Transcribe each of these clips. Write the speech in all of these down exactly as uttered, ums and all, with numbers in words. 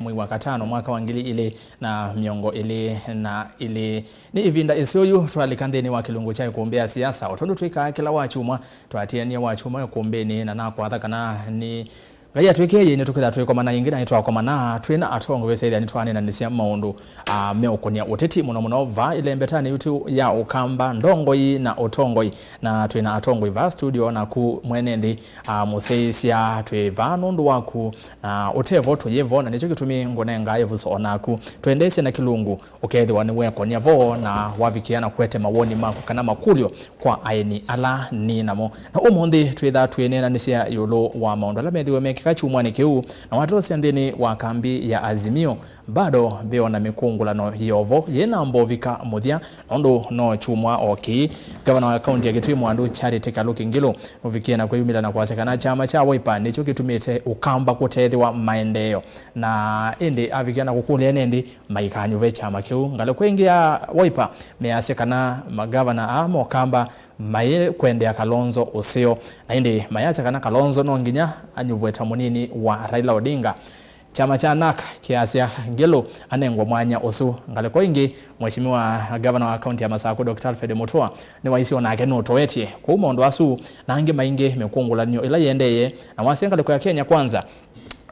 mwei wa katano mwaka wa ngili ilĩ na mĩongo ĩlĩ na ilĩ. Nĩ ĩvinda ĩseo yu twalika nthĩnĩ wa kĩlungu kya ĩkũmbĩ ya siasa. O tondũ twĩkaa kĩla wa kyumwa, twatĩanĩe wa kyumwa ĩkũmbĩnĩ, na nakwatha kana nĩ Ngai atwĩkĩe yĩĩ nĩtũkĩtha twĩkomana ĩngĩ, na nĩtwakomana twĩ na atongoi wĩsĩthya nĩtwaneenanĩsya maũndũ, ah, meũkũnĩa ũteti mũno mũno vaa ĩlembetanĩ yitũ ya Ũkamba, ndongoi na ũtongoi. Na twĩ na atongoi vaa studio, naku mwene nthĩ, ah, mũsyaĩĩsya twĩ vaa nũndũ waku, na ũtevo tũyĩvo, na nĩkyo kĩtumi ngũnengaa ĩvuso o naku. Twendeesye na kĩlungu, ũkethĩwa nĩwekonya vo na wavikĩa na kũete mawoni maku kana makũlyo kwa aeni ala nĩ namo. Na ũmũnthĩ twĩthaa twĩneenanĩsya ĩũlũ wa maũndũ ala methĩwe mekĩka kyumwanĩ kĩu, na watosya nthĩnĩ wa kambi ya Azimio, bado ve o na mĩkũngũlano yovo yĩ na mbovika mũthya, nũndũ no kyumwa o kĩĩ. Ngavana wa kaunti ya Kitui Mwandũ Charity Kaluki Ngilu nũvikie na kwĩyumĩlya na kwasya kana kyama kya Wiper nĩkyo kĩtumĩte Ũkamba kũtethĩwa maendeeo, na ĩndĩ avikia na kũkũlya ene nthĩ maikanyuve kyama kĩu. Ngalĩko ĩngĩ ya Wiper measya kana magavana aa ma Ũkamba maĩ kwendea Kalonzo ũseo, na ĩndĩ mayasya kana Kalonzo no nginya anyuvwe ta mũnini wa Raila Odinga. Kyama kya NARC kĩasya Ngilu anengwe mwanya ũsu. Ngalĩko ĩngĩ, Mheshimiwa Gavana wa kaunti ya Masakũ, Doctor Alfred Mutua, nĩwaisye o nake nũtoetye kũu maũndũ asu na angĩ maingĩ mĩkũngũlanio ĩla yĩendeeye, na wasya ngalĩko ya Kenya Kwanza,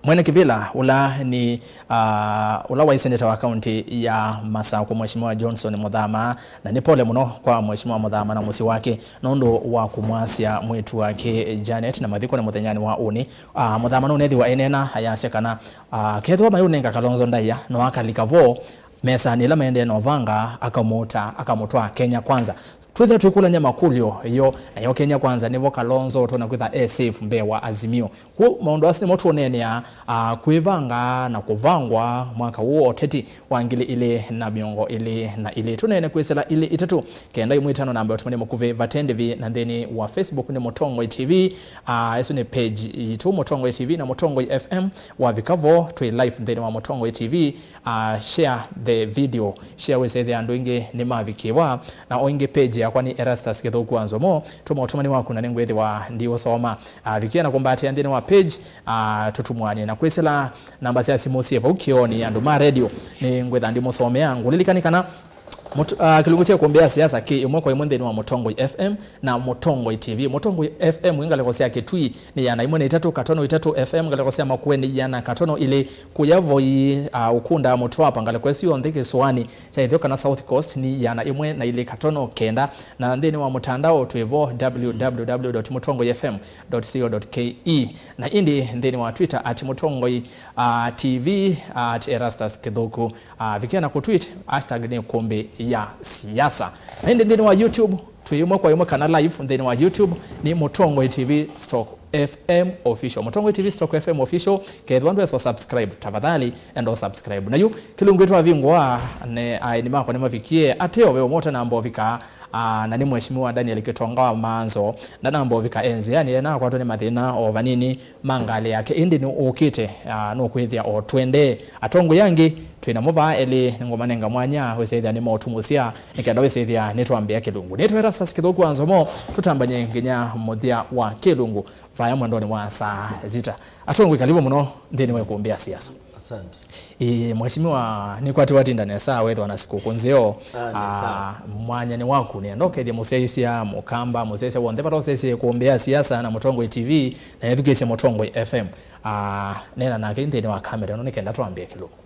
Mwene kĩvĩla ũla nĩ, ah, ũla waĩ seneta wa kaunti ya Masakũ, Mheshimiwa Johnson Muthama, na nĩ pole mũno kwa Mheshimiwa Muthama na mũsyĩ wake nũndũ wa kũmwasya mwĩĩtu wake Janet na mathiko nĩ mũthenyanĩ wa ũnĩ. Ah, Muthama nũnethĩwa eneena ayasya kana, ah, kethĩwa mayũnenga Kalonzo ndaĩa, no akalika vo mesanĩ ĩla maendee na ũvanga, akamũta, akamũtwaa Kenya Kwanza. Twĩthĩa twĩkũlany'a makũlyo yo, nayo Kenya Kwanza nĩvo Kalonzo ũtonya kwĩtha e safe mbee wa Azimio. Kwoou maũndũ asu nĩmo tũũneenea, ah, kwĩvanga na kũvangwa mwaka ũũ wa ũteti wa ngili ilĩ na mĩongo ĩlĩ na ilĩ. Tũneene kwĩsĩla ilĩ itatũ kenda ĩmwe ĩtano namba ya ũtũmani mũkuvĩ vate ndĩvi, na nthĩnĩ wa Facebook nĩ Mũtongoi T V. Ah, ĩsu nĩ page yitũ, Mũtongoi T V na Mũtongoi F M. Wavika vo, twĩ live nthĩnĩ wa Mũtongoi T V. Ah, share the video, share wĩsethĩa andũ aingĩ nĩmavikĩwa. Na o ĩngĩ page yakwa nĩ Erastus Kĩthũku wa Nzomo. Tũma ũtũmani waku na nĩngwĩthĩwa ndiũsoma. Ah, vikia na kũmbatĩa nthĩnĩ wa page, ah, tũtumwanye na kwĩsĩla namba sya simũ syĩ vau kĩoonĩ andũ ma radio. Nĩngwĩtha ndimũsomea. Ngũlilikani kana Mũt-, ah, kĩlungu kya ĩkũmbĩ ya siasa kĩ ĩmwe kwa ĩmwe nthĩnĩ wa Mũtongoi F M na Mũtongoi T V. Mũtongoi F M ĩ ngalĩko sya Kitui nĩ ĩana ĩmwe na itatũ katono itatũ F M, ngalĩko sya Makueni ĩana katono ilĩ, kũya Voi, ah, Ukunda, Mtwapa, ngalĩko ĩsu yonthe kĩsũanĩ kya ĩtheo kana South Coast nĩ ĩana ĩmwe na ilĩ katono kenda, na nthĩnĩ wa mũtandao twĩ vo, W W W dot mutongoi F M dot co dot K E, na ĩndĩ nthĩnĩ wa Twitter at Mutongoi, ah, T V, at Erastus Kithuku. Ah, vikia na kũtweet, hashtag nĩ ĩkũmbĩ ya siasa. Na ĩndĩ nthĩnĩ wa YouTube, twĩ ĩmwe kwa ĩmwe kana live nthĩnĩ wa YouTube, nĩ Mũtongoi T V stroke F M Official. Mũtongoi T V stroke F M Official, kethĩwa ndwesa subscribe, tafadhali enda subscribe. Na yu, kĩlungu twavingũa, ne aeni makwa nĩmavikie, ateo ve ũmwe ũtanamba ũvika, ah, na nĩ Mheshimiwa Daniel Kitonga wa Maanzo, ndanamba ũvika e nzĩanĩ, ena akwatwa nĩ mathĩna o vanini, ma ngalĩ yake, ĩndĩ nĩ ũkĩte, ah, nũkwĩthĩa o twendee. Atongoi angĩ twĩ namo vaa elĩ, nĩngũmanenga mwanya wĩsĩthĩa nĩmaũtumũsya, nĩ kenda wĩsĩthĩa nĩtwambĩa kĩlungu. Nĩtwĩta Sasi Kĩthũku wa Nzomo, tũtambany'e nginya mũthya wa kĩlungu vaya mwendonĩ wa saa sita. Atongoi, kalivu mũno nthĩnĩ wa ĩkũmbĩ ya siasa. Asante. Ĩĩ, Mheshimiwa, nĩkwatĩ watinda nesa, wethwa na sikũkũ nzeo. Ah, nesa. Ah, mwanya nĩ waku, nĩ enda ũkethye mũsyaĩĩsya, Mũkamba, mũsyaĩĩsya w'onthe vala ũsyaĩĩsya ĩkũmbĩ ya siasa na Mũtongoi T V, na ethukĩĩsya Mũtongoi F M. Ah, neena nake nthĩnĩ wa kamera ĩno nĩ kenda twambĩe kĩlungu.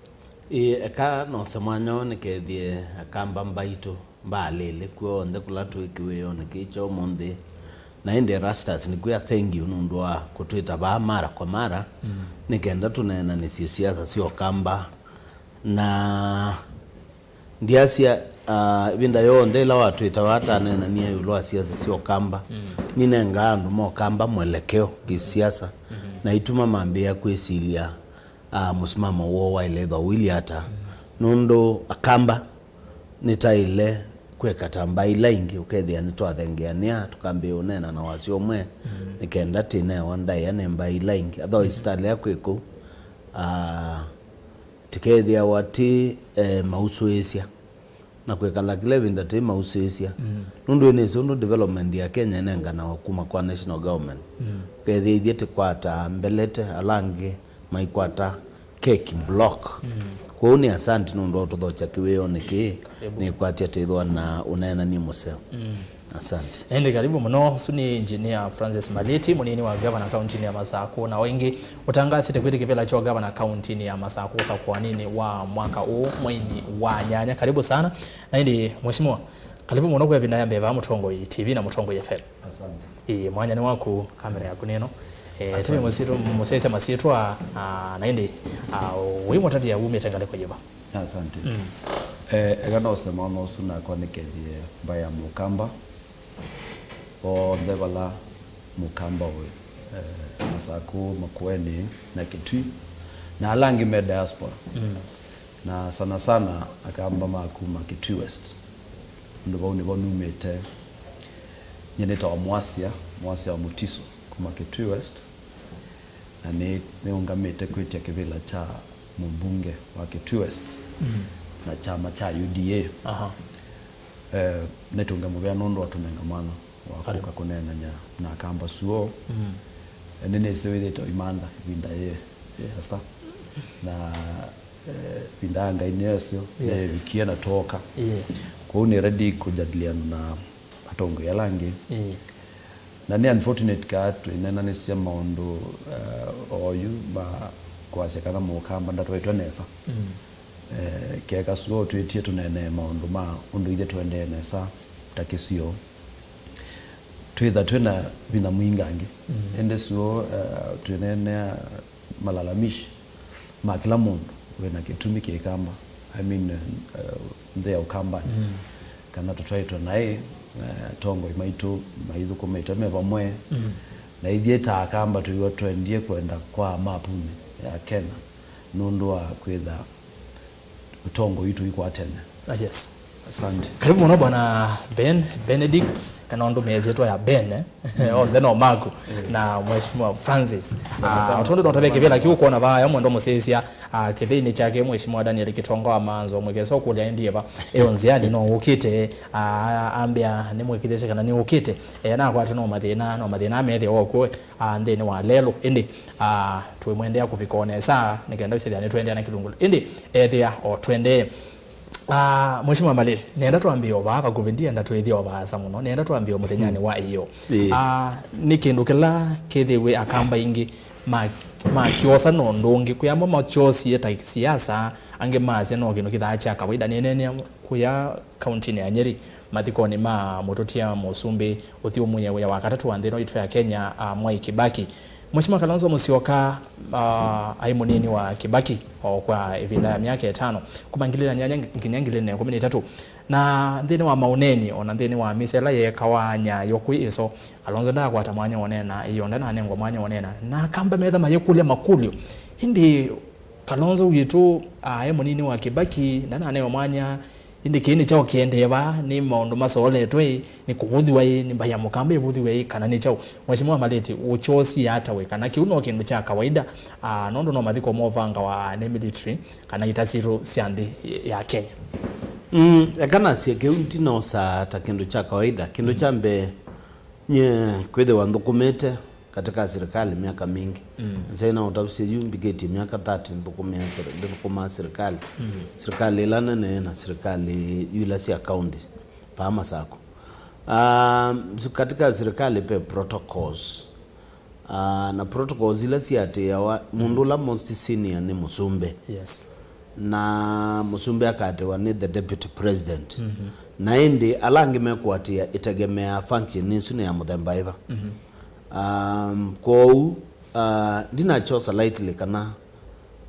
Ĩĩ, eka nose mwanya ũũ nĩkethye Akamba mbaitũ. Mbaalĩlĩ kw'onthe kũla twĩ kĩwĩonĩ kĩĩ kya ũmũnthĩ. Na ĩndĩ Erastus, nĩkwĩa thank you nũndũ wa kũtwĩta vaa mara kwa mara, mm, nĩ kenda tũneenanĩsye siasa sya Ũkamba. Na ndiasya, ah, ĩvinda yonthe ĩla watwĩta vaa taneenanie ĩũlũ wa siasa sya Ũkamba, mm, ninengaa andũ ma Ũkamba mwelekeo kĩsiasa, mm-hmm, na ituma mambĩĩa kwĩsilya, ah, mũsimamo woo waĩle ĩthwa ũilyĩ ata. Mm. Nũndũ Akamba nĩtaĩle kwĩka ta mbaa ila ingĩ, ũkethĩa nĩtwathengeanĩa, tũkambĩĩa ũneena na wasyo ũmwe, mm, nĩ kenda tĩnewa ndaĩa nĩ mbaa ila ingĩ. Otherwise, mm, talea kwĩ kũu, ah, tĩkethĩawa tĩ, eh, mausũĩsya. Na kwĩkala kĩla ĩvinda tĩ mausĩĩsya. Mm. Nũndũ ĩnĩsĩ ũndũ development ya Kenya ĩnenganawa kuma kwa national government. Mm. Ũkethĩa ithyĩ tĩkwataa mbelete, ala angĩ maikwata Keki block. Kwoou nĩ asante nũndũ wa ũtũthokya kĩwĩonĩ kĩĩ. Nĩkwatya tĩthwa na ũneenani mũseo. Asante. Ĩndĩ karibu mũno. Ũsu nĩ Engineer Francis Maliti, mũnini wa gavana kauntinĩ ya Masakũ, na o ĩngĩ ũtangaasĩte kwĩtĩkĩvĩla kyo gavana kauntinĩ ya Masakũ ũsakũanĩnĩ wa mwaka ũũ mweinĩ wa nyanya. Karibu sana. Na ĩndĩ, Mheshimiwa, karibu mũno kwa ĩvinda ya mbee vaa Mũtongoi T V na Mũtongoi F M. Asante. Ĩĩ, mwanya nĩ waku, kamera yaku nĩ ĩno. Eh, asante. Tũmĩ mũsitũ, mũsyaĩsya masyĩtwa, ah, na ĩndĩ, ah, wĩ mũtavya wumĩte ngalĩko yĩva? Asante. Mm. Eh, eka nose maũndũ ũsu nakwa nĩkethie mbaĩ ya Mũkamba. Onthe vala Mũkamba ũĩ, eh, Masakũ, Makueni na Kitui, na ala angĩ me diaspora. Mm. Na sana sana Akamba ma kuma Kitui West. Ũndũ vau nĩvo numĩte. Nyie nĩtawa Mwasya, Mwasya wa Mutiso kuma Kitui West. Na nĩ, nĩũngamĩte kwĩtya kĩvĩla kya mũmbunge wa Kitui West. Mm. Na kyama kya U D A. Aha. Eh, nĩtũnge mũvea nũndũ wa tũnenga mwanya wa kũka kũneenany'a na Akamba suo. Mm. Eh, nĩnĩsĩ wĩthĩte ũimantha ĩvinda yĩ, yĩasa. Na, eh, ĩvinda ya Ngai nĩyo ĩseo, yes, yes, yeevikie na twooka. Yeah. Kwoou nĩ ready kũjadiliana na atongoi ala angĩ. Yeah. Na nĩ unfortunate kaa twĩneenanĩsya maũndũ, eh, oyu ma kwasya kana Mũkamba ndatwaĩtwe nesa. Mm. Eh, keka suo ũtwĩtie tũneenee maũndũ ma ũndũ ithyĩ tũendee nesa ta kĩsio. Twĩtha twĩ na vinya mwingangĩ. Mm. Ĩndĩ suo, eh, twĩneenea malalamishi ma kĩla mũndũ wĩna kĩtumi kĩ Kamba. I mean, eh, nthĩ ya Ũkambanĩ. Mm. Kana tũtwaĩtwe naĩ, eh, atongoi maitũ maithũkũmĩte me vamwe. Mm. Na ithyĩ ta Akamba twĩw'a twendie kwenda kwa mapunĩ ya Kenya nũndũ wa kwĩtha ũtongoi witũ ikwatene. Ah, yes. Asante. Karibu mũno Bwana Ben, Benedict, kana ũndũ mesyĩtwa ya Ben, eh? Mm. Onthe no maku. Mm. Na Mheshimiwa Francis. Asante sana. Ah, tondũ no tavya kĩvĩla kĩu kwona vaya mwendo mũsĩsya, ah, kĩthĩinĩ kyake Mheshimiwa Daniel Kitonga wa Manzo, mwĩkesa ũkũlya ĩndĩ eva. Eo nzĩanĩ no ũkĩte, ah, ambĩa nĩ mwĩkĩthĩsya kana nĩ ũkĩte. Eh, nakwatwa no mathĩna, no mathĩna methĩwa okuo, ah, nthĩnĩ wa lelũ. Ĩndĩ, ah, twĩmwendea kũvika o nesa, nĩ kenda ũsethĩa nĩtũendeea na kĩlungu. Ĩndĩ, ethĩa o tũendee. Ah, Mheshimiwa Malili, nenda twambie o vaa vakuvĩ, ndienda twĩthie o vaasa mũno, nenda twambie o mũthenyanĩ wa ĩyoo. Ĩĩ. Ah, nĩ kĩndũ kĩla kĩthĩwe Akamba aingĩ ma-, makyosa na ũndũ ũngĩ, kwĩ amwe makyosie ta siasa, angĩ masya no kĩndũ kĩthaa kya kawaida. Nĩneenea kũya kauntinĩ ya Nyeri, mathikonĩ ma mũtũtia mũsumbĩ ũthyũmũĩe wĩa wa katatũ wa nthĩ ĩno itũ ya Kenya, ah, Mwai Kibaki. Mheshimiwa Kalonzo Musyoka, ah, aĩ mũnini wa Kibaki o kwa ĩvinda ya myaka ĩtano, kuma ngili na nyanya nginya ngili na ĩkũmi na itatũ. Na nthĩnĩ wa maũneeni, o na nthĩnĩ wa mĩsela yeekawa nyayo kwĩ ĩso, Kalonzo ndaakwata mwanya wa ũneena, ĩyoo ndananengwa mwanya wa ũneena. Na Akamba metha mayĩkũlya makũlyo. Ĩndĩ Kalonzo witũ, ah, aĩ mũnini wa Kibaki, ndananewa mwanya, ĩndĩ kĩĩ nĩ kyaũ kĩendee vaa? Nĩ maũndũ masooletwe ĩ? Nĩ kũvũthw'a ĩ? Nĩ mbaĩ ya Mũkamba ĩvũthw'e ĩ? Kana nĩ kyaũ? Mheshimiwa Maliti, ũkyosie ata we kana kĩu no kĩndũ kya kawaida, ah, nũndũ no mathiko movangawa nĩ military kana ita sitũ sya nthĩ ya Kenya? Mm, eka nasye kĩu ndinosaa ta kĩndũ kya kawaida. Kĩndũ kya mbee, nyie kwĩthĩwa nthũkũmĩte katika sirikali myaka mingĩ. Mm. Nzai na ũtavusye yu mbikĩtie myaka thirty nthũkũmĩa sir-, ndĩthũkũmaa sirikali. Mm. Sirikali ĩla nene na sirikali yu ila sya county, paa Masakũ. Ah, su-, katika sirikali pe protocols. Ah, na protocols ila siatĩĩawa, mũndũ ũla most senior nĩ mũsumbĩ. Yes. Na mũsumbĩ akatĩwa nĩ the deputy president. Mhm. Na ĩndĩ ala angĩ mekũatĩĩa ĩtegemeaa function ĩsu nĩ ya mũthemba ĩva. Mhm. Um, kwoou, uh, ndinakyosa lightly kana,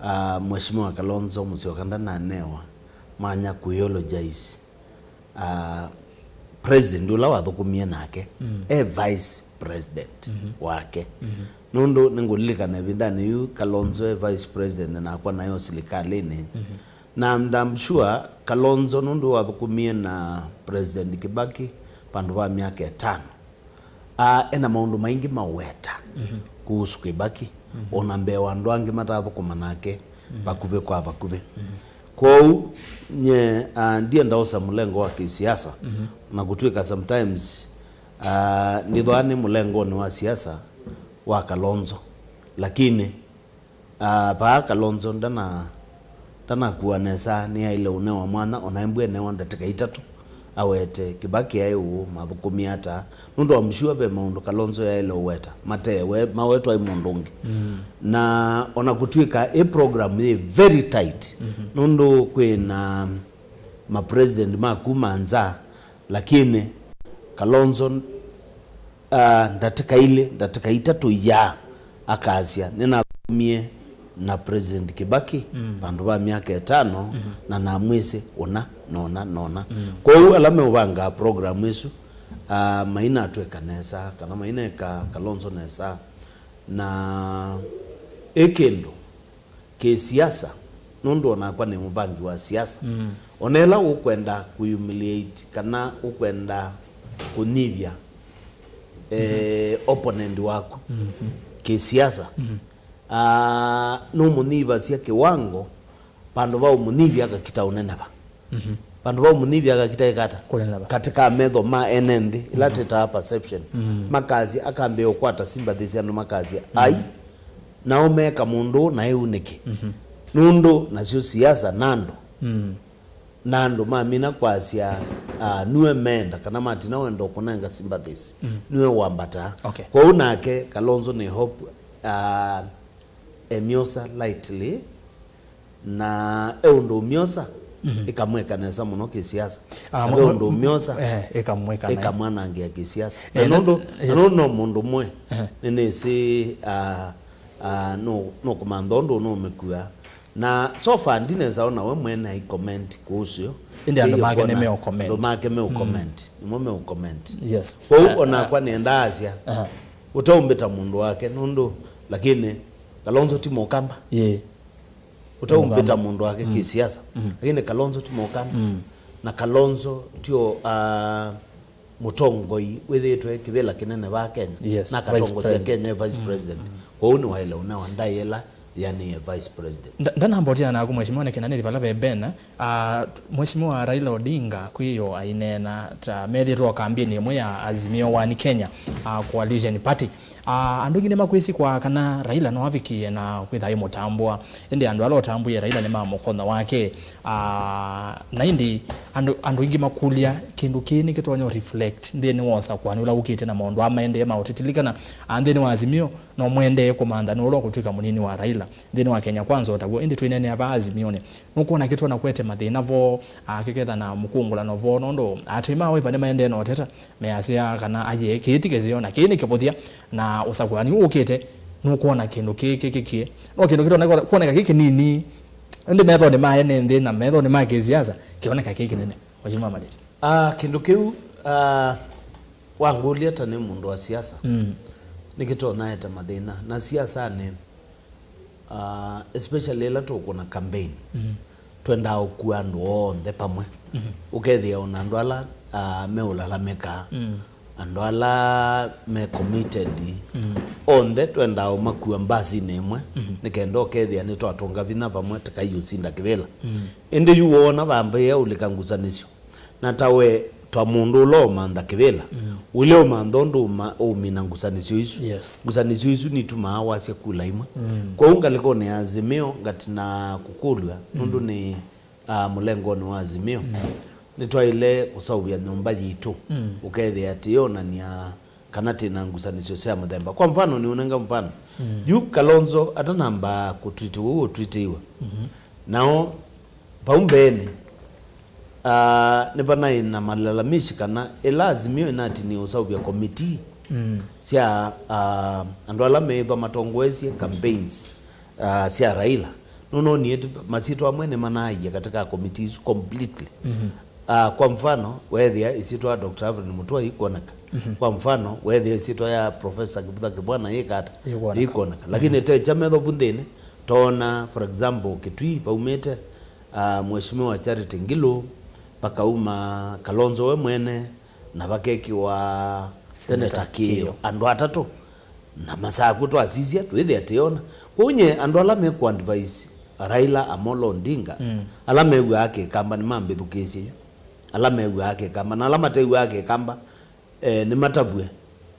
uh, Mheshimiwa Kalonzo Musyoka ndananewa mwanya kũ eulogize, uh, president ũla wathũkũmie nake, mm, e vice president, mhm, wake. Mhm. Nũndũ nĩngũlilikana ĩvindanĩ yu Kalonzo e vice president nakwa nayo silikalĩnĩ. Mhm. Na I'm damn sure Kalonzo nũndũ wathũkũmie na President Kibaki vandũ va myaka ĩtano. Ah, ena maũndũ maingĩ maweta, mhm, kuhusu Kibaki, mhm, ona mbee wa andũ angĩ matathũkũma nake, mhm, vakuvĩ kwa vakuvĩ. Mhm. Kwoou, nye, ah, ndienda ũsa mũlengo wa kĩsiasa, mhm, na kũtw'ĩka sometimes, ah, nĩthwaa nĩ mũlengonĩ wa siasa wa Kalonzo, lakini Ah, vaa Kalonzo ndana, ndanakua nesa, nĩaĩle ũnewa mwanya, ona embwe enewa ndatĩka itatũ, awete Kĩbakĩ aĩ ũũ, mathũkũmie ata, nũndũ I'm sure ve maũndũ Kalonzo yaĩle ũweta, mate we, mawetwa ĩ mũndũ ũngĩ. Mm. Na ona kũtw'ĩka ĩ program yĩ very tight, mhm, nũndũ kwĩ na ma president ma kuma nza, lakini Kalonzo, ah, ndatĩka ilĩ, ndatĩka itatũ iyaa, akasya, "Nĩnathũkũmie na President Kĩbakĩ, mm, vandũ va myaka ĩtano, mhm, na namwĩsĩ ũna, nona, nona." Mm. Kwoou ala meũvangaa program ĩsu, ah, mainatwĩka nesa, kana maineka Kalonzo nesa, na ĩ kĩndũ kĩ siasa, nũndũ onakwa nĩ mũvangi wa siasa. Mm. Ona ĩla ũkwenda kũhumiliate kana ũkwenda kũnyivya, eh, opponent waku, mhm, kĩ siasa, mhm, ah, nũmũnyivasya kĩwango, vandũ va ũmũnyivya akakita ũneneva. Mhm. Vandũ va ũmũnyivya akakita ĩkata. Kũneneva. Katĩ ka metho ma ene nthĩ, ila, mhm, twĩtaa perception. Mm. Makasya, akambĩĩa ũkwata sympathy sya andũ makasya, mm, "Ai, nao meka mũndũ ũũ na ĩu nĩkĩ?" Mhm. Nũndũ nasyo siasa na andũ. Mm. Na andũ mamina kwasya, ah, nue meenda, kana matina wenda ũkũnenga sympathies. Mm. Nue wambataa. Okay. Kwoou nake Kalonzo nĩ hope, ah, emyosa lightly, na e ũndũ ũmyosa, mhm, ĩkamwĩka nesa mũno kĩsiasa. Ah, na mo-, ve ũndũ ũmyosa, eh, ĩkamwĩka naĩ, ĩkamwanangĩa kĩsiasa. Eh, na nũndũ, na, yes, nũndũ no mũndũ mwe, eh, nĩnĩsĩ, ah, ah, nũ-, nũkũmantha ũndũ nũmĩkua. Na so far ndinesa ona we mwene ai comment kuhusu. Ĩndĩ andũ make nĩmeũ comment. Andũ make meũ comment. Mm. Nĩmo meũ comment. Yes. Kwoou, eh, onakwa, eh, nĩendaa asya, aha, ũteũmbĩta mũndũ wake nũndũ, lakini Kalonzo ti mũkamba. Yee. Ũteũmbĩta mũndũ wake, mm, kĩsiasa. Mm. Lakini Kalonzo ti mũkamba. Mm. Na Kalonzo tio, ah, mũtongoi wĩthĩĩtwe kĩvĩla kĩnene va Kenya. Yes, na vice akatongosya president. Kenya e vice, mm, president. Mm. Kwoou nĩwaĩle ũnewa ndaĩla yanĩe vice president. Nda-, ndanamba ũtiana naku, Mheshimiwa, nĩ kĩnanĩthi vala ve Ben, ah, Mheshimiwa Raila Odinga kwĩyo aineena ta methĩĩtwe o kambĩnĩ ĩmwe ya Azimio One Kenya, ah, Coalition Party. Ah, andũ aingĩ nĩmakwĩsĩ kwa kana Raila no avikie na kwĩtha aimũtambũa. Ĩndĩ andũ ala ũtambũie Raila nĩmamũkonya wake. Ah, na ĩndĩ andũ, andũ aingĩ makũlya kĩndũ kĩĩ nĩkĩtonya reflect nthĩnĩ wa ũsakũani ũla wũkĩte na maũndũ aa maendee ma ũteti. Lilikana, ah, nthĩnĩ wa Azimio no mwaendee kũmantha nũũ ũla ũkũtw'ĩka mũnini wa Raila. Nthĩnĩ wa Kenya Kwanza o taw'o, ĩndĩ twĩneenea vaa Azimio-nĩ. Nũkwona kĩtwona kwete mathĩna vo, ah, kĩketha na mũkũngũlano vo, nũndũ atĩ ma wĩva nĩmaendee na ũteta, measya kana ayee, kĩĩ ti kĩseo, na kĩĩ nĩ kĩvũthya, na ũsakũani ũũ ũkĩte, nũkwona kĩndũ kĩĩ kĩkĩkie. No kĩndũ kĩtwona kwoneka kĩ kĩnini, ĩndĩ methonĩ ma ene nthĩ na methonĩ ma kĩsiasa, kĩoneka kĩ kĩnene. Mheshimiwa Maleti. Ah, kĩndũ kĩu, ah, wangũlya ta nĩ mũndũ wa siasa, mm, nĩkĩtonya ete mathĩna. Na siasanĩ, ah, especially ĩla tũkũna campaign, mm, twendaa ũkua andũ onthe pamwe. Mm. Ũkethĩa ona andũ ala, ah, meũlalamĩka, mm, andũ ala me committed, mm, onthe twendaa ũmakua mbasinĩ ĩmwe, mm, nĩ kenda ũkethĩa nĩtwatũnga vinya vamwe tũkaiũsinda kĩvĩla. Mm. Ĩndĩ yu woona vambĩĩa ũlika ngusanĩsyo. Na ta we, ta mũndũ ũla ũmantha kĩvĩla, mm, ũle ũmantha ũndũ ũma-, ũmina ngusanĩsyo isu. Yes. Ngusanĩsyo isu nitumaa wasya kula imwe. Mm. Kwoou ngalĩkonĩ ya Azimio ngatina kũkũlw'a, mm, nũndũ nĩ, ah, mũlengonĩ wa Azimio. Mm. Nĩtwaĩle kũseũvya nyũmba yitũ. Mm. Ũkethĩa tĩyonany'a kana twĩ na ngusanĩsyo sya mũthemba. Kwa mfano, nĩũnenga mfano. Mm. Yu Kalonzo atanamba kũtwitiwa ũu ũtwitiiwe. Mhm. Nao vau mbeenĩ, ah, nĩvanaĩ na malalamishi kana ĩla Azimio ĩnatinie ũseũvya committee, mm, sya, ah, andũ ala meĩthwa matongoesye campaigns, ah, sya Raila. Nũnonie masyĩtwa amwe nĩmanaaie katika committee isu completely. Mhm. Ah, kwa mfano, weethĩa ĩsyĩtwa ya Doctor Evelyn Mutua yĩkwoneka. Mhm. Kwa mfano, weethĩa ĩsyĩtwa ya Professor Kivutha Kibwana yĩkata, yĩkwoneka. Yĩkwoneka. Lakini, mhm, tekya metho vu nthĩnĩ, toona, for example, Kitui vaumĩte, ah, Mheshimiwa Charity Ngilu, vakauma Kalonzo we mwene, na vakekĩwa Senator Kĩyo. Andũ atatũ. Na masaa akw'o twasisya, twĩthĩa tĩona. Kwoou nyie andũ ala mekũ advise Raila Amolo Odinga, mm, ala mew'aa Kĩkamba nĩmambĩthukĩĩsye yu. Ala mew'aa Kĩkamba, na ala matew'aa Kĩkamba, eh, nĩmatavw'e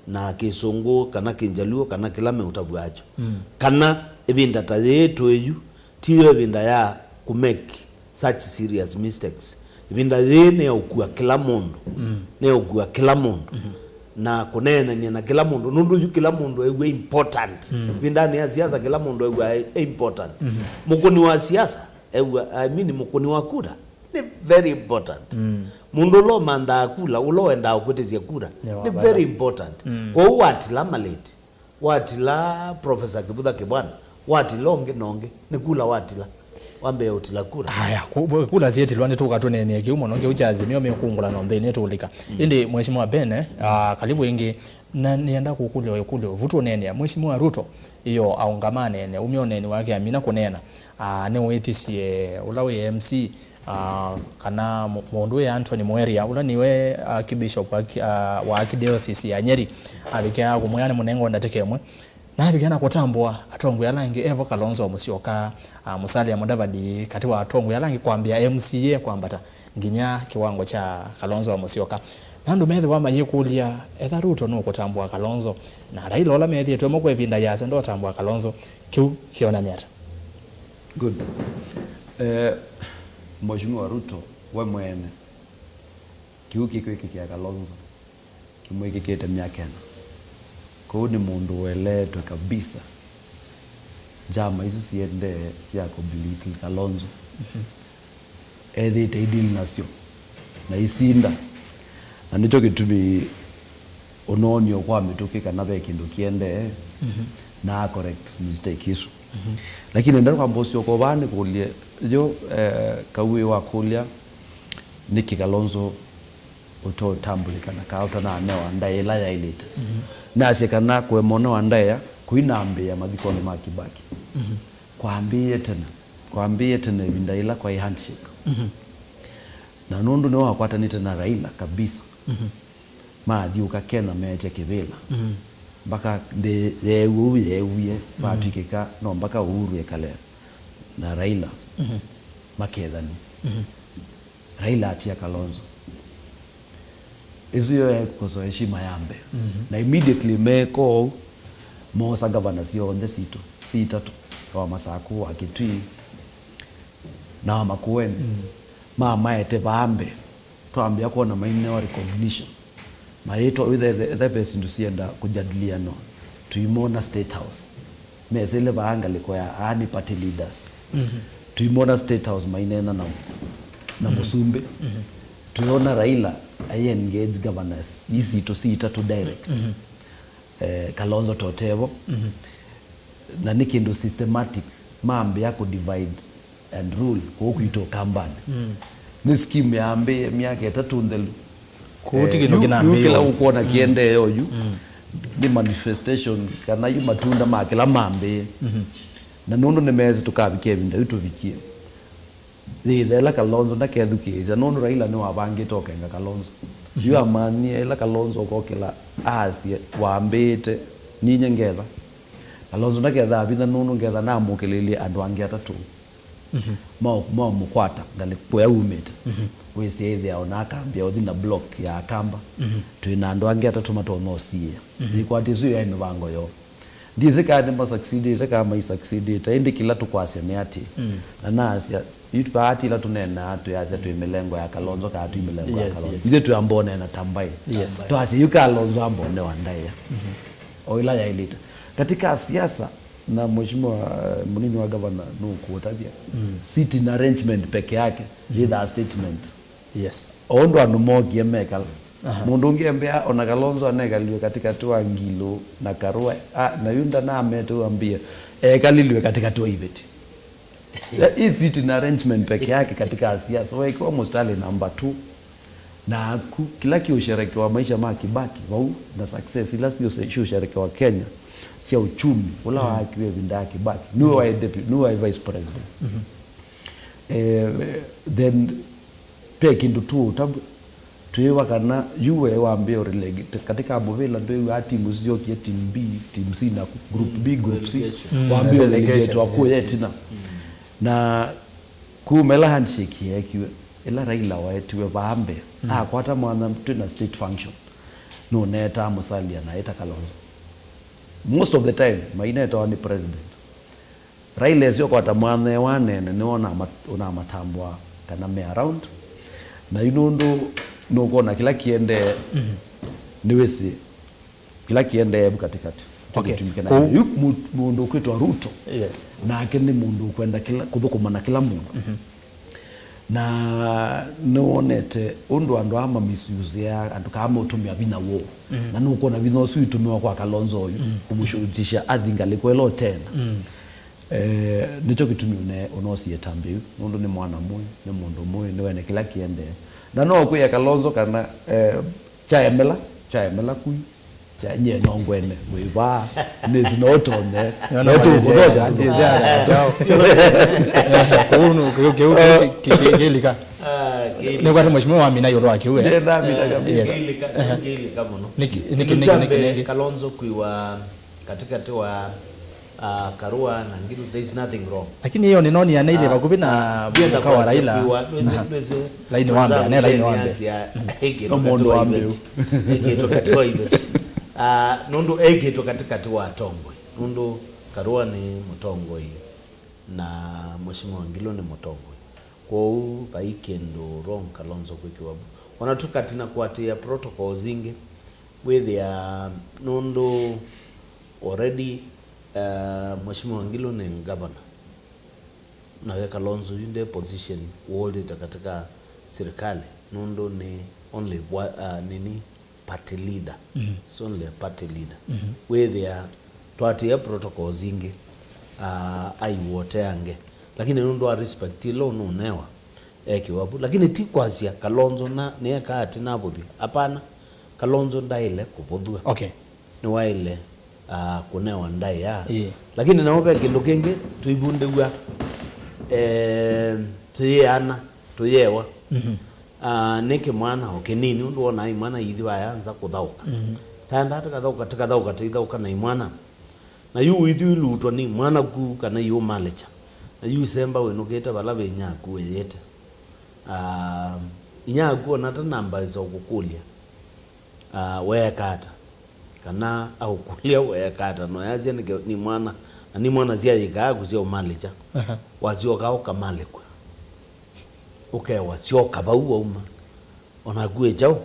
na Kĩsũngũ, kana Kĩnjaluo, kana kĩla meũtavw'a kyo. Mm. Kana ĩvinda ta yĩĩ tũĩ yu, tiyo ĩvinda ya kũ make such serious mistakes. Ĩvinda yĩĩ nĩ ya ũkua kĩla mũndũ. Nĩ ya ũkua kĩla mũndũ. Na kũneenany'a na kĩla mũndũ, nũndũ yu kĩla mũndũ ew'a important. Ĩvindanĩ ya siasa kĩla mũndũ ew'a e important. Mũkũni wa siasa ew'a, I mean, mũkũni wa kura nĩ very important. Mũndũ ũla ũmanthaa kura, ũla wendaa ũkwĩtĩsya kura, nĩ very important. Kwoou watila malate, watila Professor Kivutha Kibwana, watila ũngĩ na ũngĩ, nĩ kula watila, wambĩĩa ũtila kura. Aya, ku- kula syetilwa nĩ tũka tũneenea kĩu mũno, kĩu kya Azimio mĩkungũla no nthĩnĩ tũlika. Ĩndĩ Mheshimiwa Ben, ah, kalivu ĩngĩ, na nĩenda kũkũlya ĩkũlyo vu tũneenea. Mheshimiwa Ruto, ĩyo aũngama aneene, umya ũneeni wake amina kũneena, ah, nĩwĩtisye ũla wĩ M C, ah, kana mũ- mũndũ wĩ Anthony Mweria, ũla nĩwe Archbishop wa ki- ah, wa Archdiocese ya Nyeri, avikĩa kũmwĩa nĩ mũnengo ndatĩka ĩmwe. Na avikĩa na kũtambũa atongoi ala angĩ, evo Kalonzo Musyoka, ah, Musalia Mudavadi, katĩ wa atongoi ala angĩ kwambĩa M C A kwambata nginya kĩwango kya Kalonzo wa Musyoka. Na andũ methĩwa mayĩkũlya, etha Ruto nũkũtambũa Kalonzo, na Raila ũla methĩĩtwe mo kwa ĩvinda yĩasa ndotambũa Kalonzo, kĩu kĩonany'a ata? Good. Eh, Mheshimiwa Ruto, we mwene, kĩu kĩkwĩkĩkĩa Kalonzo kĩmwĩkĩkĩte myaka ĩna. Kwoou nĩ mũndũ ũeleetwe kabisa njama isu siendee sya kũbelittle Kalonzo. Ethĩĩte idili nasyo na isinda, na nĩkyo kĩtumi ũnoonio kwa mĩtũkĩ kana ve kĩndũ kĩendee, na correct mistake isu. Lakini nenda kwamba ũsyoka vaa nĩkũlye yo, eh, Kauĩ wakũlya nĩkĩ Kalonzo ũtotambũlĩkana kana ũtananewa ndaĩa ĩla yaĩlĩte. Nasye kana kũema ũnewa ndaĩa kũinambĩĩa mathikonĩ ma Kibaki. Kwambĩĩe tene, kwambĩĩe tene ĩvinda yĩla kwaĩ handshake. Na nũndũ nĩwe wakwatanĩte na Raila kabisa, mathyũka Kenya meetya kĩvĩla. Mpaka nthĩ yeew'a ũu yeewie, vatw'ĩkĩka no mpaka Uhuru ekale na Raila makethani. Raila atia Kalonzo. Ĩsu yo yaĩ kũkosoa heshima ya mbee. Na immediately meeka ũu, moosa ngavana syonthe sitũ, si itatũ, wa Masakũ, wa Kitui, na wa Makueni. Mamaete vaa mbee, twambĩa kwona mainewa recognition. Mayĩtwa, ethe, ethe ve syĩndũ sienda kũjadilianwa, tũimona State House. Mesĩle vaa ngalĩko ya, aa nĩ party leaders. Tũimona State House maineena na, na mũsumbĩ. Tũyona Raila ai engage governors ii sitũ si itatũ direct. Eh, Kalonzo totevo. Na nĩ kĩndũ systematic, mambĩa kũ divide and rule kũu kwitũ Ũkambanĩ. Nĩ scheme yambĩĩe myaka ĩtatũ nthelu. Kũu ti kĩndũ yu, yu kĩnambĩĩe kĩla ũkwona kĩendee oyu nĩ manifestation kana yu matunda ma kĩla mambĩĩe. Na nũndũ nĩmeesĩ tũkavikia ĩvinda yu tũvikie. Yĩtha ĩla Kalonzo ndakethukĩĩsya, nũndũ Raila nĩwavangĩte ũkenga Kalonzo. Yu amanyie ĩla Kalonzo ũkokĩla aasye, wambĩĩte, ninye ngetha. Kalonzo ndakethaa vinya nũndũ ngetha namũkĩlĩlye andũ angĩ atatũ. Mau, maũmũkwata ngalĩ kũya umĩte. Wĩsĩ ĩthĩa ona akambĩa ũthi na block ya Akamba. Twĩ na andũ angĩ atatũ matonya ũsiĩĩa. Ĩkwatĩ ĩsu yaĩ mĩvango yoo. Ndyĩsĩ kana nĩmasucceedĩte kana maisucceedĩte, ĩndĩ kĩla tũkwasya nĩ atĩ, na nasya, yu vaa ti ĩla tũneenaa twĩasya twĩ mĩlengo ya Kalonzo kana twĩ mĩlengo ya Kalonzo. Ithyĩ twĩamba ũneena ta mbaĩ. Twasya yu Kalonzo amba ũnewa ndaĩa o ĩla yaĩlĩte. Katika siasa, na mheshimiwa, eh, mũnini wa gavana nũkũũtavya, sitting arrangement peke yake yĩthaa statement. Yes. O ũndũ andũ mookie mekala. Mũndũ ũngĩ embea, ona Kalonzo anekalilwe katĩkatĩ wa Ngilu na Karua, a, na yu ndanamete wambie ekalilwe katĩkatĩ wa iveti. Ya, hii sitting arrangement peke yake katika siasa, wekiwa mũstari namba two, na aku, kĩla kĩũsherekewa maisha ma Kibaki vau, na success ila siũse- siũsherekewa Kenya sya uchumi ũla waakiwe ĩvinda ya Kibaki, nĩwe waĩ depu- nĩwe waĩ vice president. Eh, then ve kĩndũ tũũtavw'a, twĩĩwa kana yu we wambĩĩa ũrelege katika mũvĩla, ndwĩw'aa timu isu syokie, team B, team C, na group B, group C, wambĩĩa ũrelegetwa kũya ĩtina. Na kuma ĩla handshake yeekiwe, ĩla Raila waetiwe vaa mbee, akwata mwanya twĩ na state function, nũnetaa Musalia na aĩta Kalonzo. Most of the time mainetawa nĩ president. Raila esyoka ta mwathani wa nene, nĩwe ũnamatambũa kana me around. Na yu nũndũ nũkwona kĩla kĩendee, nĩwĩsĩ kĩla kĩendee vu katikati. Kyo Okay. Kĩtumi kĩna Kũu- yu mu- mũndũ ũkwĩtwa Ruto, Yes. nake nĩ mũndũ ũkwenda kĩla, kũthũkũma na kĩla mũndũ. Na nĩwonete ũndũ andũ aa mamisuseaa andũ kaa maũtũmĩa vinya woo. Na nũkwona vinya ũsu itũmĩwa kwa Kalonzo ũyu kũmũshutisha athi ngalĩko ĩla ũtena. Eh, nĩkyo kĩtumi ũne- ũnosie ĩtambya yu, nũndũ nĩ mwana mũĩ, nĩ mũndũ mũĩ, nĩwene kĩla kĩendee. Na no kwĩa Kalonzo kana, eh, kyaemela, kyaemela kui, kya- nyie no ngwene, wĩ vaa, nĩsĩ no ũtonye. Nĩona Wetu mawĩtĩ, kũthotha. Auntie Ziara, chao. Kũu nũ- kĩu- kĩu- kĩu- kĩ- kĩ- kĩlika. Ah, kĩlika. Nĩkwate mheshimiwa wamina yũlũ wa kĩu, eh? Nĩnamina kabisa. Yes. Kĩlika, kĩlika mũno. Nĩkĩ- nĩkĩ- Kĩndũ nĩkĩ- kya nĩkĩ- mbee, nĩkĩ? Kalonzo kwiwa katikati wa, ah, Karua na Ngilu, there is nothing wrong. Lakini hiyo nĩnoni anaile Ah, vakuvĩ na ndienda mũka wa kwasya Raila. Kwiwa, ndwĩsĩ- Na ndwĩsĩ laini wa mbee, ne laini wa mbee. Asya, ekĩtwe No mũndũ wa mbeu. Iveti. Ekĩtwe kati wa iveti. Ah, nũndũ ekĩtwe katikati wa atongoi. Nũndũ Karua nĩ mũtongoi na Mheshimiwa Ngilu nĩ mũtongoi. Kwoou vai kĩndũ wrong Kalonzo kwĩkĩwa vu. Ona tũkatina kũatĩĩa protocols ingĩ, wĩthĩa nũndũ already, uh, Mheshimiwa Ngilu nĩ governor. Nawe Kalonzo yu nde position ũũlĩte katika serikali, nũndũ nĩ only wa- uh, nini party leader. It's only a party leader. Wĩthĩa twatĩĩa protocols ingĩ, uh, aiwoteange. Lakini nũndũ wa respect ĩla ũnũnewa, ekĩwa vu. Lakini ti kwasya Kalonzo na nĩeka ati navũthw'a. Hapana, Kalonzo ndaĩle kũvũthw'a. Okay. Nĩwaĩle, ah, kũnewa ndaĩa. Ĩĩ. Lakini nao ve kĩndũ kĩngĩ tũivundĩw'a, eh, tũyĩana, tũyewa. Ah, nĩ kĩmwana o kĩnini, ũndũ wonaa imwana ithi vaya nza kũthaũka. Taenda tĩkathaũka, tĩkathaũka, tũithaũka na imwana. Na yu ũithi ũilutwa nĩ mwana ku kana iũmalĩkya. Na yu isemba wĩnũkĩte vala ve inyaku wĩyĩte. Ah, inyaku ona ta namba ĩsa ũkũkũlya, ah, weeka ata? Kana aũkũlya weeka ata? No yasya nĩ ke- nĩ mwana, na nĩ mwana syayĩkaa kũsyaũmalĩkya. Aha. Wasyoka ũkamalĩkw'a. Ũkewa syoka vau wauma. Onaku wĩ kyaũ?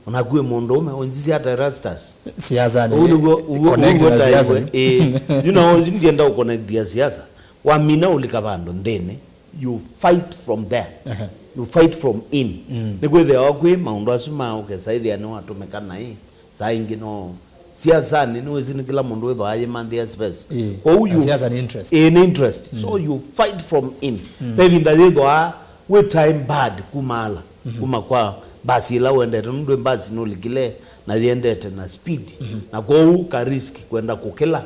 Onaku wĩ mũndũũme, ũnzisye ata Erastus? Siasa nĩ Ũu nĩguo- ũguo- connect ũguo na ta siasa. Iwe. Ĩĩ. You know, ndienda ũconnectia siasa. Wamina ũlika vandũ nthĩnĩ, you fight from there. Ehe. You fight from in. Mm. Nĩkwĩthĩawa kwĩ maũndũ asu ma ũkesa ĩthĩa nĩwatũmĩka naĩ. Saa ingĩ no siasanĩ, nĩwĩsĩ nĩ kĩla mũndũ wĩthwa ayĩmanthĩa space. Ĩĩ. Kwoou Na you- siasa nĩ interest. Ĩĩ, nĩ interest. So you fight from in. Ve ĩvinda yĩthwaa wĩ time bad kuma ala, kuma kwa mbasi ĩla wendete, nũndũ mbasi nũlikile na yendete na speed. Na kwoou ka risk kwenda kũkĩla,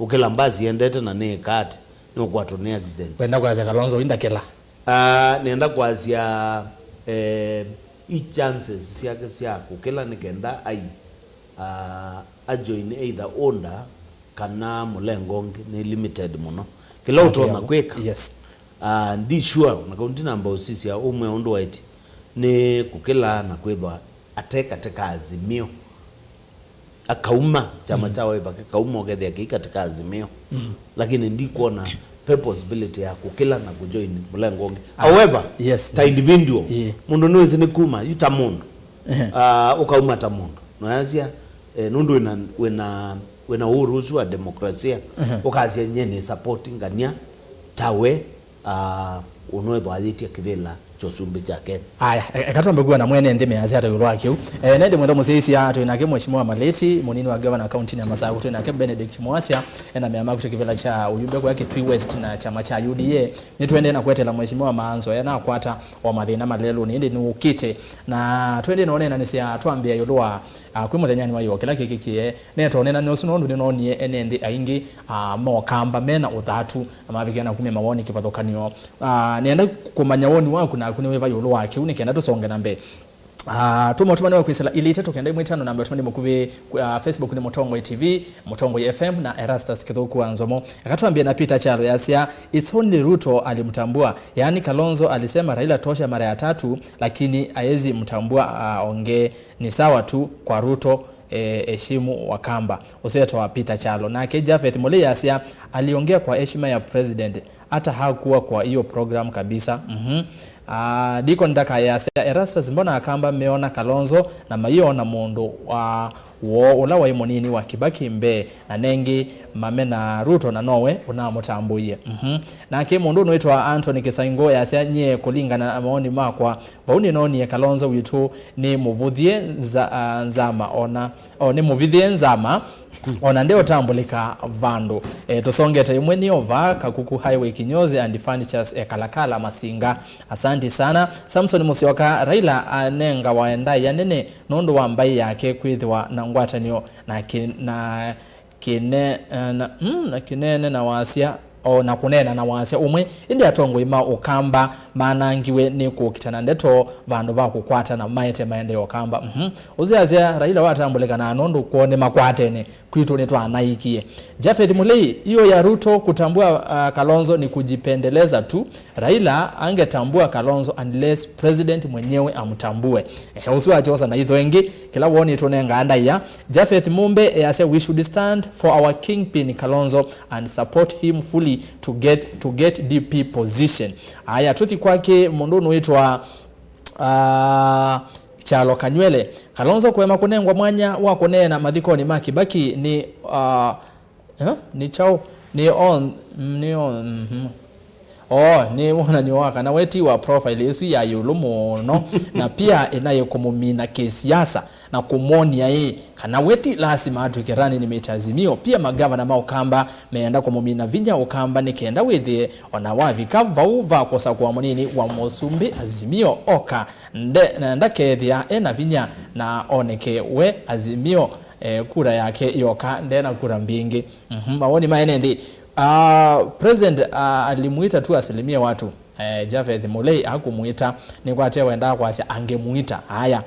ũkĩla mbasi yendete na nĩ ĩkate, nĩũkwatwa nĩ accident. Wenda kwasya Kalonzo inda kĩla. Ah, nenda kwasya, eh, i chances syake sya kũkĩla nĩ kenda ai, ah, ajoin either UDA kana mũlengo ũngĩ nĩ limited mũno. Kĩla ũtonya kwĩka, Yes. Ah, ndi sure, na kaunti namba ũsisya ũmwe ũndũ waĩtye nĩ kũkĩla na kwĩthwa ate katika Azimio. Akauma kyama kya Wiper kĩkauma ũkethĩa kĩ katika Azimio. Lakini ndikwona pe possibility ya kũkĩla na kũjoin mũlengo ũngĩ. However, yes, ta individual, mũndũ nĩwĩsĩ nĩ kuma yu ta mũndũ. Ah, ũkauma ta mũndũ. Noyasya, eh, nũndũ wĩna, wĩna, wĩna ũhuru ũsu wa demokrasia, ũkasya nye nĩ support ngania tawe, ah, ũnwethwa ayĩtya kĩvĩla kya ũsumbĩ kya Kenya. Aya, e- eka twambe kuona mwene nthĩ measya ata ĩũlũ wa kĩu. E, nende mwenda mũsyaisya twĩ nake Mheshimiwa Maleti, mũnini wa gavana kaunti ya Masaku, twĩ nake Benedict Mwasya, ena mea maku kĩvĩla kya ũyumbe kwa Kitui West na kyama kya U D A. Nĩtũendee na kwetela Mheshimiwa Maanzo, ena akwata o mathĩna malelũnĩ, ĩndĩ nĩũkĩte. Na twendee na ũneenanĩsya twambĩa ĩũlũ wa, ah, kwĩ mũthenyanĩ wa ĩo kĩla kĩkĩkie. Neta ũneenanĩ ũsu nũndũ nĩnoonie ene nthĩ aingĩ, ah, mokamba mena ũthatu, na mavikĩa na kumya mawoni kĩvathũkany'o. Ah, nĩenda kũmanya woni waku naku nĩ wĩva ĩũlũ wa kĩu nĩ kenda tũsonge na mbee. Ah, tũma ũtũmani wa kwĩsĩla ilĩ itatũ kenda ĩmwe ĩtano namba ũtũmani mũkuvĩ, ah, Facebook nĩ Mũtongoi T V, Mũtongoi F M na Erastus Kĩthũku wa Nzomo. Akatwambia na Peter Kyalo yasya, "It's only Ruto alimtambua. Yaani Kalonzo alisema Raila tosha mara ya tatu, lakini haezi mtambua, ah, ongee ni sawa tu kwa Ruto." eh, heshimu Wakamba, ũsu etawa Peter Kyalo. Nake Japheth Mũlei asya, "Aliongea kwa heshima ya president, hata hakuwa kwa hiyo program kabisa." Mhm. Ah, Deacon Ndakaya asya, "Erastus, mbona Akamba meona Kalonzo na maiona mũndũ wa woo ũla waĩ mũnini wa Kibaki mbee, na nengĩ mamena Ruto na nowe ũnamũtambũie." Mhm. Nake mũndũ ũnũĩtwa Anthony Kisaingo yasya, "Nyie kũlingana na maoni makwa, vau nĩnonie Kalonzo witũ nĩ mũvũthye nza, ah, nzama ona, o, nĩ mũvithye nzama ona ndeũtambũlĩka vandũ." E, tũsongete ĩmwe nĩ ova Kakuku Highway Kinyozi and Furnitures, e, Kalakala Masinga. Asanti sana. Samson Musyoka, Raila anengawa ndaĩa nene nũndũ wa mbaĩ yake kwĩthĩwa na ngwatanĩo na ki-, na kĩne-, eh, na, mm, na kĩnene na wasya, o na kũneena na wasya ũmwe, ĩndĩ atongoi ma Ũkamba manangiwe nĩ kũkitana ndeto vandũ va kũkwatana maete maendeeo Ũkamba. Mhm. Ũsu asya Raila watambũlĩkanaa nũndũ kwoo nĩmakwatene, kwitũ nĩtwanaikie. Japheth Mũlei, hiyo ya Ruto kutambua, ah, Kalonzo ni kujipendeleza tu. Raila angetambua Kalonzo unless president mwenyewe amtambue. Eh, ũsu akyosa na itho ĩngĩ, kĩla woni tũnengaa ndaĩa. Japheth Mumbe, eh, asya, "We should stand for our kingpin Kalonzo and support him fully to get, to get D P position." Aya, tũthi kwake mũndũ ũnũĩtwa, ah, Kyalo Kanywele. Kalonzo kũema kũnengwa mwanya wa kũneena mathikonĩ ma Kibaki nĩ, ah, Eh? Nĩ kyaũ? Nĩ on, mm, nĩ on, mhm. Oh, nĩ wonany'o wa kana we ti wa profile ĩsu ya ĩũlũ mũno, na pia ĩnaĩ kũmũmina kĩsiasa na kũmwony'a ĩ kana we ti lasima atw'ĩke running mate Azimio. Pia magavana ma Ũkamba meenda kũmũmina vinya Ũkamba nĩ kenda wĩthĩe ona wavika vau va kũsakũa mũnini wa mũsumbĩ Azimio oka nde, na ndakethĩa e na vinya na oneke we Azimio, eh, kura yake yoka, ndena kura mbingĩ. Mhm, mawoni ma ene nthĩ. Ah, President, ah, alimuita tu asilimia watu. Eh, Japheth Mulei akumuita, nĩkwatya wendaa kwasya angemuita. Aya.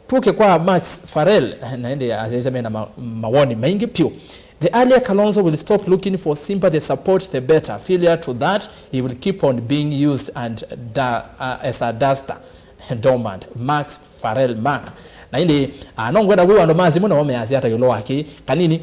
Tuke kwa Max Farrell, na ĩndĩ asyaisya mena ma-, mawoni maingĩ piũ. "The earlier Kalonzo will stop looking for sympathy support, the better. Failure to that, he will keep on being used and da-, uh, as a duster." Dormant. Max Farrell Mark. Na ĩndĩ, ah, no ngwenda kwĩwa andũ ma simũ namo measya ata ĩũlũ wake. Kanini,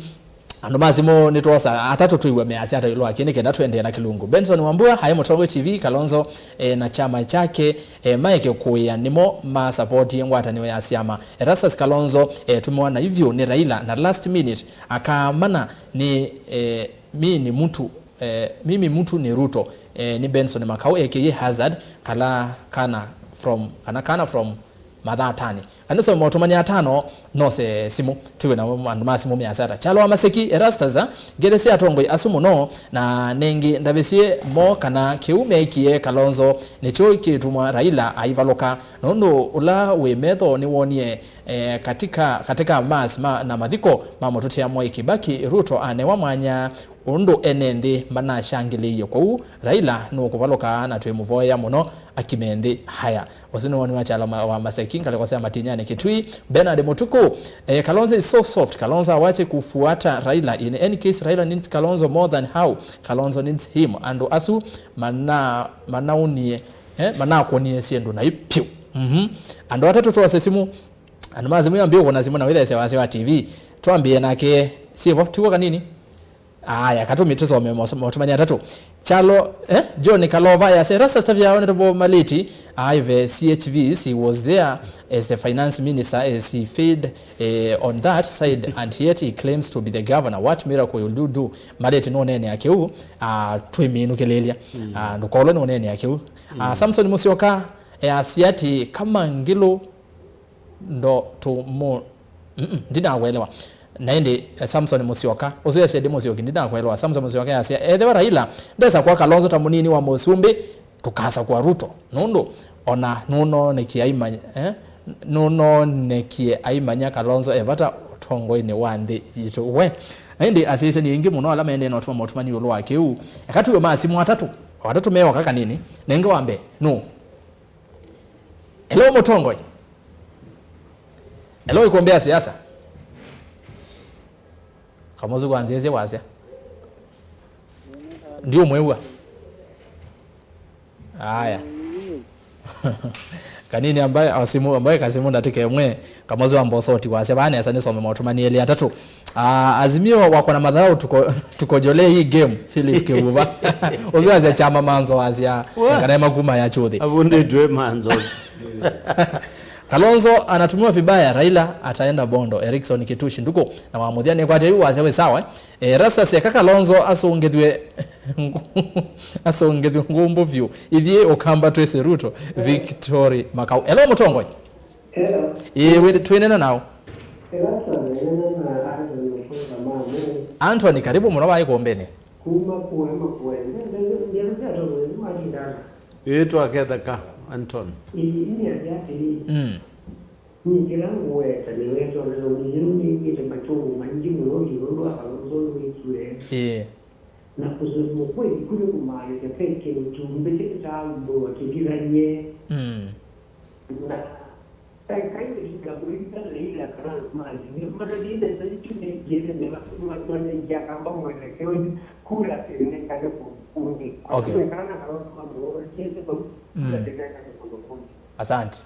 andũ ma simũ nĩtwosa atatũ twĩw'a measya ata ĩũlũ wake, nĩ kenda tũendee na kĩlungu. Benson Wambua, aĩ Mũtongoi T V, Kalonzo, eh, na kyama kyake, eh, maeke kũĩa nĩmo masapotie ngwatanĩo ya syama. Erastus Kalonzo, eh, tũmĩwa na ivyu nĩ Raila, na last minute akaamana nĩ, eh, mi ni mtu, eh, mimi mtu ni Ruto, eh, ni Benson Makau A K A Hazard, kala kana from, kana kana from Mathatani. Kana some maũtũmani atano, nose simũ, tiwe na andũ ma simũ measya ata. Kyalo wa Maseki, Erastus, ngelesye atongoi asu mũno, na nengĩ ndavĩsye mo kana kĩu mekie Kalonzo nĩkyo kĩtuma Raila aivalũka, nũndũ ũla wĩ metho nĩwonie, eh, katika, katika mass ma, na mathiko ma mũtũtia Mwai Kibaki, Ruto anewa mwanya ũndũ ene nthĩ manashangĩlĩie. Kwoou Raila nũkũvalũka na twĩmũvoya mũno akime nthĩ. Haya, ũsu nĩ woni wa Kyalo ma-, wa Maseki, ngalĩko sya Matinyani Kitui. Bernard Mutuku, eh, Kalonzo is so soft. Kalonzo awache kufuata Raila. In any case, Raila needs Kalonzo more than how Kalonzo needs him. Andũ asu mana-, manaunie, eh, manakũnie syĩndũ na ipiũ. Mhm. Andũ atatũ twose simũ. Andũ ma simũ yambie ũkũna simũ na wĩthesya wasya wa T V. Twambie nake, sivyo? Tuko kanini? Aya, katũmi tũsome mos-, maũtũmani atatũ. Kyalo, eh? John Kalova yasya, Erastus Tavia, Honorable Maliti, aive C H Vs, he was there as the finance minister as he failed, eh, on that side and yet he claims to be the governor. What miracle will you do? Maliti nũneenea kĩu, ah, twĩminũkĩlĩlya. Mm. Ah, ndũkolwe nũneenea kĩu. Ah, mm. Samson Musyoka, eh, asya ati, kama Ngilu ndo tũmũ-, mm-mm, ndinakwelewa. Na ĩndĩ, eh, Samson Musyoka, ũsu yasya ndi Musyoki, ndinakwelewa. Samson Musyoka yasya, ethĩwa Raila ndesa kwa Kalonzo ta mũnini wa mũsumbĩ, tũkasa kwa Ruto. Nũndũ, ona nũnonekie aimanya, eh? Nũnonekie aimanya Kalonzo e vata ũtongoinĩ wa nthĩ yitũ. We. Na ĩndĩ asyaisye nĩ aingĩ mũno ala maendee na ũtuma maũtũmani ĩũlũ wa kĩu. Eka tuwe ma simũ atatũ. Atatũ meoka kanini. Nenge wa mbee. Nũ? Hello, mũtongoi. Hello, ĩkũmbĩ ya siasa. Kamosi kwanzĩsye wasya. Ndiũmwĩw'a. Aya. Kanini ambaye, ah, simu, ambaye kasimu ndatĩka ĩmwe, Kamosi wa Mbosoti wasya vaa nesa nĩsome maũtũmani elĩ atatũ. Ah, Azimio wako na madharau, tuko-, tukojolee hii game, Philip Kivuva. Ũsu asya chama manzo asya, kana makuma ya chuthi. Avundĩtwe manzo. Kalonzo anatumiwa vibaya, Raila ataenda Bondo, Erickson Kitushi Nduku, na wa mũthya nĩkwatya yu wasya wĩ sawa, eh? Eh, Rasta seka Kalonzo asũngĩthw'e, asũngĩthw'e ngũmbũ vyũ. Ithyĩ Ũkamba twĩsĩ Ruto, Victory Makau. Hello, mũtongoi. Hello. Ĩĩ, wĩ-, twĩnena nao. Hello, sir. Nena na Anthony Okwenda Mamu. Anthony, karibu mũno wa ĩkũmbĩnĩ. Kuma kuwe makuwe. Ndio ndio ndio ndio ndio. Ĩĩ, twaketheka, Anton. Ĩĩ, nĩ atĩ atĩrĩ. Mm. Nĩ kĩla ngũweta nĩweta ũndũ ũyũ nĩngĩte machungu maingĩ mũno ĩũlũ wa Kalonzo nĩwĩkiwe. Ĩĩ. Na kusema kweli kũlĩ kũmaanisya ve kĩndũ kĩũmbĩte kĩtaambũwa kĩvithany'e. Mm. Na kai kai nĩkĩka kũilikana ila kana mali. Nĩ matatĩe nesa nĩkyo nĩngĩte nĩ matwanengia kamba mwelekeo kula tene kale kũngĩ. Okay. Kana Kalonzo mamũorekete vau, mm, kula tene kale kũngĩ. Asante.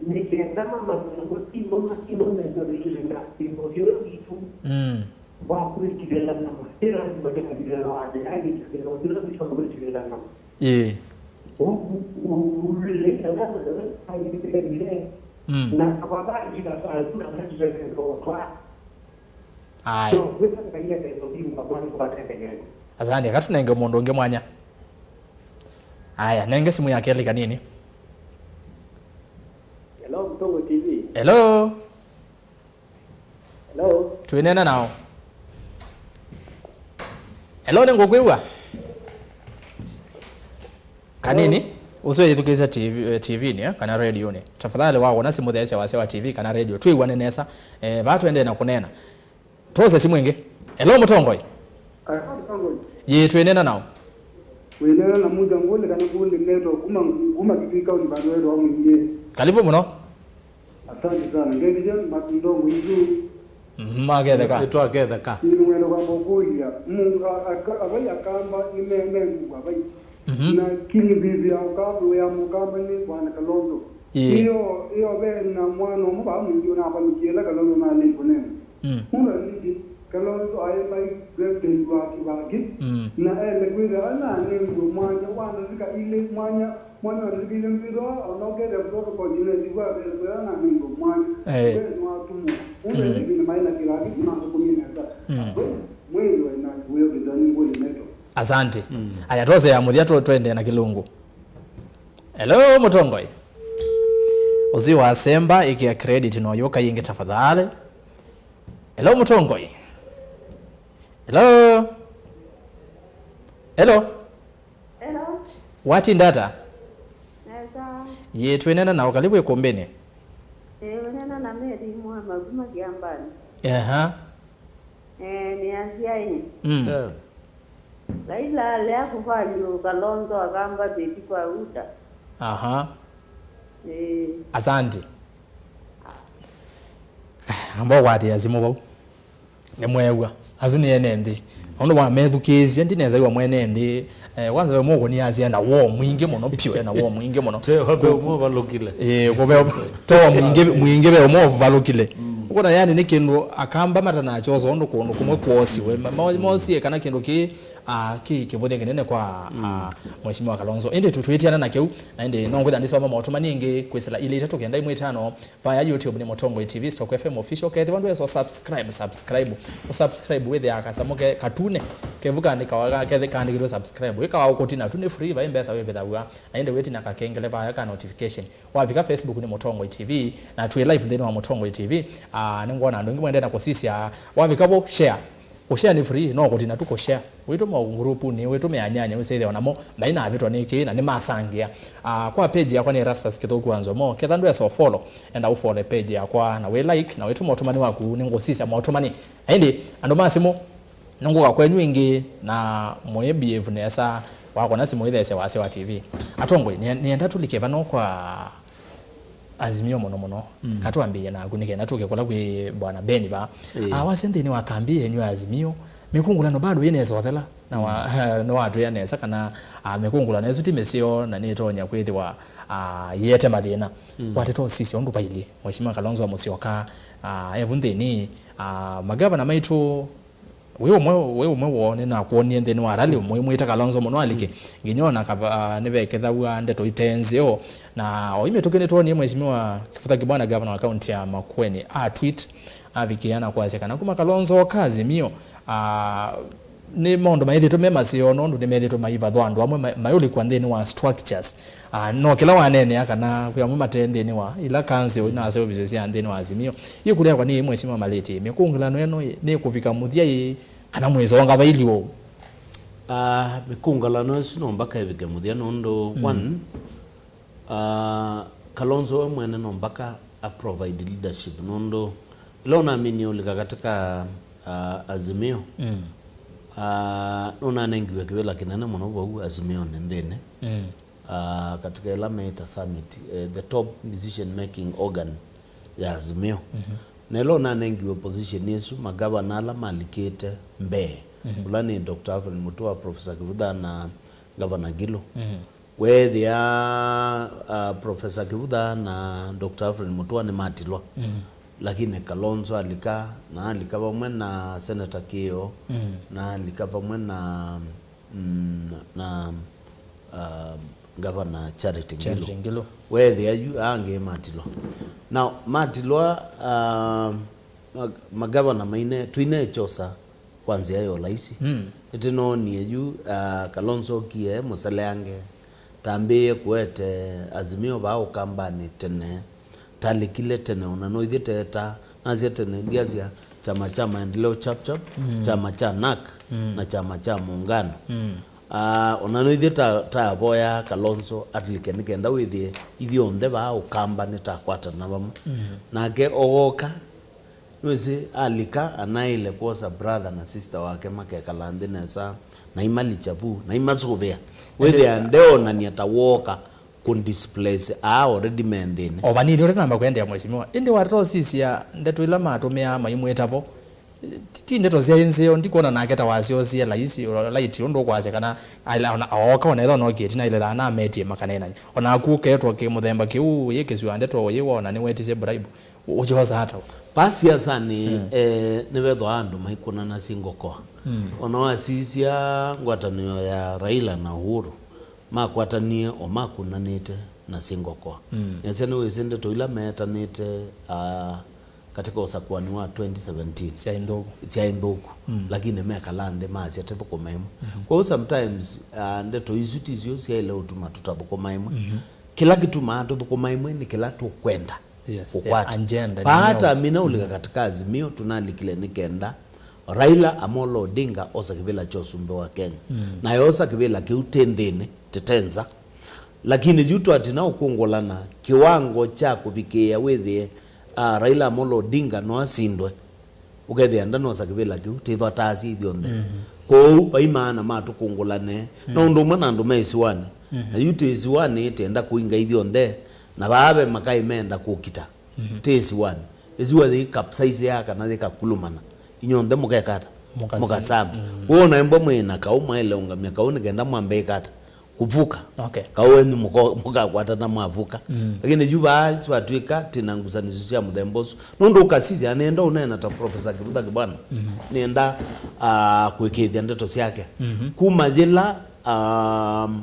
Nĩ kenda mamanya mũtino, matino methĩwa tũtĩ na simbo syũla witũ. Mm. Wa kwĩtigĩla nyama. Ĩla nĩ matĩkavĩla wate, aĩtĩkĩla ũtĩla witũ wa kwĩtigĩla nyama. Ĩĩ. Ũlile kana aĩtĩkĩlile. Mm. Na kavava ĩkasala tuna matĩkĩlile kwa. Aya. So, kwĩsa Ngai akesa ũthingu wa mwana kwa tendekele. Asante, katunenge mũndũ ũngĩ mwanya. Aya, nenge simu ya kelĩ kanini. Hello, Mtongo T V. Hello. Hello. Twĩnena nao. Hello, nĩngũkwĩw'a. Kanini, ũsu wĩthukĩĩsya T V, eh, T V-nĩ, eh, kana radio-nĩ. Tafadhali wawona simũ theesya wasya wa T V kana radio. Twĩw'ane nesa. Eh, vaa tũendee na kũneena. Twose simũ ĩngĩ. Hello, mũtongoi. Hello, mũtongoi. Yĩ, twĩnena nao. Wĩnena na Muja Ngũlĩ kana Ngũlĩ Neto kuma, kuma Kitui County, vandũ wetwa Mwingĩ. Karibu mũno. Asante sana. Ngethi njema, mũtongoi isu. Mhm, maketheka. Nĩtwaketheka. Nĩwenda kwamba kũkũlya, mu-, a-, aka-, avai Akamba nĩmenengwa vai. Mhm. Na kĩlĩvĩvĩ ya Ũkamba, ya Mũkamba nĩ Bwana Kalonzo. Ĩĩ. Ĩyo, ĩyo ve na mwana ũmwe vaa Mwingĩ ũnavalũkie ĩla Kalonzo nalĩ kũnena. Mm. Ũla nĩkĩ, Kalonzo aĩ vice president wa Kĩvakĩ, mm, na ele kwĩthĩwa nanengwe mwanya wa ndavika ilĩ, mwanya, mwanya wa ndavika ilĩ mbithwa, ona ũkethĩa protocol inethĩwa vethĩwa nanengwe mwanya. Eh. We nĩwatumwa. Ũla, mm, nĩkĩ nĩmaĩ na Kĩvakĩ, nĩmasukumie nesa. Mm. We, mwĩthĩwe na wĩokĩtwa nĩ Ngũlĩ Neto. Asante. Mm. Aya, twose ya mũthya tũ-, twende na Kĩlungu. Hello, mũtongoi. Ũsu wasemba, ĩkĩa credit na ũyũka yĩngĩ tafadhali. Hello, mũtongoi. Hello. Hello. Hello. Watinda ata? Nesa. Yĩ, twĩnena nao, karibu ĩkũmbĩnĩ. Ĩĩ, ũnena na Mary Mwama kuma Kiambani. Aha. Eh, nĩ asyaĩ. Mm. Eh. Raila alea kũvalyo Kalonzo akamba vĩti kwa uta. Aha. Eh. Asante. Amba ũkwatĩa simũ vau. Nĩmweew'a. Asu nĩ ene nthĩ. Nũndũ wamethukĩĩsya, ndinethaiwa mwene nthĩ. Eh, kwanza ve mũkũni asya ena woo mwingĩ mũno, pyo ena woo mwingĩ mũno. Te, ve ũmwe ũvalũkile. Eh, kũve to mwingĩ, mwingĩ ve ũmwe ũvalũkile. Mm. Ũkona yani nĩ kĩndũ Akamba matanakyosa ũndũ kũndũ kũmwe kwosiwe. Ma-, ma-, mosie kana kĩndũ kĩ, ah, kĩ kĩvũthya kĩnene kwa, mm, ah, Mheshimiwa Kalonzo. Ĩndĩ tũ-, twĩtiana na kĩu, na ĩndĩ no ngwĩtha ndĩsoma maũtũmani ĩngĩ kwĩsĩla ilĩ itatũ kenda imwe itano, vaya YouTube nĩ Mũtongoi T V, Stock F M Official. Kethĩwa ndwesa subscribe, subscribe. Ũsubscribe wĩthĩaa kasamũ ke katune. Kevu kaandĩkawa, kethĩ kaandĩkĩtwe subscribe. Wĩkawa ũkũtina tu nĩ free, vai mbesa wĩvĩthaw'a. Na ĩndĩ wĩtina kakengele vaya ka notification. Wavika Facebook nĩ Mũtongoi T V, na twĩ live nthĩnĩ wa Mũtongoi T V. Ah, nĩngwona andũ aingĩ mwendee na kũsisya. Wavika vo, share. Kũshare nĩ free, no kũtina tu kũshare. Wĩtũma ngurupuni, wĩtũme anyanya, wĩsĩthĩa onamo, maĩ navĩtwa nĩ kĩĩ, na nĩmasangĩa. Ah, kwa page yakwa nĩ Erastus Kĩthũku wa Nzomo. Ketha ndwesa follow, enda ũfollow page yakwa, na wĩ like, na wĩtũma ũtũmani waku, nĩngũsisya maũtũmani. Na ĩndĩ, andũ ma simũ, nĩngũka kwenyu ĩngĩ, na mũĩ behave nesa, wakona simũ ĩthesya wasya wa T V. Atongoi, nĩ-, nĩenda tũlike vano kwa Azimio mũno mũno. Mm. Katwambĩĩe naku nĩ kenda tũke kũla kwĩ Bwana Ben va. Ĩĩ. Ah, wasya nthĩnĩ wa kambi yenyu ya Azimio, mĩkũngũlano bado yĩnesa ũthela na wa, mm, nĩwatwĩa nesa kana, ah, mĩkũngũlano ĩsu ti mĩseo na nĩtonya kwĩthĩwa, ah, yĩete mathĩna. Mm. Wateta ũsisya ũndũ vailyĩ. Mheshimiwa Kalonzo Musyoka, ah, evu nthĩnĩ, ah, magavana maitũ, wĩ ũmwe, wĩ ũmwe woo nĩnakwonie nthĩnĩ wa rally, mwĩmwĩta Kalonzo mũno alike. Mm. Nginya ona kava, nĩvekethaw'a ndeto ite nzeo. Na o imĩtũkĩ nĩtwonie Mheshimiwa Kivutha Kibwana, gavana wa kaunti ya Makueni, a tweet, avikĩa na kwasya kana kuma Kalonzo oka Azimio, ah, nĩ maũndũ maĩthĩtwe me maseo, nũndũ nĩmethĩtwe maivathwa andũ amwe ma-, mayũlĩkwa nthĩnĩ wa structures. Ah, no kĩla waneenea kana kwĩ amwe mate nthĩnĩ wa ila council na services sya nthĩnĩ wa Azimio. Yĩkũlya yakwa nĩ ĩĩ, Mheshimiwa Malĩti, mĩkũngũlano ĩno ĩ, nĩkũvika mũthya ĩ, kana mwĩsonga vailyĩ ũu? Ah, mĩkũngũlano ĩsu no mbaka ĩvike mũthya nũndũ, mm, one, ah, Kalonzo we mwene no mbaka a provide leadership nũndũ ĩla ũnaminie ũlika katika, ah, Azimio, mm, ah, nũnanengiwe kĩvĩla kĩnene mũno vau Azimio nĩ nthĩnĩ. Mm. Ah, katika ĩla meĩta summit, eh, the top decision making organ ya Azimio. Mhm. Na ĩla ũnanengiwe position ĩsu, magavana ala malikĩte mbee, mhm, ũla nĩ Doctor Alfred Mutua, Professor Kivutha na Governor Ngilu. Mhm. Weethĩa, ah, Professor Kivutha na Doctor Alfred Mutua nĩmatilwa. Mhm. Lakini Kalonzo alika, na alika vamwe na Senator Kĩo, mhm, na alika vamwe na, mm, na, ah, Governor Charity Ngilu. Charity Ngilu. Weethĩa yu angĩ matilwa. Now, matilwa, ah, ma-, magavana maine, tũinechosa kwa nzĩa ya ũlaisi. Mm. Nĩtũnoonie yu, ah, Kalonzo okie mũseleange, tambĩĩe kũete Azimio vaa Ũkambanĩ tene, talikile tene, ona noithyĩ teeta, nasya tene, ndyasya kyama kya Maendeleo Chap Chap, mm, kyama kya nak, mm, na kyama kya Muungano. Mm. Ah, ona noithyĩ ta, tayavoya Kalonzo atulike nĩ kenda wĩthĩe ithyonthe vaa Ũkambanĩ takwatana vamwe. Mm. Nake ogoka, nĩwĩsĩ alika anaĩle kwosa brother na sister wake makekala nthĩ nesa, na imalikya vu, na imasũvĩa. Wĩthĩa ndeonany'a ta wooka kũ displace aa already me nthĩnĩ. O vanini ũtanamba kũendeea, Mheshimiwa. Ĩndĩ watata ũsisya ndeto ila matũmĩaa maimwĩta vo, ti, ti ndeto syaĩ nzeo, ndikwona nake ta wasyosie laisi, laiti ũndũ ũkwasya kana aila ona, ooka ona ethwa nokie ĩtina ailelaa na ametie makaneenany'a. Onaku ũketwa kĩ mũthemba kĩu, yĩ kĩsua ndeto, yĩ wona nĩwetisye bribe. Ũkyosa ata? Vaa siasanĩ, mm, eh, nĩvethwa andũ maikũnana single core. Mm. Ona wasisya ngwatanĩo ya Raila na Uhuru, makwatanie o makũnanĩte na single core. Mm. Nĩasya nĩwĩsĩ ndeto ila meetanĩte, ah, katika ũsakuani wa twenty seventeen syaĩ nthũku. Syaĩ nthũku. Mm. Lakini mekala nthĩ masya tũthũkũme ĩmwe. Mm-hmm. Kwoou sometimes, ah, ndeto isu tisyo syaĩle ũtuma tũtathũkũma ĩmwe. Mm-hmm. Kĩla kĩtumaa tũthũkũma ĩmwe nĩ kĩla tũkwenda. Yes, kũkwata. Agenda nĩ vaa nĩyo. Tamina ũlika, mm, katika Azimio, tunalikile nĩ kenda Raila Amolo Odinga osa kĩvĩla kya ũsumbĩ wa Kenya. Mm. Na yosa kĩvĩla kĩu tĩ nthĩnĩ, tĩte nza. Lakini yu twatina ũkũngũlana kĩwango kya kũvikĩĩa wĩthĩe, ah, Raila Amolo Odinga no asindwe. Ũkethĩa ndanosa kĩvĩla kĩu, tĩthwa taasya ithyonthe. Mm. Kwoou, vai maana ma tũkũngũlane. Mm. Na ũndũ ũmwe na andũ me ĩsiwanĩ. Mm. Na yu twĩ ĩsiwanĩ, tenda kũinga ithyonthe, na vaa ve makaĩ meenda kũkita. Mm. Twĩ ĩsiwanĩ. Ĩsiwa yĩkapsaiseaa kana yĩkakulumana, inyonthe mũkeka ata? Mũkasama. Mũkasama. Mm. Kwoou ona embwa mwĩ na kaũ, mwaĩle ũngamya kaũ nĩ kenda mwambe ĩka ata? Kuvuka. Okay. Kaũ wenyu mũko-, mũkakwatana mwavuka. Mm. Lakini yu vaa twatw'ĩka twĩ na ngusanĩsyo sya mũthemba ũsu. Nũndũ ũkasisya, nĩenda ũneena ta Professor Kivutha Kibwana. Mm-hmm. Nĩenda, ah, kũĩkĩĩthya ndeto syake. Mm-hmm. Kuma yĩla, um,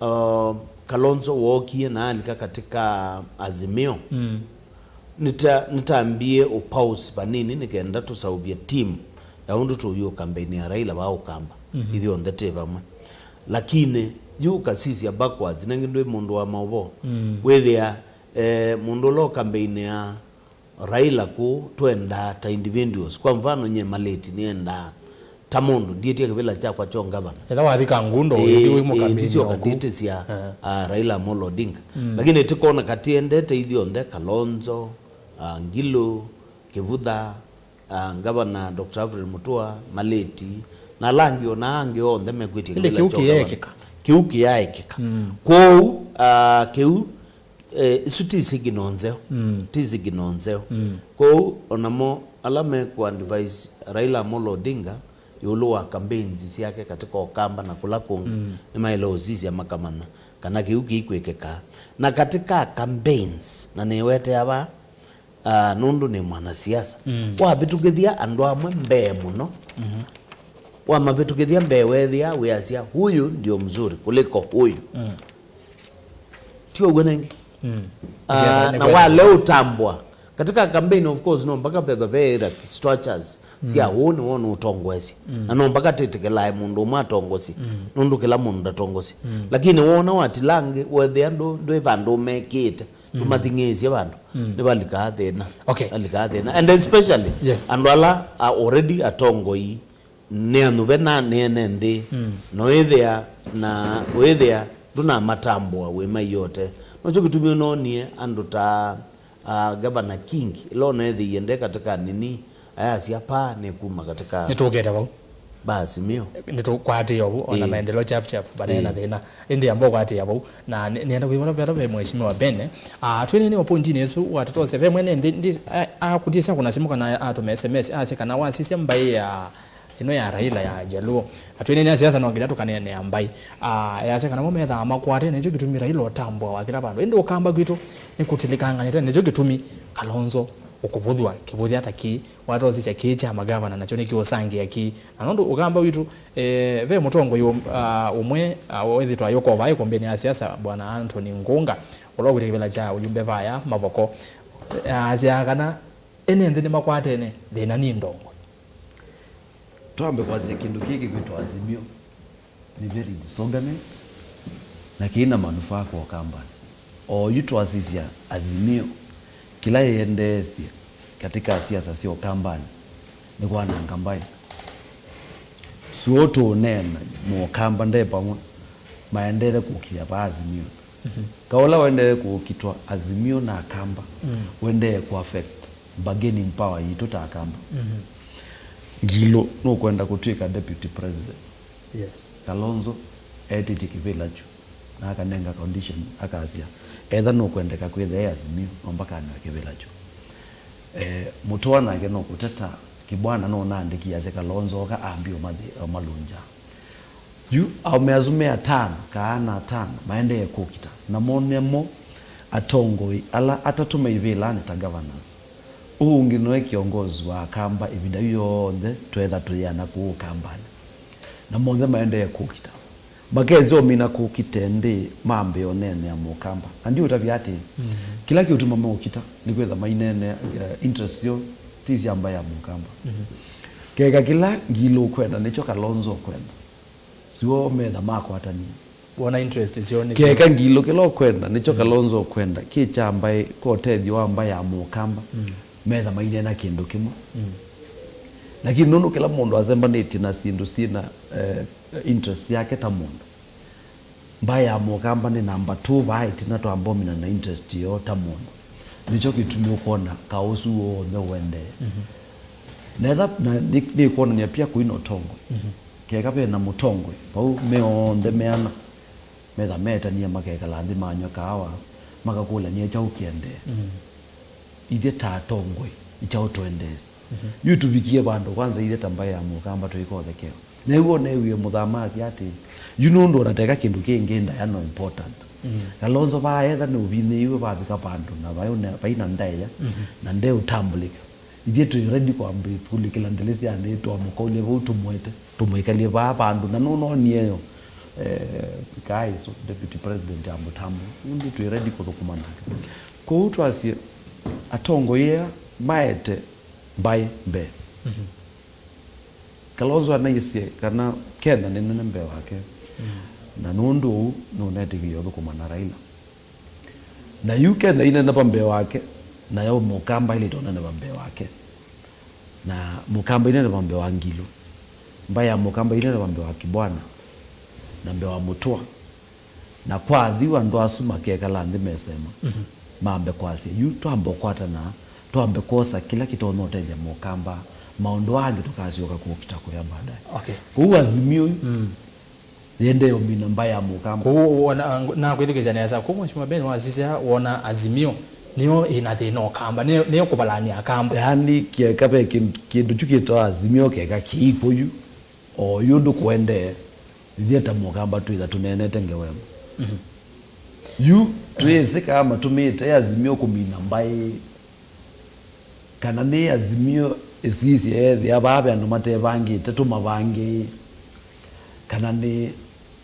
uh, Kalonzo wookie na alika katika Azimio, mm, nĩta-, nĩtambie ũpause vanini nĩ kenda tũseũvye team ya ũndũ tũyũka mbeinĩ ya Raila vaa Ũkamba. Mhm. Ithyonthe twĩ vamwe. Lakini yu ũkasisya backwards, nengĩ ndwĩ mũndũ wa maũvoo. Mm. Wĩthĩa, eh, mũndũ ũla ũka mbeinĩ ya Raila kũu twendaa ta individuals. Kwa mfano, nyie Malĩti nĩendaa ta mũndũ, ndiĩtye kĩvĩla kyakwa kya ũngavana. Ethĩwa wathi Kangundo, ĩĩ, ĩndĩ wĩ, ĩĩ, mũkambĩnĩ ndisyoka oku. Ndĩtĩsya, eh, ah, Raila Amolo Odinga. Mm. Lakini tĩkona katiendete ithyonthe, Kalonzo, ah, Ngilu, Kivutha, ah, Ngavana Doctor Alfred Mutua, Malĩti, na ala angĩ, ona angĩ onthe mekwĩtye. Ĩndĩ kĩvĩla kĩu kya ũngavana kĩyeekĩka. Kĩu kĩyaekĩka. Mm. Kwoou, ah, kĩu Eh, isu ti signal nzeo. Mm. Ti signal nzeo. Mm. Kwoou onamo ala mekũ advise Raila Amolo Odinga ĩũlũ wa campaigns syake katika Ũkamba na kũla kũngĩ, mm, nĩmaĩle ũsisya makamanya kana kĩu kĩikwĩkĩka. Na katika campaigns, na nĩwetea vaa, ah, nũndũ nĩ mwanasiasa, mm, wavĩtũkĩthya andũ amwe mbee mũno, mm-hmm, wamavĩtũkĩthya mbee, weethĩa wĩasya, "Huyu ndio mzuri kuliko huyu." Mm. Ti ũw'o nengĩ? Mm. Ah, na wale ũtambwa katika campaign, of course, no mpaka vetha ve structures sya, mm, ũũ nĩwe ũnũtongoesya. Mm. Na no mpaka twĩtĩkĩlae mũndũ ũmwe atongosye, mm, nũndũ kĩla mũndũ ndatongosye. Mm. Lakini wona watila angĩ, wethĩa ndũ-, ndwĩ vandũ ũmekĩte, mm, ndũmathing'ĩĩsye vandũ, mm, nĩvalikaa thĩna. Okay. Valikaa thĩna. And especially, yes, andũ ala are already atongoi, nĩ anyuve na nĩ ene nthĩ, mm, na ũĩthĩa, na ũĩthĩa ndũnamatambũa wĩ mai yote. Nokyo kĩtumi ũnoonie andũ ta, ah, Governor Kingi, ĩla ũneethĩie nde katika nini, ayasya, "Paa nĩ kuma katika." Nĩtũkĩte vau. Basi, mio. Nĩtũkwatĩĩa ũu, ona, ĩĩ, maendeleo chap chap, vanaena, ĩĩ, thĩna. Ĩndĩ amba ũkwatĩĩa vau. Na nĩ-, nĩenda kwĩwona veta ve Mheshimiwa Ben. Ah, twĩnĩnĩ wa point-inĩ ĩsu, watata ũseve mwene nthĩ, nthĩ, a-, akũtĩsya kũna simũ kana atũme S M S, asya kana wasisya mbaĩ ya, ĩno ya Raila ya Jaluo. Na twĩnĩnĩ a siasa no nginya tũkaneenea mbaĩ. Ah, yasya kana mo methaa makwatene, nĩkyo kĩtumi Raila ũtambũawa kĩla vandũ. Ĩndĩ Ũkamba kwitũ nĩkũtilĩkanganĩte, nĩkyo kĩtumi Kalonzo ũkũvũthw'a kĩvũthya ta kĩĩ, watosisya kĩĩ kya magavana, nakyo nĩkĩũsangĩa kĩĩ. Na nũndũ Ũkamba witũ, eh, ve mũtongoi ũm-, ah, ũmwe, ah, wĩthĩtwa ayũkova ĩkũmbĩnĩ ya siasa, Bwana Anthony Ngunga, ũla ũkwĩtya kĩvĩla kya ũyumbe vaya Mavoko, eh, asyaa kana ene nthĩ nĩmakwatene, thĩna nĩ ndongoi. Twambe kwasya kĩndũ kĩĩ kĩkwĩtwa Azimio. Nĩ very disorganized, na kĩi na manufaa kwa Ũkambanĩ. Oyu twasisya Azimio, kĩla yĩendeesye katika siasa sya Ũkambanĩ nĩ kwananga mbaĩ. Suo tũũneena Mũkamba nde vamwe, maendete kũkĩa vaa Azimio. Mhm. Kaũla waendee kũkitwa Azimio na Akamba, mm, wendee kũ affect bargaining power yitũ ta Akamba. Mhm. Ngilu nũkwenda kũtw'ĩka deputy president. Yes. Kalonzo etĩtye kĩvĩla kyu, na akanenga condition, akasya, etha nũkwendeka kwĩthĩa e Azimio, no mbakanĩwa kĩvĩla kyu. Eh, Mũtũa nake nũkũteta, Kĩbwana nũnaandĩkie asya Kalonzo oka ambie ũmathi-, ũmalũngya. Yu aũme asu me atano, kaa ana atano, maendee kũkita, namo nĩmo atongoi ala atatũ me ivĩlanĩ ta governors. Ũũ ũngĩ nĩwe kĩongozi wa Akamba ĩvinda yu yonthe tweetha tũyĩana kũu Ũkambanĩ. Na monthe maendee kũkita. Makesĩ ũmina kũkite nthĩ mambe oneenea Mũkamba. Na ndiũtavya atĩĩ, mhm, kĩla kĩũtuma meũkita nĩkwĩtha maineenea, eh, interest syoo ti sya mbaĩ ya Mũkamba. Mhm. Keka kĩla Ngilu ũkwenda nĩkyo Kalonzo ũkwenda. Suo metha makwatanie. Wona interest syoo nĩ keka Ngilu kĩla ũkwenda nĩkyo, mm, Kalonzo ũkwenda, kĩ kya mbaĩ, kwa ũtethyo wa mbaĩ ya Mũkamba, mm, metha maineena kĩndũ kĩmwe. Mm. Lakini nũndũ kĩla mũndũ asembanĩtye na syĩndũ syĩna, eh, interest yake ta mũndũ, mbaĩ ya Mũkamba nĩ namba two vaa ĩtina twamba ũmina na interest yoo ta mũndũ. Nĩkyo kĩtumi ũkwona kaũ ũsu w'onthe ũendee. Mhm. Netha, na nĩ, nĩkwonany'a pia kũi na ũtongoi. Mhm. Keka ve na mũtongoi, vau me onthe me ana, metha meetanie makekala nthĩ manyw'a kaawa, makakũlany'a kyaũ kĩendee. Mm. Ithyĩ ta atongoi, nĩ kyaũ tũendeesye? Mhm. Yu tũvikie vandũ kwanza ithyĩ ta mbaĩ ya Mũkamba tũikothekewa. Na yu wona ewie mũthama asya atĩ, yu nũndũ ona teka kĩndũ kĩngĩ ndaya no important. Mm. Kalonzo vaa etha nĩ ũvinyĩĩwe vavika vandũ na vai na, vai na ndaĩa, mhm, na ndeũtambũlĩka. Ithyĩ twĩ ready kwambĩ kũlikĩla ndĩlĩ sya nthĩ, twamũkaũlya vau tũmwete, tũmwĩkalye vaa vandũ, na nũnonie yo, eh, kaa ĩsu, Deputy President amũtambũe. Nũndũ twĩ ready kũthũkũma nake. Kwoou twasye, atongoi aa maete mbaĩ mbee. Mhm. Kalonzo anaisye kana Kenya nĩ nene mbee wake. Mm. Na nũndũ ũu, nũnetĩkĩlya ũthũkũma na Raila. Na yu Kenya ineneva mbee wake, nayo Mũkamba ilĩte ũneneva mbee wake. Na Mũkamba ineneva mbee wa Ngilu. Mbaĩ ya Mũkamba ineneva mbee wa Kibwana, na mbee wa Mũtũa. Na kwa athiu andũ asu makekala nthĩ mesema, mhm, mambe kwasya, yu twambe ũkwatana, twambe kwosa kĩla kĩtonya ũtethya Mũkamba, maũndũ aa angĩ tũkasyoka kũkita kũya baadaye. Okay. Kwoou Azimio yu, mm, Yĩendee ũmina mbaĩ ya Mũkamba. Kũu wona, nakwĩthukĩĩsya nesa, kũu Mheshimiwa Ben wasisya wona Azimio nĩyo ĩna thĩna Ũkamba, nĩyo, nĩyo kũvalany'a Akamba. Yaani, kĩeka ve kĩndũ, kĩndũ kyu kĩtawa Azimio keka kĩikw'o yu, o yu ũndũ kũendee, ithyĩ ta Mũkamba twĩtha tũneenete ngewa ĩmwe. Mhm. Yu twĩsĩ kaa matũmĩĩte Azimio kũmina mbaĩ, kana nĩ Azimio ĩsisye ethĩa vaa ve andũ matevangĩte tũmavangĩe, kana nĩ,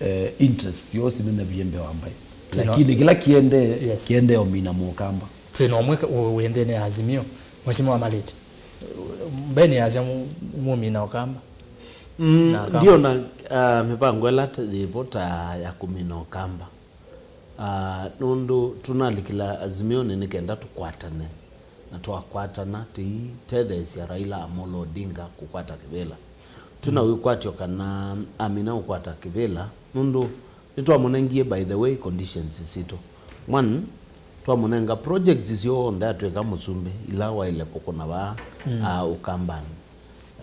eh, interest syoo sinenevie mbee wa mbaĩ. Twĩna Lakini kĩla kĩendee, Yes. kĩendee ũmina Mũkamba. Twĩna ũmwe ka-, wĩ, wĩ nthĩnĩ ya Azimio, Mheshimiwa Maliti. Ben asya mu-, mũmina Ũkamba. Mm, Na Akamba. Ndiona, ah, mĩvango ĩla ta yĩvo ta ya kũmina Ũkamba. Ah, nũndũ tũnalikĩla Azimio nĩ, nĩ kenda tũkwatane, na twakwatana tũitetheesya Raila Amolo Odinga kũkwata kĩvĩla. Tũna wĩkwatyo kana amina ũkwata kĩvĩla, nũndũ nĩtwamũnengie, by the way, conditions sitũ. One, twamũnenga projects syonthe atw'ĩka mũsumbĩ, ila waĩle kũkũna vaa, Mm. ah, Ũkambanĩ.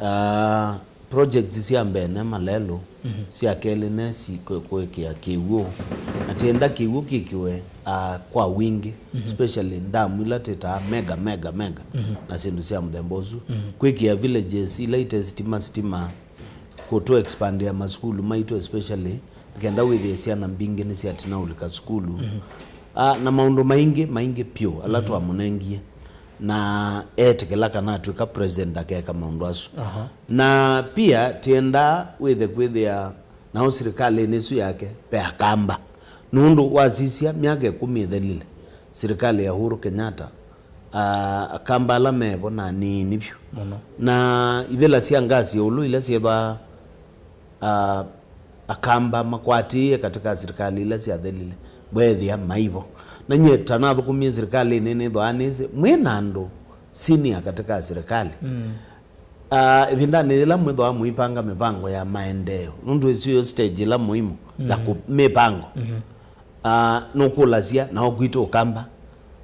Ah, projects sya mbee ne malelũ, Mhm. sya kelĩ ne si-, kũ-, kũĩkĩa kĩw'ũ. Na tienda kĩw'ũ kĩkĩwe, ah, kwa wingĩ, Mhm. especially ndamu ila twĩtaa mega, mega, mega, Mhm. na syĩndũ sya mũthemba ũsu. Mhm. Kwĩkĩa villages ila ite sitima, sitima, kũtũ expandĩa masukulu maitũ especially, nĩ kenda wĩthĩe syana mbingĩ nĩsyatinaũlika sukulu. Mhm. Ah, na maũndũ maingĩ, maingĩ pyũ ala Mhm. twamũnengie. Na etĩkĩla kana atw'ĩka president akeka maũndũ asu. Aha. Na pia tiendaa wĩthe kwĩthĩa nao sirikalĩnĩ ĩsu yake ve Akamba. Nũndũ wasisya myaka ĩkũmi ĩthelile, sirikalĩ ya Uhuru Kenyatta, ah, Akamba ala mevo na anini vyũ. Mũno. Na ivĩla sya ngasi ya ĩũlũ ila syĩthwaa, ah, Akamba makwatĩĩe katika sirikali ila syathelile, weethĩa maivo. Na nyie ta nathũkũmie sirikalĩnĩ nĩthwaa nĩsĩ mwĩ na andũ senior katika sirikali. Mm. Ah, ĩvindanĩ yĩla mwĩthwaa mũipanga mĩvango ya maendeeo, nũndũ ĩsu yo stage ĩla mũimu ya Mm. kũ-, mĩvango. Mhm. Ah, nũkũlasya nao kwitũ Ũkamba,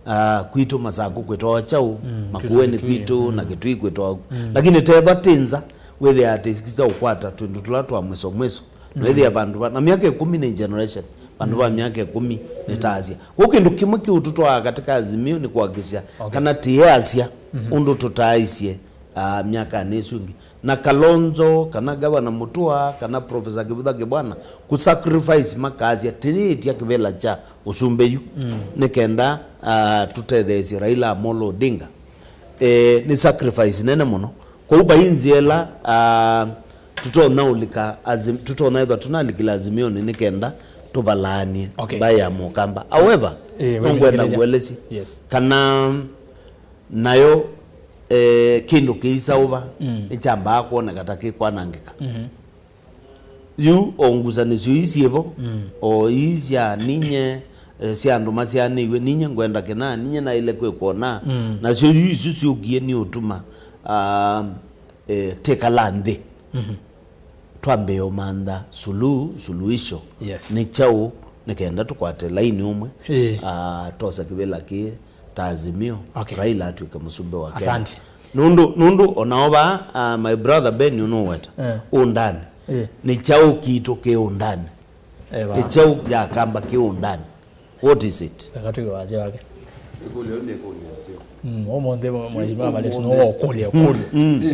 ah, kwitũ Masakũ kwĩtwa kyaũ, Mm, Makueni kwitũ Kitui, kwitũ, na mm. Kitui kwĩtwa. Mm. Lakini tethwa tĩ nza, wĩthĩa atĩ sikisa ũkwata twĩndũ tũla twa mwiso mwiso. Na Mm. wĩthĩa vandũ va, na myaka ĩkũmi nĩ generation, vandũ va Mm. myaka ĩkũmi nĩ Mm. taasya. Kwoou kĩndũ kĩmwe kĩũtũtwaa katika Azimio nĩ kũhakikisha Okay. kana tĩasya Mhm. ũndũ tũtaaisye ah, myakanĩ ĩsu ĩngĩ. Na Kalonzo, kana Gavana Mutua, kana Professor Kivutha Kibwana, kũsacrifice makasya, tĩyĩtya kĩvĩla kya ũsumbĩ yu, Mm. nĩ kenda, ah, tũtetheesye Raila Amolo Odinga. Eh, nĩ sacrifice nene mũno. Kwoou vai nzĩa ĩla, ah, tũtonya ũlika Azim-, tũtonya ĩthwa tũnalikĩla Azimio-nĩ nĩ kenda tũvalaanie Okay. mbaĩ ya Mũkamba. However, Eh, no ngwenda wĩmĩnĩkĩlĩlya. ngũelesye Yes. kana Nayo, eh, kĩndũ kĩisaũva Mm. nĩkyambaa kwoneka ta kĩkwanangĩka. Mhm. Yu o ngusanĩsyo ii syĩvo, Mm. o ii sya ninye, eh, sya andũ masyaanĩw'e, ninye ngwenda kĩna, ninye naĩle kwĩkwa ũna, Mm. nasyo yu isu syũkie nĩ ũtuma, ah, eh, tĩkala nthĩ. Mhm. Twambĩe ũmantha suluhu, suluhisho Yes. nĩ kyaũ, nĩ kenda tũkwate laini ũmwe, Ĩĩ. ah, tose kĩvĩla kĩĩ ta Azimio, Okay. Raila atw'ĩke mũsumbĩ wa Kenya. Asante. Nũndũ, nũndũ onao vaa, ah, my brother Ben ũnũweta, Eh. ũndani. Ĩĩ. Nĩ kyaũ kitũ kĩ ũndani? Eh, va. Nĩ kyaũ ya Kamba kĩ ũndani? What is it? Eka twĩke wasya wake. Ĩkũlyo nĩ ĩkũlyo syo. Mm, ũmũnthĩ mheshimiwa Maleti no ũkũlya, ũkũlya. Mm.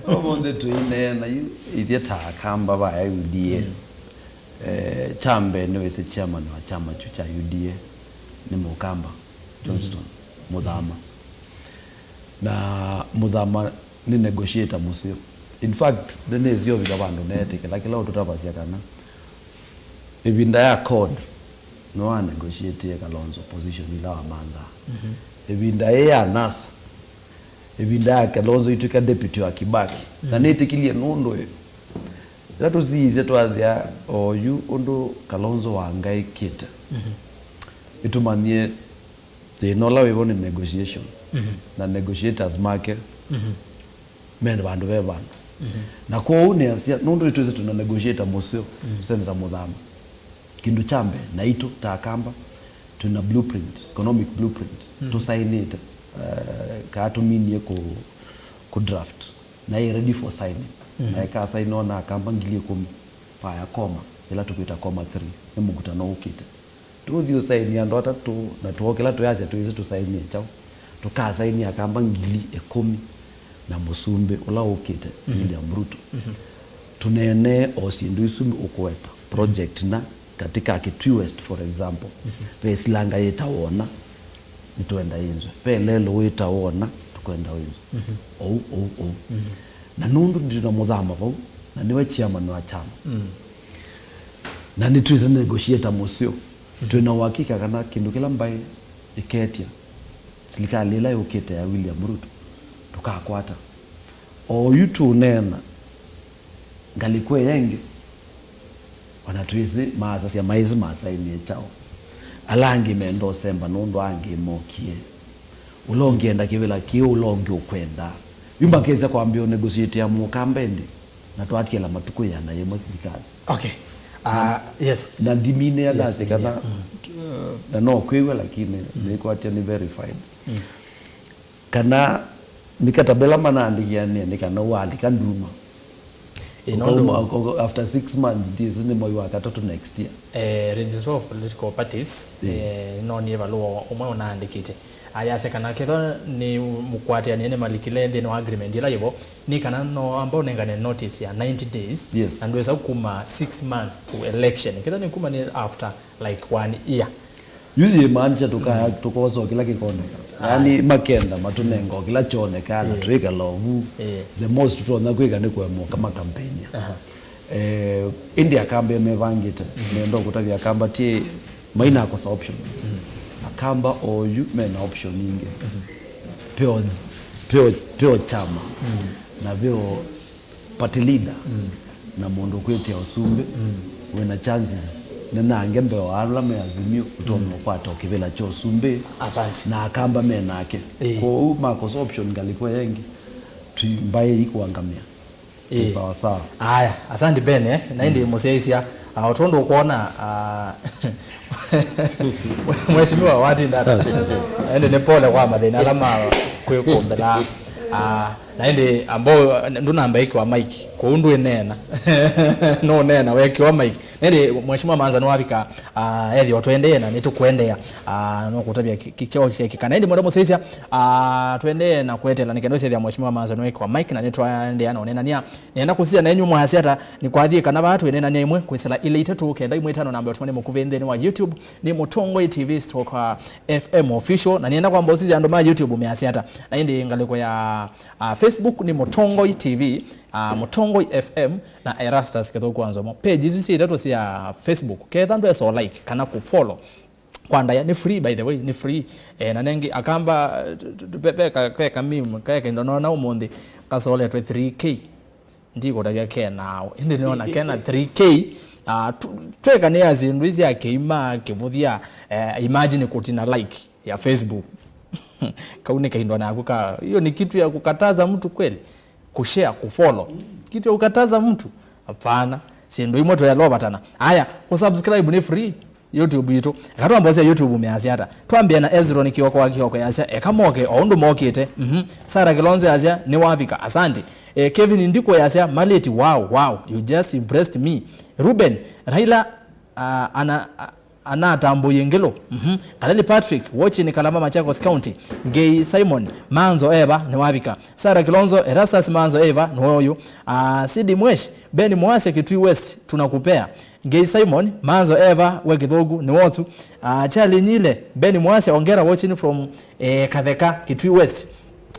Ũmũnthĩ tũineena yu ithyĩ ta Akamba vaya U D A. Mm. Eh, kya mbee nĩwĩsĩ chairman wa kyama kyu kya U D A nĩ Mũkamba, Johnston Mũthama. Na Mũthama nĩ negotiator mũseo. In fact, nĩnĩsĩ ovika vandũ neetĩkĩla kĩla ũtũtavasya kana ĩvinda ya CORD nĩwa negotiatie Kalonzo position ila wamanthaa. Mhm. Ĩvinda ĩĩ ya NASA, ĩvinda ya Kalonzo itw'ĩka deputy wa Kibaki. Na Mhm. nĩtĩkĩlye nũndũ ĩ, ĩla tũsiisye twathĩa oyu ũndũ Kalonzo wangaĩkĩte. Mhm. Nĩtũmanyie thĩna ũla wĩvo nĩ negotiation. Mhm. Na negotiators make Mhm. me vandũ ve vana. Mhm. Na kwoou nĩasya, nũndũ nĩtwĩsĩ twĩna negotiator mũseo, Mhm. Senator Mũthama. Kĩndũ kya mbee, naitũ ta Akamba, twĩna blueprint, economic blueprint, Mhm. tũsainĩte, eh, kaa tũminie kũ, kũ draft. Na ĩ ready for signing. Mhm. Na ĩkasainwa na Akamba ngili ĩkũmi, vaya koma. ĩla tũkwĩta coma three, nĩ mũkutano ũkĩte. Tũũthi ũsaini andũ atatũ, na tũokĩla twĩasya twĩsĩ tũsainie kyaũ. Tũkasaini Akamba ngili ĩkũmi na mũsumbĩ ũla ũkĩte, William Ruto. Tũneenee o syĩndũ isu ũkũweta, project na katika Kitui West, for example, ve silanga yĩtawa ũna, nĩtwenda ĩnzwe. Ve lelũ wĩtawa ũna, tũkwenda wĩnzwe. Ou, ou, ou. Na nũndũ ndĩ na mũthama vau, na nĩwe chairman wa kyama. Na nĩtwĩsĩ negotiator mũseo. Twĩ na ũhakika kana kĩndũ kĩla mbaĩ ĩketya silikalĩ ĩla yũkĩte ya William Ruto, tũkakwata. O oyu tũũneena, ngalĩko ĩyo ĩngĩ, ona twĩsĩ maasasya maĩsĩ masainie kyaũ. Ala angĩ menda ũsemba nũndũ angĩ mokie. Ũla ũngĩ enda kĩvĩla kĩu, ũla ũngĩ ũkwenda. Yu makesya kwambĩa ũnegotiate ya mũkamba ĩndĩ, na twatiela matukũ ĩana yĩmwe silikalĩ. Okay. Na, uh, yes, na ndiminĩa, yes, ndasĩ kana, mm, na no kwĩw'a, lakini nĩkwatya nĩ verified. Mm. Kana mikataba ĩla manaandĩkĩanĩa nĩ kana waandĩka nduma. Ĩ, no ũkauma, ndũ- ũka-, after six months, ndiĩsĩ nĩ mwai wa katatũ next year. Eh, Registrar of Political Parties, eh, nonie valũa ũmwe ũnaandĩkĩte. Ayasya kana kethwa nĩ mũkwatĩanĩa nĩ malikile nthĩnĩ wa agreement ĩla yĩvo, nĩ kana no amba ũnengane notice ya ninety days, yes, na ndwĩsa kuma six months to election. Kethwa nĩ kuma nĩ after, like, one year. Yu yĩmaanisha tũkaya, tũkosa o kĩla kĩkoneka. Yaani, makenda matũnenga o kĩla kyoneka na twĩkala ovu. The most tũtonya kwĩka nĩ kũema kama campaign. Aha. Eh, ĩndĩ Akamba mevangĩte, nenda kũtavya Akamba ti mainakosa option. Akamba oyu mena option ingĩ. Peo, peo, peo chama. Na peo party leader, na mũndũ ũkwĩtĩa ũsumbĩ, wĩna chances nenange mbee wa ala me Azimio, ũtonya ũkwata o kĩvĩla kya ũsumbĩ. Asante. Na Akamba menake. Ĩĩ. Kwoou makosa option ngalĩko yengi, twi mbaĩ ikuangamĩa. Ĩĩ. Sawa sawa. Aya, asante Ben, eh. Na ĩndĩ mũsyaĩĩsya, ah, o tondũ ũkwona, ah, mheshimiwa watinda ata. Ĩndĩ nĩ pole kwa mathĩna ala ma kwĩkũmbĩla. Ah, na ĩndĩ ambao ndũnamba ĩkĩwa mic, kwoou ndwĩneena. Nũneena wekĩwa mic. Na ĩndĩ mheshimiwa Manza nĩwavika, ah, ethĩwa tũendee na nĩtũkũendea. Ah, no kũtavya ki-, ki-, kyao kyekĩka. Na ĩndĩ mwenda mũsyaĩĩsya, ah, tũendee na kweteela nĩ kenda ũsyethĩa mheshimiwa Manza nĩwĩkĩwa mic na nĩtwaendea na ũneenania. Nĩenda kũsisya nenyu mwasya ata, nĩkwathiĩ kana vaa twĩneenania ĩmwe kwĩsĩla ilĩ itatũ kenda ĩmwe ĩtano namba ũtũmani mũkuvĩ nthĩnĩ wa YouTube, nĩ Mũtongoi T V stroke, uh, F M official, na nĩenda kwamba ũsisya andũ ma YouTube measya ata. Na ĩndĩ ngalĩko ya, uh, Facebook nĩ Mũtongoi T V, uh, Mũtongoi F M na Erastus Kĩthũku wa Nzomo. Page isu syĩ itatũ sya Facebook. Ketha ndwesa like kana kũfollow. Kwa ndaya, nĩ free, by the way, nĩ free. Eh, na nengi Akamba, eh, t-, t-, t-, pe-, peka, peka meme, keka indo nona ũmũnthĩ, kasoletwe three K. Ndikũtavya kenao. Ĩndĩ nĩona kena three K. Ah, tu-, tweka nĩ ya syĩndũ ici ya kĩima, kĩvũthya, eh, imagine kũtina like ya Facebook. Kau nĩ kaindo naku ka, hiyo ni kitu ya kukataza mtu kweli? Kushare, kufollow. Kitu ya kukataza mtu? Hapana. Syĩndũ imwe tũyalovatana. Aya, kusubscribe nĩ free. YouTube itũ. Eka twambe ũsya YouTube measya ata. Twambĩe na Ezron Kioko wa Kioko yasya, eka moke o ũndũ mokĩte. Mhm. Sarah Kilonzo yasya, nĩ wavika. Asante. Eh, Kevin Ndiko yasya, Maleti, wow, wow, you just impressed me. Ruben, Raila, ah, ana, a-, anatambũie ngĩlũ. Mhm. Kaleli Patrick, watching Kalama, Machakos County. Ngei Simon, Manzo eva, nĩ wavika. Sarah Kilonzo, Erastus Manzo eva, nĩ ũyũ. Ah, Sidi Mwesh, Ben Mwase, Kitui West, tunakupea. Ngei Simon, Manzo eva, we Kĩthũngũ, nĩ wosu. Ah, Charlie Nyile, Ben Mwase, ongera watching from, eh, Katheka, Kitui West.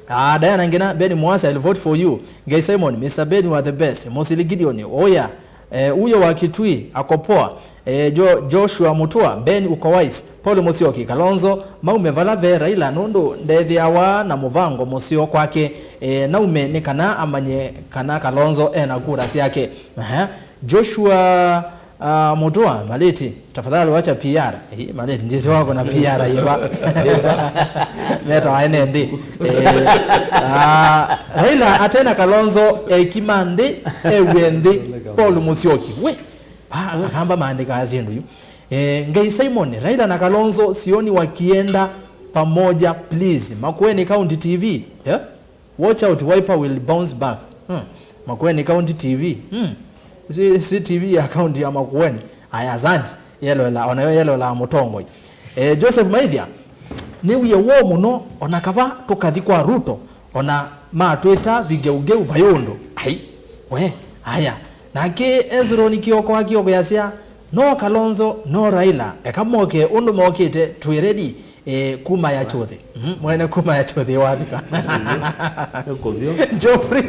Ah, Diana Ngina, Ben Mwase, I'll vote for you. Ngei Simon, Mister Ben, you are the best. Mosili Gideon, oya. Eh, uyo wa Kitui, akopoa. Eh, Jo-, Joshua Mutua, Ben, uko wise. Paul Musyoki, Kalonzo, maume vala ve Raila, nũndũ ndethĩawa na mũvango mũseo kwake. Eh, naume nĩ kana amanye kana Kalonzo ena kura syake. Aha. Joshua, ah, Mutua, Maleti, tafadhali wacha P R. Eh, Maleti, ndizi wako na P R yeba. Meta wa ene nthi. Eh, ah, Raila atena Kalonzo, ekima nthi, ewe nthi, Paul Musyoki. We, ah, Akamba maandĩka syĩndũ yu. Eh, Ngei Simon, Raila na Kalonzo sioni wakienda pamoja, please. Makueni County T V. Yeah? Watch out, Wiper will bounce back. Hmm. Makueni County T V. Hmm. Si, si T V ya kaunti ya Makueni. Aya, asante. Yeloela, ona yo yeloela mũtongoi. Eh, Joseph Maithia, nĩwie woo mũno, ona kava tũkathi kwa Ruto, ona matwĩta vigeugeu vai ũndũ. Ai, we, aya. Nake Ezroni Kioko wa Kioko yasya, "No Kalonzo, no Raila, eka moke ũndũ mokĩte, twĩ ready." Eh, kuma ya Chothi. Mhm, mwene kuma ya Chothi wavika. Nĩkũvyo. Geoffrey,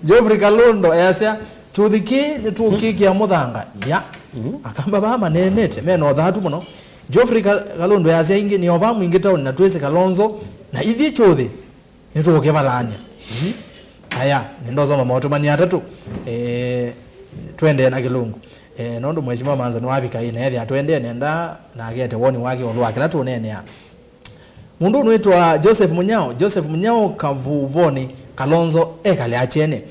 Geoffrey Kalundo easya, "Chothi kĩ nĩtũkĩkĩa mũthanga." Ya. Mhm. Akamba vaa maneenete, mena ũthatu mũno. Geoffrey Ka-, Kalundo easya, "Ingĩ nĩ ova mwingĩ taoni na twĩsĩ Kalonzo, na ithyĩ Chothi nĩtũũkĩvalany'a." Ii. Aya, nĩndosoma maũtũmani atatũ. Eh, twendee na kĩlungu. Eh, nũndũ Mheshimiwa Manzo nĩwavika ĩ, na ethĩa twendee, nenda na akete woni wake ĩũlũ wa kĩla tũũneenea. Mũndũ ũnwĩtwa Joseph Munyao, Joseph Munyao Kavuvoni, Kalonzo ekale achene.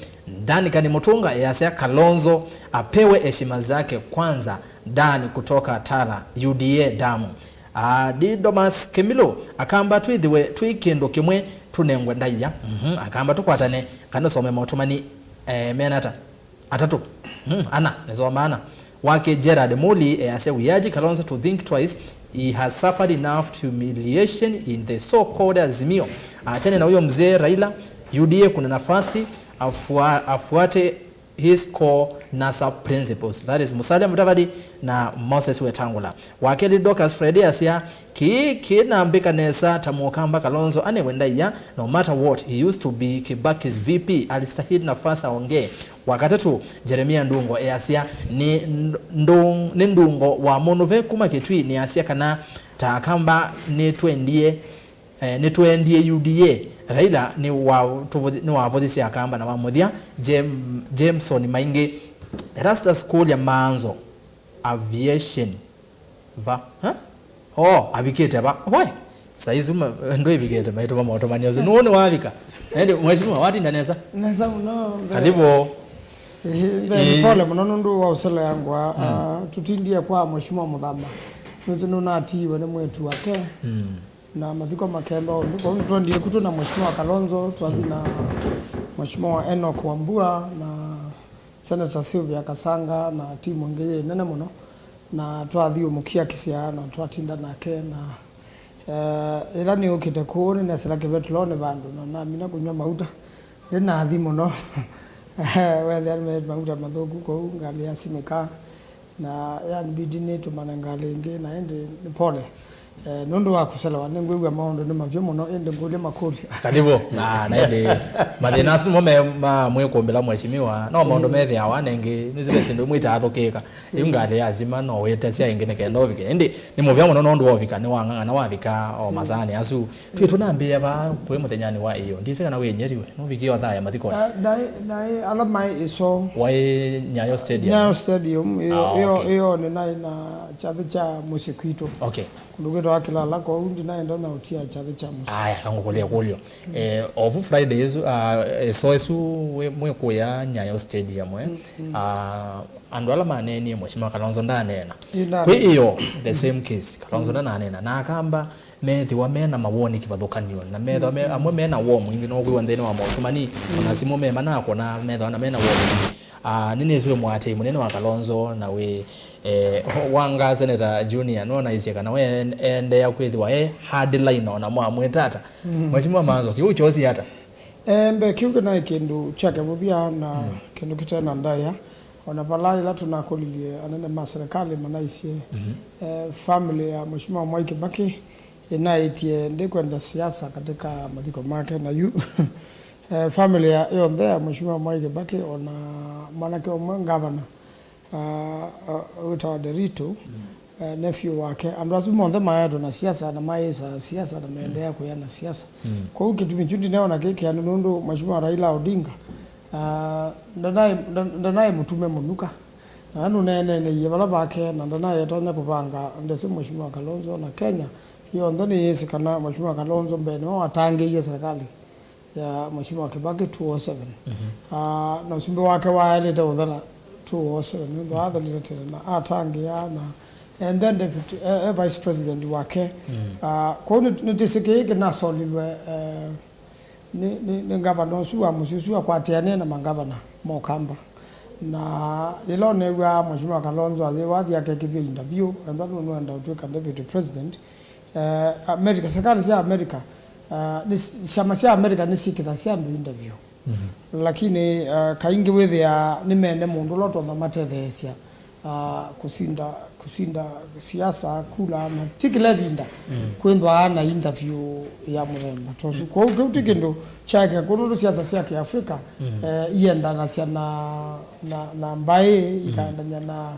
Danikani Mutunga easya Kalonzo apewe heshima zake kwanza. Dan kutoka Tala, U D A damu. Ah, Didomas Kemilo akamba twĩthĩwe twĩ kĩndũ kĩmwe, tũnengwe ndaĩa. Mhm, akamba tũkwatane, kana some maũtũmani, eh, menata. Atatũ. Hmm, ana, nĩsoma ana. Wake Gerard Muli easya, "We urge Kalonzo to think twice. He has suffered enough humiliation in the so-called Azimio. Achane na huyo mzee Raila. U D A kuna nafasi, afua-, afuate his core NASA principles." That is Musalia Mudavadi na Moses Wetangula. Wakeli Dorcas Fred asya, "Kĩĩ kĩnambĩka nesa ta mũkamba Kalonzo anewe ndaĩa, no matter what, he used to be Kibaki's V P, alistahili nafasi aongee." Wakatatũ, Jeremia Ndungo easya, "Nĩ ndũ-, nĩ Ndungo wa mũnũve kuma Kitui nĩasya kana ta akamba nĩtwendie, eh, nĩtwendie U D A. Raila nĩwatũvũthi-, nĩwavũthisye akamba." Na wa mũthya, Jem-, Jameson Maingi, Erastus Kulia Manzo, Aviation. Va? Eh? Oh, avikĩte va? Why? Saizi uma, ndwĩvikĩte maitũ mamotomanĩa ũsu. Nũũ nĩwavika? Ende, mheshimiwa, watinda nesa? Nesa mũno, mbe-, Karibu. Ĩĩ, mbe-, Ĩĩ. Nĩ pole mũno nũndũ wa ũseleangwa. Mm. Ah, tũtindie kwa mheshimiwa Mũthama. Nũsĩ nũnatiiwe nĩ mwĩĩtu wake. Mm. Na mathiko makethwa ũndũ. Kwa hiyo nĩtwendie kutũ na mheshimiwa Kalonzo, twathi na mheshimiwa Enoch Wambua na Senator Sylvia Kasanga na timu ĩngĩ yĩ nene mũno, na twathiũmũkia kĩsyaa na twatinda nake, na, eh, ĩla nĩũkĩte kũũ nĩnesĩla kĩvetulonĩ vandũ na namina kũnyw'a mauta. Ndĩnathi mũno. Wethĩa nĩme mauta mathũku kũu, ngalĩ yasimĩka, na yanibidi nĩtũmane ngalĩ ĩngĩ, na ĩndĩ nĩ pole. Eh, nũndũ wa kũselewa, nĩngwĩw'a maũndũ nĩ mavyũ mũno, ĩndĩ ngũlya makũlyo. Karibu. Na, na ĩndĩ mathĩna asu nĩmo me ma mwĩkũmbĩla mheshimiwa. No maũndũ methĩawa nengĩ, nĩsĩ ve syĩndũ imwe itaathũkĩka. Yu ngalĩ yazima no wĩtesya ĩngĩ nĩ kenda ũvike. Ĩndĩ nĩ mũvea mũno nũndũ wovika, nĩwang'ang'ana wavika o masaanĩ asu. Twĩ tũnambĩĩa vaa kwĩ mũthenyanĩ wa ĩyo. Ndisĩ kana wĩnyeriwe. Nũvikie o thaa ya mathikonĩ. Ah, naĩ, naĩ ala maĩ ĩso. Waĩ Nyayo Stadium? Nyayo Stadium, ĩyo, Ah, ĩyo, okay. Ĩyo nĩ naĩ na kyathĩ kya mũsyĩ kwitũ. Okay. Kũndũ kwĩtawa Kĩlala, kwoou ndinaĩ ndonya ũtia kyathĩ kya mũsyĩ. Aya, kangũkũlya kũlyo. Eh, ovu Friday ĩsu, ah, ĩso ĩsu wĩ-, mwĩkũya Nyayo Stadium, eh? Mm, mm. Ah, andũ ala maneenie, Mheshimiwa Kalonzo ndaneena. Ĩ, ndaneena. Kwĩ ĩyo, the same case, Kalonzo ndananena. Na akamba methĩwa mena mawoni kĩvathũkanio, na methĩwa me, amwe mena woo mwingĩ, no kwĩwa nthĩnĩ wa maũtũmani, ona simũ me manakwo na methĩwa na mena woo mwingĩ. Ah, nĩnĩsĩ wĩ mũatĩĩi mũnene wa Kalonzo, na wĩ, eh, wanga Senator Junior, nĩwonaisye kana we en-, endeea kwĩthĩwa e hard line ona mwamwĩta ata. Mheshimiwa Manzo, kĩu kyosi ata? Eh, mbe kĩu kĩnaĩ kĩndũ kya kĩvũthya na kĩndũ kĩte na ndaĩa. Ona vala ĩla tũnakũlilye anene ma serikali manaisye, eh, family ya Mheshimiwa Mwai Kibaki ĩnaĩtye ndĩkwenda siasa katika mathiko make, na yu, eh, family ya, yonthe ya Mheshimiwa Mwai Kibaki, ona mwanake ũmwe ngavana, ah, ah, wĩtawa Nderitu, eh, nephew wake. Andũ asu monthe maetwe na siasa na mayĩsaa siasa na maendeea kũya na siasa. Kwoou kĩtumi kyu ndineona kĩ kĩanu nũndũ Mheshimiwa Raila Odinga, ah, ndanaĩ, nda-, ndanaĩ mũtume mũnuka. Na nũneeneneie vala vake na ndanaĩ atonya kũvanga ndesĩ Mheshimiwa Kalonzo na Kenya yonthe nĩyĩsĩ kana Mheshimiwa Kalonzo mbee nĩwe watangĩie serikali ya Mheshimiwa Kibaki two oh seven. Ah, na ũsumbĩ wake waĩlĩte ũthela two oh seven, nũndũ athelile tene na atangĩĩa na, and then deputy, eh, eh, vice president wake. Ah, kwoou nĩ, nĩtĩsĩ kĩĩ kĩnasolilwe, eh, nĩ, nĩ, nĩ ngavana ũsu wa mũsyĩ ũsu akwatĩanĩe na mangavana mokamba. Na yĩla ũneew'a Mheshimiwa Kalonzo ayĩwa athi akekĩthw'e interview, ethwa nũnũenda ũtw'ĩka deputy president, eh, America, serikali sya America, eh, nĩ s-, syama sya America nĩsyĩkĩthasya andũ interview. Mhm. Lakini, eh, kaingĩ wĩthĩaa nĩmene mũndũ ũla ũtonya matetheesya, ah, kũsinda, kũsinda siasa, kula, na ti kĩla ĩvinda kwĩthwaa na interview ya mũthemba ta ũsu. Kwoou kĩu ti kĩndũ kyaeka kũu, nũndũ siasa sya Kĩafrika, eh, iendanasya na, na, na mbaĩ, ikaendany'a na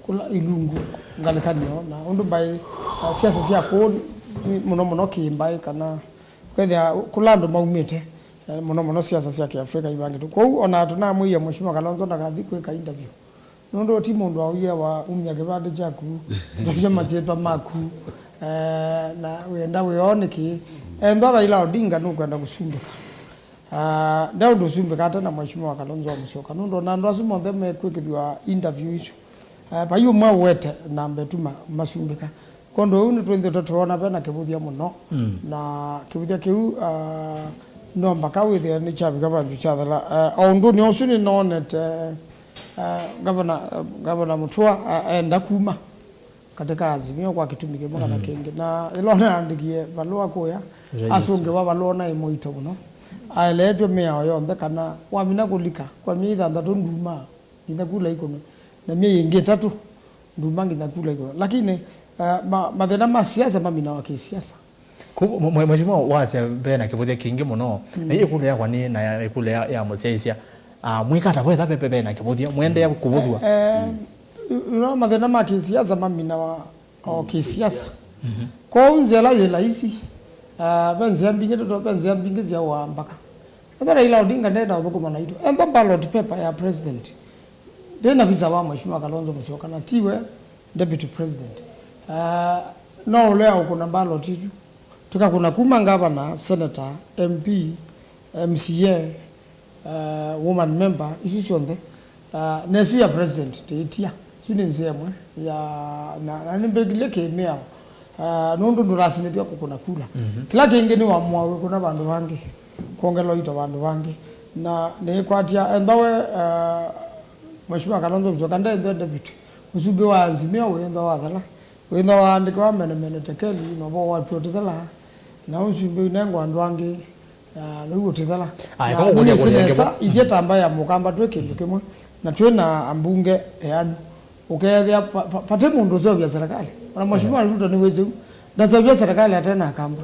kũla ilungu ngalĩkanĩo, na ũndũ mbaĩ, ah, siasa sya kũu nĩ mũno mũno kĩ-mbaĩ, kana kwĩthĩa kũla andũ maumĩte, eh, mũno mũno siasa sya Kĩafrika ivangĩtwe. Kwoou ona tũnamwĩie Mheshimiwa Kalonzo ndakathi kwĩka interview. Nũndũ ti mũndũ waũie wa umya kĩvandĩ kyaku, tavya masyĩtwa maku, eh, na wĩenda wĩoo nĩkĩ? Ethwa Raila Odinga nũkwenda kũsumbĩka, ah, nde ũndũ ũsumbĩka ate na Mheshimiwa Kalonzo wa Musyoka, nũndũ ona andũ asu monthe mekwĩkĩthw'a interview isu, eh, vai ũmwe ũete namba ĩtuma masumbĩka. Kwondũ ũu nĩtwĩthĩĩtwe tũona vena kĩvũthya mũno, na kĩvũthya kĩu, ah, no mbaka wĩthĩe nĩkyavika vandũ kyathela. Ah, o ũndũnĩ ũsu nĩnoonete, ah, Ngavana, ah, Ngavana Mũtua, ah, enda kuma katĩ ka Azimio kwa kĩtumi kĩmwe kana kĩngĩ. Na ĩla ũnaandĩkie valũa kũya, asũngĩwa valũa naĩ mũito mũno. Aeleetw'e mĩao yonthe kana wamina kũlika kwa myei thanthatũ nduma nginya kula ikũmi, na myei ĩngĩ ĩtatũ nduma nginya kula ikũmi. Lakini, eh, ma-, mathĩna ma siasa maminawa kĩsiasa. Ku-, mwe-, mwe-, Mheshimiwa wasya vena kĩvũthya kĩingĩ mũno. Na ĩkũlyo yakwa nĩ na ya, ĩkũlyo ya, ya mũsyaĩĩsya. Ah, mwĩkata vetha ve, ve, vena kĩvũthya, mwendeea kũvũthw'a. Eh, eh, you know, mathĩna ma kĩsiasa maminawa o kĩsiasa. Kwoou nzĩa ĩla yĩ laisi, ah, ve nzĩa mbingĩ tũto, ve nzĩa mbingĩ sya ũaa mbaka. Ethwa Raila Odinga ndenda ũthũkũma naitũ, ethwa ballot paper ya president ndĩna visa wa Mheshimiwa Kalonzo Musyoka, na tiwe deputy president. Ah, no ũlea ũkũna ballot isu. Tũkakũna kuma ngavana, senator, M P, M C A, eh, woman member, isu syonthe. Ah, na ĩsu ya president tĩĩtia. Isu nĩ nzĩa ĩmwe ya, na, na nĩmbĩkilye kĩmĩao. Ah, nũndũ ndũlasimĩthw'a kũkũna kula. Kĩla kĩngĩ nĩ wamũa wĩkũna vandũ vangĩ, kwongela ũito vandũ vangĩ. Na nĩĩkwatya, ethwa we, ah, Mheshimiwa Kalonzo Musyoka ndethwe deputy, ũsumbĩ wa Azimio wĩthwa wathela. Wĩthwa waandĩkĩwa menemene tekeli, na ũvoo watw'a ũtĩthela, na ũsumbĩ ũinengwa andũ angĩ, na rĩu ũtĩthela. Aya, na kama ũkũlya nĩnĩsĩ kũlya nesa, kĩmwe. Ithyĩ ta mbaĩ ya Mũkamba twĩ kĩndũ kĩmwe, na twĩ na ambunge eanu. Ũkeethĩa pa-, pa-, patĩ mũndũ ũseũvya serikali. Ona Mheshimiwa Ruto nĩwĩsĩ ũu, ndaseũvya serikali ate na Akamba.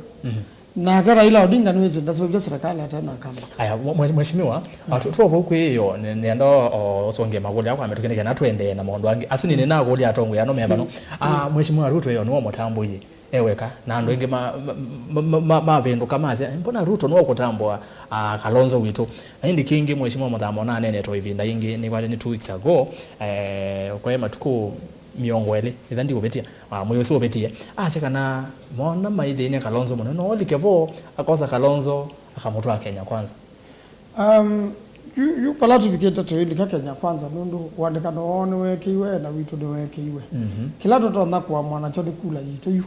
Nake Raila Odinga nĩwĩsĩ ndaseũvya serikali ate na Akamba. Aya, mwe-, mwe-, Mheshimiwa, ah, tu-, tuo vau kwĩ yo, nĩ-, nĩenda o, o, ũsonge makũlyo akwa mĩtũkĩ nĩ kana tũendee na maũndũ angĩ. Asu nĩ nĩnakũlya atongoi ano me vano. Ah, Mheshimiwa Ruto yo nĩwe mũtambũie, e weka, na andũ aingĩ ma-, ma-, ma-, ma-, mavĩndũka masya, "Eh, mbona Ruto nĩwe ũkũtambũa, ah, Kalonzo witũ?" Na ĩndĩ kĩngĩ, Mheshimiwa Mũthama onanenete o ĩvinda yĩngĩ, nĩkwate nĩ two weeks ago, eh, kwa matukũ mĩongo ĩlĩ, ĩtha ndikũvĩtia, ah, mwei ũsu ũvĩtie, asya kana mona maithĩny'a Kalonzo mũno, no olike vo, akosa Kalonzo, akamũtwaa Kenya Kwanza. Um, yu, yu vala tũvikĩte tũilika Kenya Kwanza, nũndũ ũandĩkano woo nĩweekĩiwe na witũ nĩweekĩiwe. Kĩla tũtonya kũamũa nakyo nĩ kula yitũ yu.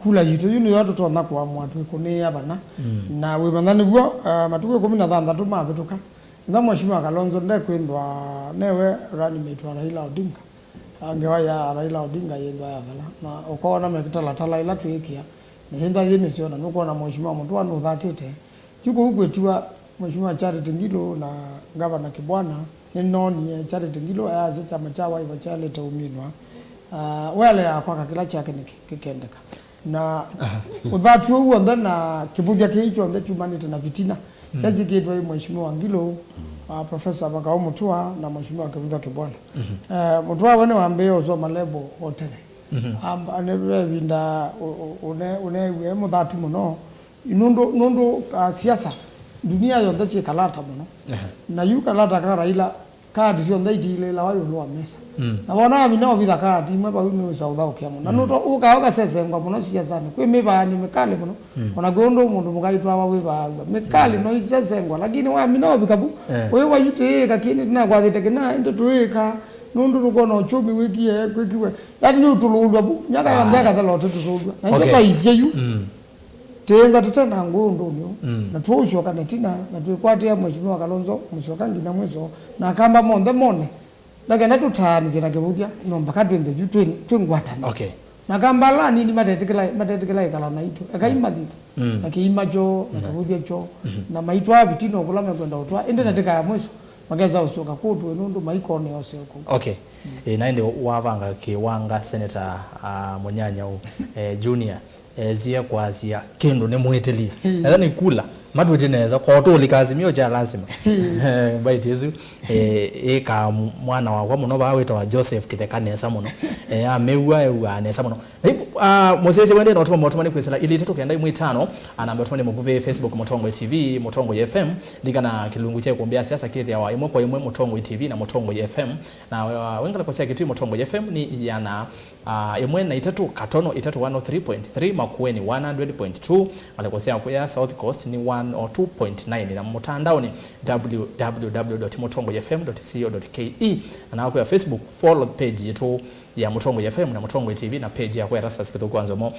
Kula yitũ yu nĩyo tũtonya kũamũa twĩkũnĩĩa vana. Na wĩmanya nĩw'o, uh, matukũ ĩkũmi na thanthatũ mavĩtũka, ĩtha Mheshimiwa Kalonzo ndekwĩthwa newe running mate wa Raila Odinga. Ah, ngewa ya Raila Odinga yĩthwa yathela, na ũkoona mĩtalatala ĩla twĩĩkĩa, na yĩthwa yĩ mĩseo, na nũkwona Mheshimiwa Mũtua nũthatĩte. Yu kũu kwĩtiwa Mheshimiwa Charity Ngilu na Ngavana Kibwana, nĩnoonie Charity Ngilu ayasya kyama kya Wiper kyaĩlĩte ũminwa. Ah, we aleaa kwaka kĩla kyake nĩkĩ kĩkendeka. Na ũthatu ũu w'onthe na kĩvũthya kĩĩ kyonthe kyumanĩte na vitina ila syĩkĩtwe nĩ Mheshimiwa Ngilu, ah, Professor Makau Mutua na Mheshimiwa Kivutha Kibwana. Eh, Mutua we nĩwambĩĩe ũsoma level o tene. Amba, nĩ ve ĩvinda ũ-, ũ-, ũne-, ũneewie e mũthatu mũno. Nũndũ, nũndũ, ah, siasa, dunia yonthe syĩ kalata mũno. Na yu kalata ka Raila kaati syonthe itiilĩĩlawa ĩũlũ wa mesa. Na wona amina ovitha kaati imwe vau nĩwĩsa ũthaũkĩa mũno. Na nũto ũkaa ũkasesengwa mũno siasanĩ. Kwĩ mĩvaanĩ mĩkalĩ mũno. Ona kwĩ ũndũ mũndũ mũka aitwawa wĩvaaw'a. Mĩkalĩ no isesengwa, lakini wamina ovika vu, wĩwa yu tĩĩka kĩĩ, nĩtũnakwathĩte kĩna, ĩndĩ tũĩka, nũndũ tũkwona ũkyũmi wĩkie, kwĩkiwe. Yaani nĩũtũlũũlw'a vu, myaka yonthe ĩkathela ũtĩtũlũũlw'a. Na ithyĩ twaisye yu. Tĩĩnga tũte na ngũũ ũndũnĩ ũũ, mm, na tũũsyoka na ĩtina, na twĩkwatĩa Mheshimiwa Kalonzo Musyoka nginya mwiso, na Akamba monthe mone, na kenda tũtaanĩsye na kĩvũthya, no mpaka twĩnthe yu twĩ, twĩ ngwatanĩo. Okay. Na Akamba ala anini matetĩkĩla, matetĩkĩla ĩkala naitũ, ekai mathi, mm, na kĩima kyoo, na, okay, kĩvũthya kyoo, mm-hmm, na maitwaa vitina o kũla mekwenda ũtwaa, ĩndĩ na, mm, tĩkaya mwiso, makesa ũsyoka kũtũ nũndũ maikonea ũseo kũu. Okay. Mm. Ĩ, na ĩndĩ wavanga kĩwanga Senator, ah, Mũnyanyau, eh, Junior, esie kwasya kĩndũ nĩmwĩtĩlie. Mm. Ethwa nĩ kula, matwĩtĩ nesa, kotũlika Azimio kya lasima. Eh, mbaitĩ ĩsu, eh, ĩkaa mwana wakwa mũno vaa wĩtawa Joseph Kĩtheka nesa mũno. Eh, amew'a, ew'aa nesa mũno. Na yu, ah, mũsyaĩĩsya wende na ũtũma motũmani kwĩsĩla ilĩ itatũ kenda ĩmwe itano, ah, namba ũtũmani mũkuvĩ Facebook Mũtongoi T V, Mũtongoi F M, ndikana kĩlungu kya ĩkũmbĩ ya siasa kĩthĩawa ĩmwe kwa ĩmwe Mũtongoi T V na Mũtongoi F M, na, ah, wĩ ngalĩko sya Kĩtui Mũtongoi F M nĩ iana, ah, ĩmwe na itatũ katono itatũ one oh three point three, Makueni one hundred point two, ngalĩko sya kũya South Coast nĩ one oh two point nine, na mũtandaonĩ W W W dot mũtongoi F M dot co dot K E, na nakwĩa Facebook, follow page yitũ ya Mũtongoi F M na Mũtongoi T V na page yakwa ya Erastus Kĩthũku wa Nzomo.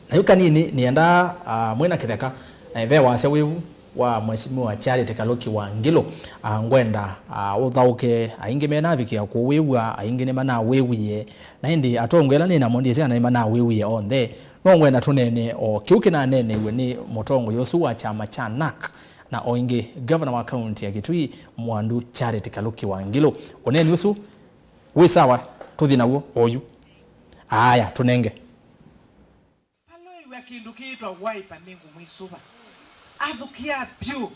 Na yu kanini nĩenda, ah, mwĩna kĩtheka, eh, ve wasya wĩvu wa Mheshimiwa Charity Kaluki wa Ngilu, ah, ngwenda, ah, ũthaũke, aingĩ menavikĩa kũwĩw'a, aingĩ nĩmanawĩwie, na ĩndĩ atongoi ala nĩ namo ndyĩsĩ kana nĩmanawĩwie onthe, no ngwenda tũnene o kĩu kĩnaneneiwe nĩ mũtongoi ũsu wa kyama kya NARC, na o ĩngĩ, ngavana wa kaunti ya Kitui, Mwandu Charity Kaluki wa Ngilu. Ũneeni ũsu wĩ sawa, tũthi naw'o oyu. Aya, tũnenge. Aloĩw'a kĩndũ kĩĩtwa Wiper nĩngũmwĩsũva. Athũkĩa vyũ.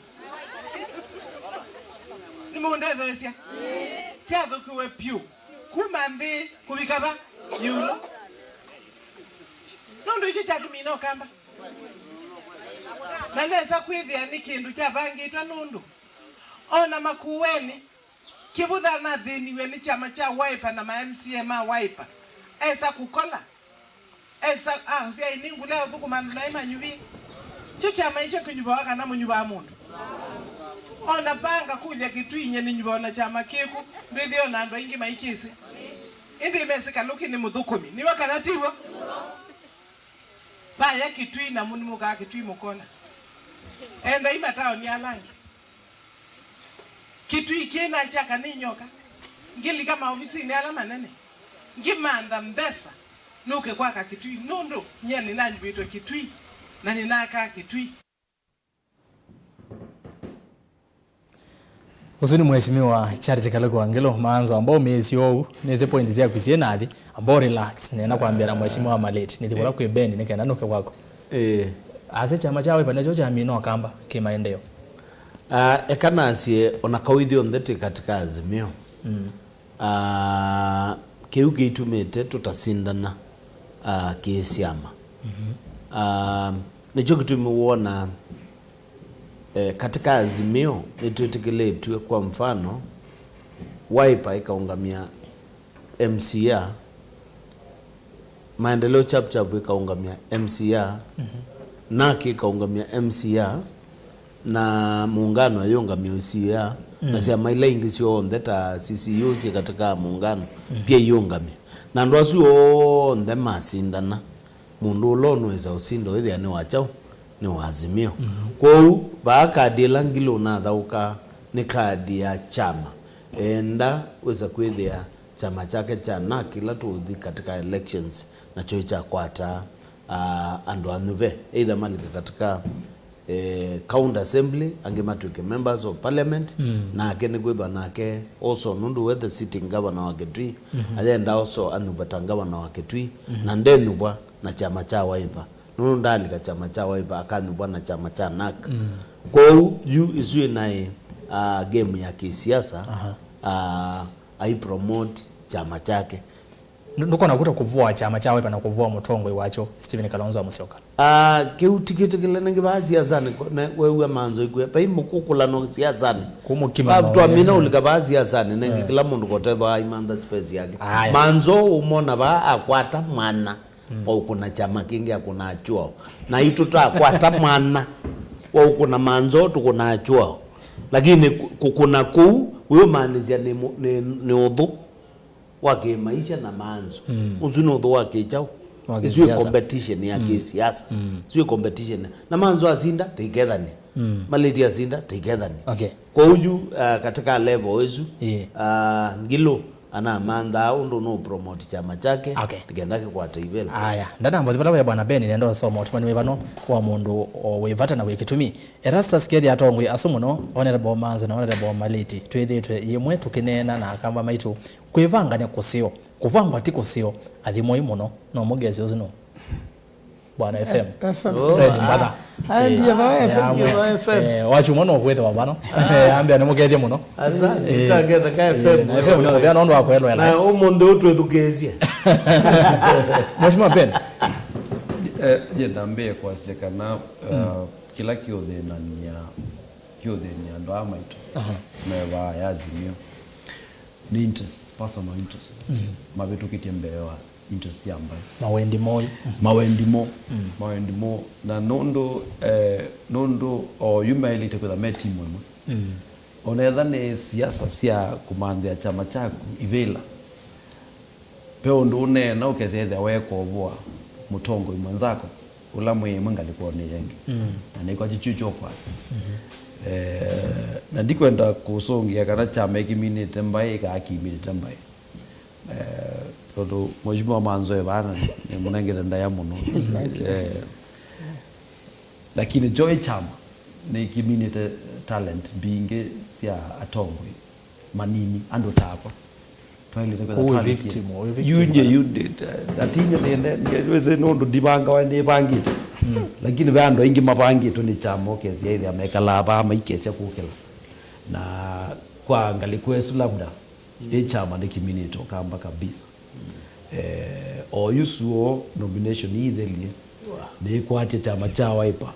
Nĩmũndetheesya? Syathũkiwe vyũ. Kuma nthĩ kũvika va? Ĩũlũ. Nũndũ ĩkyo kyatũmina Ũkamba. Na nesa kwĩthĩa nĩ kĩndũ kyavangĩtwe nũndũ ona Makueni, Kĩvũtha anathĩniw'e nĩ kyama kya Wiper na ma M C A ma Wiper. Esa kũkola. Esa, ah, ũsyai nĩ ngũla ũthũkũma andũ naĩ manyuvi. Kyo kyama ikyo kĩnyuvawa kana mũnyuvaa mũndũ? Ona vaa ngakũlya Kĩtui nye nĩnyuvawa na kyama kĩkũ, ndwĩthĩwa na andũ aingĩ maikĩsĩ. Ĩndĩ mesĩ Kaluki nĩ mũthũkũmi. Nĩw'o kana tiw'o? Vaya Kĩtui na mũnĩmũkaa Kĩtui mũkona. Endai mataoni ala angĩ. Kĩtui kĩna kyaka nĩ nyoka. Ngĩlika maovisinĩ ala manene. Ngĩmantha mbesa nũke kwaka Kĩtui nũndũ nyie nĩnanyuvĩtwe Kĩtui na nĩnakaa Kĩtui. Ũsu nĩ Mheshimiwa Charity Kaluki wa Ngilu, maanzo ambao ũmĩĩsye ũu, nĩsĩ point syaku syĩ nathi, ambao relax, nĩenda kwambĩa na Mheshimiwa Maleti, nĩthi kũla kwĩ Ben, nĩ kenda nũke kwaku. Ĩĩ. Asya kyama kya Wiper nĩkyo kyamina Ũkamba kĩ maendeeo. Ah, eka nasye, ona kau ithyonthe twĩ katika Azimio. Mm. Ah, kĩu kĩitumĩte tũtasindana, ah, kĩ syama. Mhm. Ah, nĩkyo kĩtumi wona, eh, katika Azimio nĩtwĩtĩkĩlĩtw'e, kwa mfano, Wiper ĩkaũngamya M C A, Maendeleo Chap Chap ĩkaũngamya M C A, mhm, NARC ĩkaũngamya M C A, na Muungano ĩyũngamya M C A, na, mm, syama ila ingĩ syonthe ta C C U syĩ katika Muungano, mm, pia iũngamya. Na andũ asu onthe masindana, mũndũ ũla ũnũĩsa ũsinda wĩthĩa nĩ wa kyaũ? Nĩ wa Azimio. Mm. Kwoou, vaa kadi ĩla Ngilu ũnathaũka nĩ kadi ya kyama. Enda wĩsa kwĩthĩa kyama kyake kya NARC kĩla tũũthi katika elections, nakyo ĩkyakwata, ah, andũ anyuve, either malike katika, eh, county assembly, angĩ matw'ĩke members of parliament, mm, nake nĩkwĩthwa nake also, nũndũ we the sitting governor wa Kitui, mhm, ayenda also anyuvwa ta governor wa Kitui, mhm, na ndenyuvwa na kyama kya Wiper, nũndũ ndaalika kyama kya Wiper, akanyuvwa na kyama kya NARC. Mm. Kwoou yu isu ĩnaĩ, ah, game ya kĩsiasa, aha, ah, aipromote kyama kyake. Ndũ-, ndũkona kuta kũvũa kyama kya Wiper na kũvũa mũtongoi wakyo, Stephen Kalonzo wa Musyoka? Ah, kĩu ti kĩtĩkĩle nĩngĩ vaa siasanĩ, ko-, ne-, wew'a manzo ikwĩa. Vai mũkũkũlano siasanĩ. Kũmũkima. Va-, no, twamina, eh, ũlika vaa siasanĩ, nĩngĩ, eh, kĩla mũndũ kotethwa aimantha space yake. Aya. Manzo ũmona vaa akwata mwana, mm, wa ũkũna kyama kĩngĩ akũnaa kyoo. Na itũ twakwata mwana wa ũkũna manzo tũkũnaa kyoo. Lakini kũ-, kũkũna kũu, wĩũmaanisya nĩ mũ-, nĩ, nĩ ũthũ wa kĩmaisha na manzo. Mm. Ũsu nĩ ũthũ wa kĩkyaũ? Wa kĩsiasa. Isu ĩ competition ya kĩsiasa. Mm. Isu ĩ competition. Na Manzo asinda, tũikethania. Mm. Maleti asinda, tũikethania. Okay. Kwa uju, uh, katika level isu, ĩĩ, uh, Ngilu anamanthaa ũndũ no promote kyama kyake, okay, nĩkenda kĩkwate ivĩla. Aya, ndanambothi vala wĩa Bwana Ben, nenda ũsoma ũtũmani wĩ vano wa mũndũ o wĩ vata na wĩ kĩtumi. Erastus Kethi atongoi asu mũno, Honorable Manzo na Honorable Maleti, twĩthĩĩtwe yĩmwe tũkĩneena na akamba maitũ, kwĩvanga nĩ kũseo, kũvangwa ti kũseo, athimoi mũno, no mũgesi ũsu no Bwana F M. F M. Oh, Fred Mbatha. Ah, ndiye va F M. Amwe. F M. Eh, wachuma no kwete wa vano. Eh, ambia nĩ mũkethie mũno. Asante, eh, tũtangetheka F M. Eh, na F M nĩ mũthea nũndũ wa kwelwela. Na ũmũnthĩ ũtwĩthukĩĩsye. Mheshimiwa Ben. Eh, ndienda mbee kwasya kana, eh, kĩla kĩũthĩnania, kĩũthĩnĩa andũ aa maitũ, aha, mevaa ya Azimio, nĩ interest, personal interest. Mhm. Mavĩtũkĩtye mbee wa interest sya mbaĩ. Mawendi moo. Mhm. Mawendi moo. Mm. Mawendi moo. Na nũndũ, eh, nũndũ oyu maĩlĩte kwĩtha me timu ĩmwe. Mm. Onetha nĩ siasa sya kũmanthĩa kyama kyaku ivĩla. Ve ũndũ ũneena ũkesa ethĩa weekovũa mũtongoi mwenzako ũla mwĩ ĩmwe ngalĩkonĩ yĩngĩ. Mm. Na nĩkwakyo kyu kyokwasya. Mm-hmm. Eh, na ndikwenda kũsũngĩa kana kyama ĩkĩminĩte mbaĩ kaa kĩminĩte mbaĩ. Eh, tondũ Mheshimiwa Manzo e vana, nĩmũnengete ndaĩa mũno. Eh, lakini kyo kyama nĩkĩminĩte talent mbingĩ sya atongoi manini, andũ takwa. Twaĩlĩte kwĩtha kũu twalĩkie. Victim, wĩ victim. Yu nyie, yu ndĩ, ati nyie nĩende, wĩsĩ nũndũ ndivangawa nĩvangĩte. Mm. Lakini ve andũ aingĩ mavangĩtwe nĩ kyama ũkesya ĩthĩa mekalaa vaa maikesya kũkĩla. Na kwa ngalĩko ĩsu labda, mm, ĩ kyama nĩkĩminĩte ũkamba kabisa. Mm. Eh, o yu suo nomination ii ithelie, nĩĩkwatya kyama kya Wiper.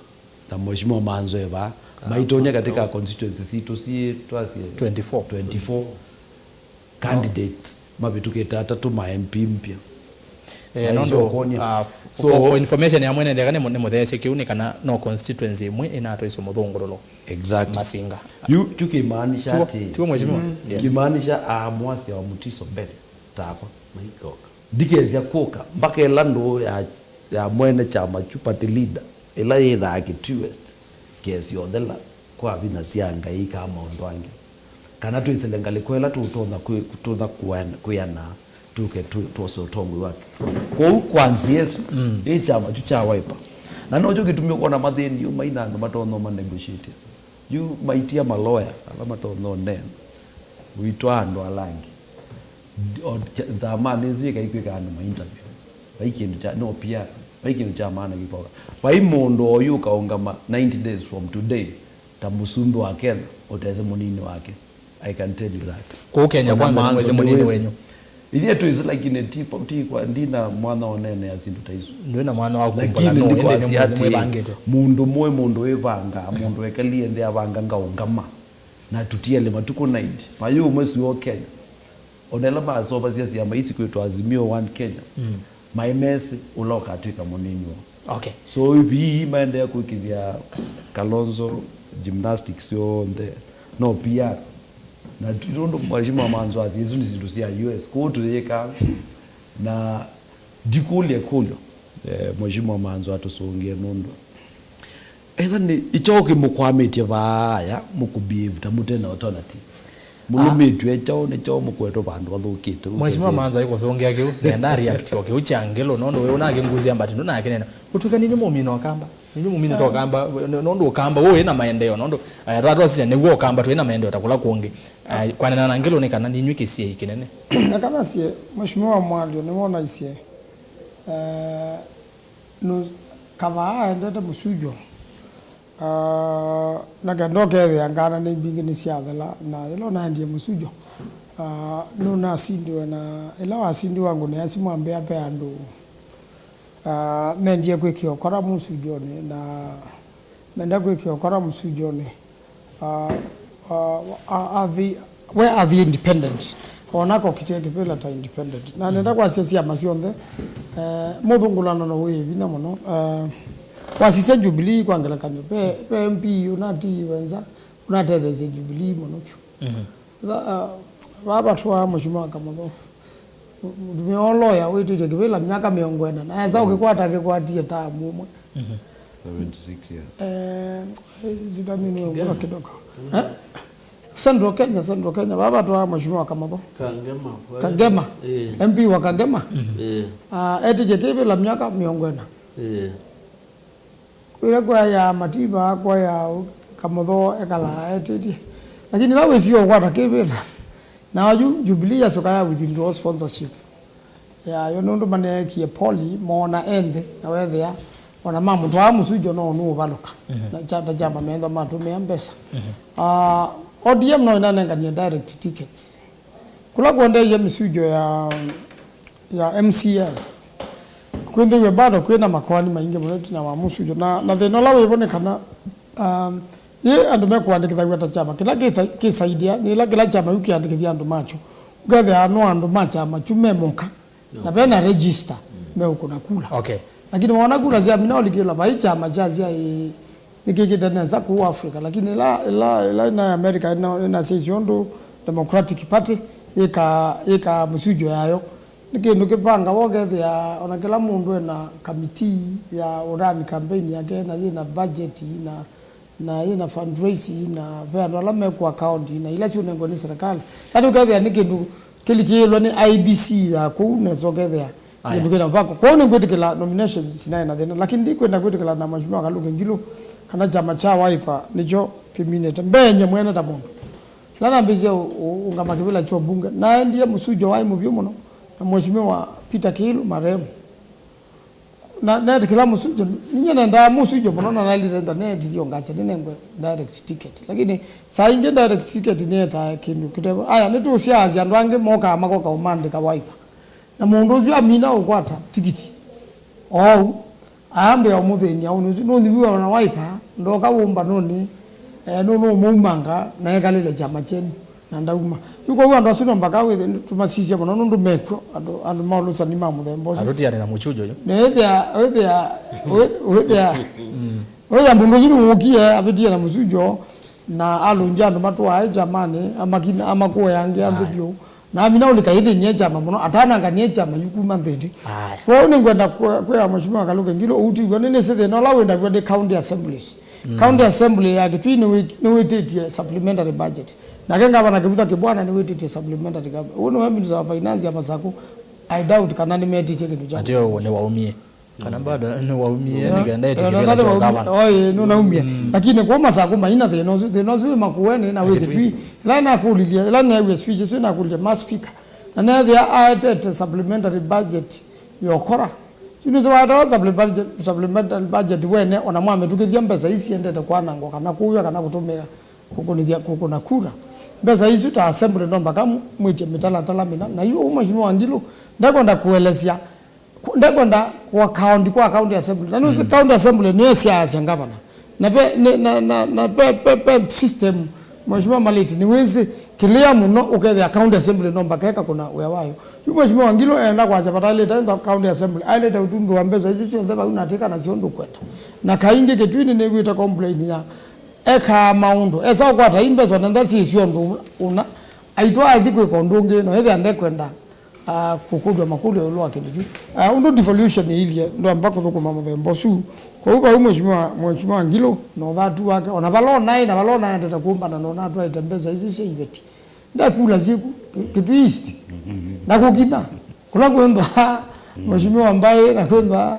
Na Mheshimiwa Manzo e vaa, maitonya katika constituency sitũ si twasye twenty-four. Twenty-four. Candidate mavĩtũkĩte atatũ ma M P mpya. Eh, nũndũ, ah, f-, for, for information ya mwene nthĩ, nĩ mũ-, nĩ mũtheesye kĩu nĩ kana no constituency ĩmwe ĩnatwaisye mũthũngũlũlo. Exactly. Masinga. Yu, yu kĩmaanisha atĩ, tiwo mheshimiwa? Mm. Yes. Kĩmaanisha, ah, mwasya wa Mutiso mbele takwa. Maikoka. Ndikesya kũka mpaka ĩla ndũũ ya, ya mwene kyama kyu, party leader, ĩla yĩthaa Kitui West, kesya ũthela kwa vinya sya Ngai kaa maũndũ angĩ. Kana twĩsĩle ngalĩko ĩla tũtonya kwĩ-, tũtonya kũen-, kwĩana, tũke tũ-, twose ũtongoi wake. Kwoou kwa nzĩa ĩsu, mm, ĩ kyama kyu kya Wiper. Na nokyo kĩtumi ũkwona mathĩni yu maina andũ matonya ũma negotiate. Yu maitia maloya ala matonya ũneena, ũitwaa andũ ala angĩ. O kya-, nzamanĩ ĩsu ĩkaikwĩka andũ ma interview. Vai kĩndũ kya, no P R, vai kĩndũ kya maana kĩkoka. Vai mũndũ oyu ũkaũngama ninety days from today, ta mũsumbĩ wa Kenya, ũtese mũnini wake. I can tell you that. Kũu Kenya kwanza nĩ mwĩsĩ mũnini wenyu. Ithyĩ twĩsĩ, lakini ti, ti kwa, ndina mwana onene ya sindu ta isu. Ndwĩ na mwana wa kumbũla. Lakini no, ĩndĩ nĩ ndikwasya atĩ mwĩvangĩte. Mũndũ mũĩ, mũndũ wĩvanga, mũndũ wekalie nthĩ avanga ngaũngama. Na tũtiele matukũ ninety. Mayũ ũmwe suo Kenya. Ona ĩla maseũvasya syama isi kwĩtwa Azimio One Kenya, mm, maĩ mesĩ ũla ũkatw'ĩka mũnini woo. Okay. So, ivii maendeea kwĩkĩthya Kalonzo gymnastics yonthe, no P R. Na ti nũndũ Mheshimiwa Manzo asya, isu nĩ syĩndũ sya U S, kũu tũyĩkaa. Na ndikũlya ĩkũlyo, eh, Mheshimiwa Manzo atũsũngĩe nũndũ Etha nĩ ikyaũ kĩmũkwamĩtye vaaya, mũkũbehave ta mũte na alternative. Mũlũmĩtw'e kyaũ, nĩ kyaũ mũkwetwe vandũ vathũkĩte? Mheshimiwa Manzo aikũsũngĩa kĩu, nenda react o kĩu kya Ngilu, nũndũ we ũnakĩnguzia mbati ndũnakĩnena. Ũtwĩka ninyu mũmina Ũkamba, ninyu mũminĩte Ũkamba, nũndũ Ũkamba ũũ wĩ na maendeeo, nũndũ, eh, twatwasisya nĩw'o Ũkamba twĩ na maendeeo ta kũla kũngĩ. Eh, kwanena na Ngilu nĩ kana ninyu kĩsiai kĩnene. Na kana sie, Mheshimiwa Mwalio, nĩwonaisye, eh, nũ-, kavaa aendete mũsujo. Ah, na kenda ũkethĩa ngana nĩ mbingĩ nĩsyathela, na yĩla ũnaendie mũsujo, ah, nũnasindiwe, na ĩla wasindiwa ngũnĩa simũ ambĩa pe andũ, ah, mendie kwĩkĩa ũkora mũsujonĩ, na menda kwĩkĩa ũkora mũsujonĩ. Ah, ah, ah, athi, we athi independent. Onako kitie kĩvĩla ta independent. Na nenda kwasya syama syonthe, eh, mũthũngũlano no wĩ vinya mũno. Eh, wasisya Jubilee kwa ngelekany'o, ve, ve M P ũnatiiwe nza, ũnatetheesya Jubilee mũno vyũ. Mhm. Tha-, ah, vaa vatũaa Mheshimiwa Kamotho. Mũtumĩa wa lawyer wĩtĩtye kĩvĩla myaka mĩongo ĩna, na esa ũkĩkwata akĩkwatie term ũmwe. Mhm. Seventy-six years. Eh, zika mimi ngura kidogo. Eh? Central Kenya, Central Kenya. Baba twa mheshimiwa Kamotho. Kangema. Kangema. Eh. M P wa Kangema. Eh. Ah, etĩtye kĩvĩla myaka mĩongo ĩna. Eh. Ĩla kwa ya Matiba, kwa ya Kamotho ekala etĩtye. Lakini la wĩsio kwata kĩvĩla. Na yu Jubilee yasoka ya withdraw sponsorship yayo nũndũ maneekie poll moona e nthĩ na wethĩa ona mamũtwaa mũsujo no nũũvalũka. Mhm. Na kyata kyama methwa matũmĩa mbesa. Mhm. Ah, O D M no ĩnanenganie direct tickets. Kũla kũendeeie mĩsujo ya, ya M C As, kwĩthĩwe bado kwĩna makoani maingĩ mũno ĩtina wa mũsujo. Na, na thĩna ũla wĩvo nĩ kana, um, yĩ andũ mekũandĩkĩthaw'a ta kyama kĩla kĩta-, kĩsaidia, nĩ ĩla kĩla kyama yu kĩandĩkĩthya andũ makyo. Ũkethĩa no andũ ma kyama kyu me moka, na vena register, meũkũna kula. Okay. Lakini waona kula syamina ũlikĩlwa vai kyama kyasya ĩĩ nĩkĩkĩte nesa kũu Africa, lakini ĩla, ĩla, ĩla ĩna America ĩna, ĩnasya isu ũndũ Democratic Party yĩka, yĩka mũsujo yayo. Nĩ kĩndũ kĩpangawa ũkethĩa ona kĩla mũndũ ena kamitii ya ũrani campaign yake, na yĩna budget, na, na yĩna fundraising, na ve andũ ala mekũa county, na ila syũnengwe nĩ serikali. Yaani ũkethĩa nĩ kĩndũ kĩlikĩĩlwe nĩ I B C ya kũu, nesa ũkethĩa Aya. Nĩndũkĩna mpango. Kwoou nĩngwĩtĩkĩla nominations sinaĩ na thĩna, lakini ndikwenda kwĩtĩkĩla na Mheshimiwa Kaluge Ngilu kana kyama kya Wiper nĩkyo kĩminĩte. Mbenye mwene ta mũndũ. Ĩla nambĩĩsye ũ-, ũ-, ũngama kĩvĩla kya ũmbunge, naendie mũsujo waĩ mũvyũ mũno na Mheshimiwa Peter Kĩilu marehemu. Na neetĩkĩla mũsujo, ninyie nendaa mũsujo mũno na nailĩte ntha neetithio ngasya nĩnengwe direct ticket. Lakini saa ingĩ direct ticket nĩetae kĩndũ kĩtevo. Aya, nĩtũsyaasya andũ angĩ mokaa makoka ũmandĩka Wiper. Na mũndũ ũsu amina ũkwata tikiti oou, aambĩa ũmũthĩny'a ũnĩ ũsu, nũnyiviwe ona Wiper, ndoka wũmbanũnĩ, eh, nũ-, nũmũumanga, na ekalĩle kyama kyenyu, na ndauma. Yu kwoou andũ asu no mbaka wĩthĩ tũmasisye mũno, nũndũ mekw'o, andũ, andũ ma ũlũsani ma mũthemba ũsu. Atũtiane na mũchujo yu. Na wĩthĩa, wĩthĩa, wĩ-, wĩthĩa, wĩthĩa mũndũ ũsu nĩwũkie, avĩtie na mũchujo, na alũngya andũ matwaae kyamanĩ, amakina, amakũe angĩ anthĩ vyũ. Na amina ũlika ĩthĩny'e kyama mũno, atananganie kyama yu kuma nthĩnĩ. Aya. Kwoou nĩngwenda kwĩ-, kwĩa Mheshimiwa Kaluge Ngilu, ũutiw'a nĩ nĩsĩ thĩna ũla wĩ naw'o nĩ county assemblies. Mm. County assembly ya Kitui nĩwĩ-, nĩwĩtĩtye supplementary budget. Nake ngavana Kĩvutha Kĩbwana nĩwĩtĩtye supplementary gov-, ũũ nĩwe minister wa finance ya Masakũ. I doubt kana nĩmetĩtye kĩndũ kya. Atĩ ũũ nĩwaumie. Kana bado nĩwaumie, yeah, nĩkenda etĩkĩla kyo gavana. Oi, nũnaumie. Mm. Lakini kwa Masakũ maina thĩna ũsu, thĩna ũsu wĩ Makueni na wĩ Kitui. Ĩla nakũlilye, ĩla neewie speech ĩsu nakũlilye ma speaker. Na neethĩa aetete supplementary budget yokora. Yu nĩsĩ waetawa supplementary, supplementary budget wene, ona mwamĩtũkĩthya mbesa ii siendete kwanangwa kana kũw'a kana kũtũmĩa kũkũnĩthya, kũkũna kura. Mbesa isu ta assembly no mbaka mwĩtye mĩtalatala mĩna. Na yu ũu Mheshimiwa Ngilu, ndekwenda kũelesya Ku-, ndekwenda kũ account kwa county assembly. Na nĩwĩsĩ county assembly nĩyo ĩsyaasya ngavana. Na ve, nĩ, na, na, na ve, ve, ve system, Mheshimiwa Maliti, nĩwĩsĩ kĩlĩa mũno ũkethĩa county assembly no mbaka ĩkakũna wĩa wayo. Yu Mheshimiwa Ngilu eenda kwasya vataĩlĩte ntha county assembly, aĩlĩte ũtundũa mbesa isu syonthe vau na atĩka nasyo ũndũ ũkwenda. Na kaingĩ Kĩtui nĩnĩw'ĩte complain ya ekaa maũndũ. Esa ũkwata ii mbesa na nda syĩsyo ũndũ ũna, aitwa athi kwĩka ũndũ ũngĩ, no ethĩa ndekwenda ah, kũkũlw'a makũlyo ĩũlũ wa kĩndũ kyu. Ah, ũndũ devolution ĩilye, ndwamba kũthũkũma mũthemba ũsu. Kwoou vau Mheshimiwa, Mheshimiwa Ngilu na ũthatu wake, ona vala ũnaĩ na vala ũnaendete kũmbana na ũnatwaĩte mbesa isu sya iveti. Ndekula syĩku, Kitui East. Na kũkinya, kũla kwĩmbaa, Mheshimiwa Mbaĩ na kwĩmbaa,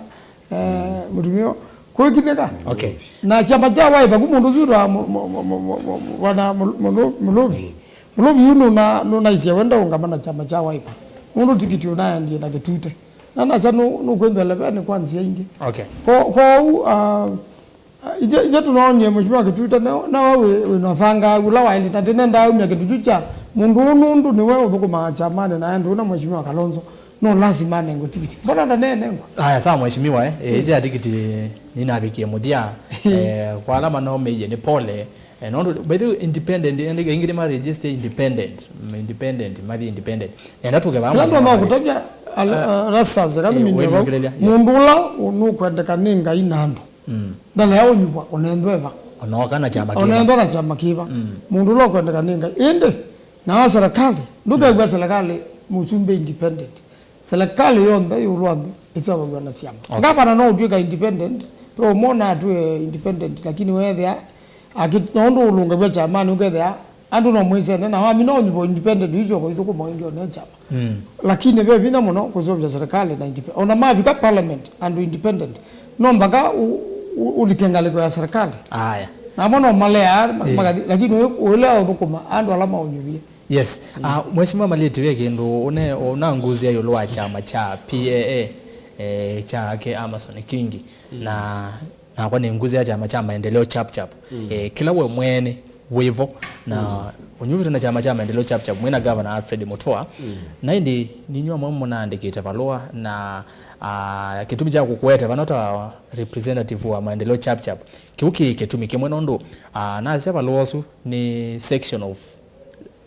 eh, mũtumĩa kwĩkithĩka. Okay. Na kyama kya Wiper, ku mũndũ ũsu wa mu-, mu-, mu-, mu-, mu-, mu-, bwana Mulu-, Mulu-, Muluvi. Muluvi yu nũna-, nũnaisye we ndaũngama na kyama kya Wiper. Nũndũ tikiti ũnaendie na Kĩtute. Na nasa nũ-, nũkwĩmbĩa levenĩ kwa nzĩa ingĩ. Okay. Ko-, kwoou, ah, ithe, ithe tũnoonie Mheshimiwa Kĩtute, na, na we wĩ, wĩ na ũthangaau ũla waĩlĩte. Na tene ndaumya kĩndũ kyu kya mũndũ ũũ nũndũ nĩwe ũthũkũmaa kyamanĩ na andũ na Mheshimiwa Kalonzo. No lasima anengwe tikiti. Mbona ndanenengwa? Aya, sawa mheshimiwa, eh. Eh, ĩsya tikiti nĩnavikie mũthya. Eh, kwa ala manomeie nĩ pole. Eh, nũndũ, by the way, independent, ende kaingĩ nĩma register independent. Mm, independent, mathi independent. Enda tũke vamwe. Kĩla ndona kũtavya rasas, kana mĩnyo vau. Mũndũ ũla nũkwendeka nĩ Ngai na andũ. Mm. Ndalea ũnyuvwa, ũnenthwe va. Onoka na kyama kĩva. Ũnenthwa na kyama kĩva. Mm. Mũndũ ũla ũkwendeka nĩ Ngai. Ĩndĩ, na wa serikali, ndũkew'a serikali mũsumbĩ independent. Serikali yonthe ĩũlũ wa nthĩ ĩseũvaw'a na syama. Okay. Ngavana no ũtw'ĩka independent, ve ũmwe na atw'e independent, lakini weethĩa aki-, no ũndũ ũlũngaw'a kyamanĩ ũkethĩa andũ no mwĩsene, na wamina ũnyuva independent ĩsu ũkaithũkũma ĩngĩ ona kyama. Mm. Lakini ve vinya mũno kũseũvya serikali na independent. Ona mavika parliament andũ independent, no mpaka u-, u-, ũlike ngalĩko ya serikali. Aya. Namo no maleaa, ma-, eh, makathi, lakini ũyũ, ũyũ ũla ũthũkũma andũ ala maũnyuvie. Yes. Mm. Ah, Mheshimiwa Malĩti, ve kĩndũ ũne-, ũnanguzia ĩũlũ wa kyama kya P A A, eh, kya ake Amason Kingi. Mm. Na nakwa nĩ nguzia kyama kya Maendeleo Chap Chap. Mm. Eh, kĩla we mwene wĩvo, na, mm, ũnyuvĩtwe na kyama kya Maendeleo Chap Chap, mwĩna Governor Alfred Mutua. Mm. Na ĩndĩ ninyu amwe mũnaandĩkĩte valũa na, ah, kĩtumi kya kũkũete vano ta representative wa Maendeleo Chap Chap. Kĩu kĩ kĩtumi kĩmwe nũndũ, ah, nasya valũa ũsu nĩ section of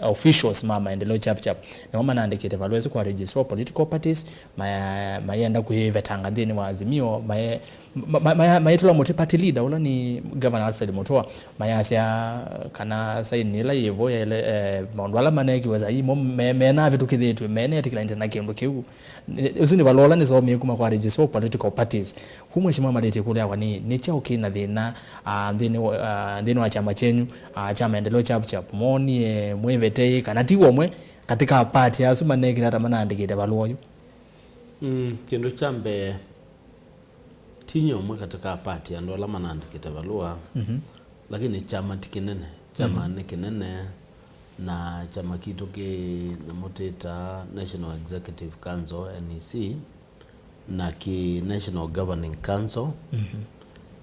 officials ma Maendeleo Chap Chap. Nĩmo manaandĩkĩte valũa ĩsu kwa Registrar of Political Parties, maya-, mayenda kwĩvetanga nthĩnĩ wa Azimio, maye-, ma-, ma-, maya-, mayĩtũla mũtĩ party leader, ũla nĩ Governor Alfred Mutua, mayasya kana saini ĩla yĩvo yaĩle, eh, maũndũ ala maneekiwe saii mo me-, menavĩtũkĩthĩtw'e, meneetĩkĩlanĩte na kĩndũ kĩu. Nĩ-, ũsu nĩ valũa ũla nĩsomie kuma kwa Registrar of Political Parties. Ku Mheshimiwa Malĩti kũlya yakwa nĩ, nĩ kyaũ kĩ na thĩna, ah, nthĩnĩ wa, ah, nthĩnĩ wa kyama kyenyu, ah, kya Maendeleo Chap Chap? Moonie mwĩvetei kana ti womwe katika party asu manekĩla ata manaandĩkĩte valũa ũyũ? Mm, kĩndũ kya mbee, ti nyie ũmwe katika party andũ ala manaandĩkĩte valũa. Mhm. Lakini kyama ti kĩnene. Kyama, mhm, nĩ kĩnene, na kyama kitũ kĩ nyamũ twĩtaa National Executive Council, N E C, na kĩ National Governing Council, mhm,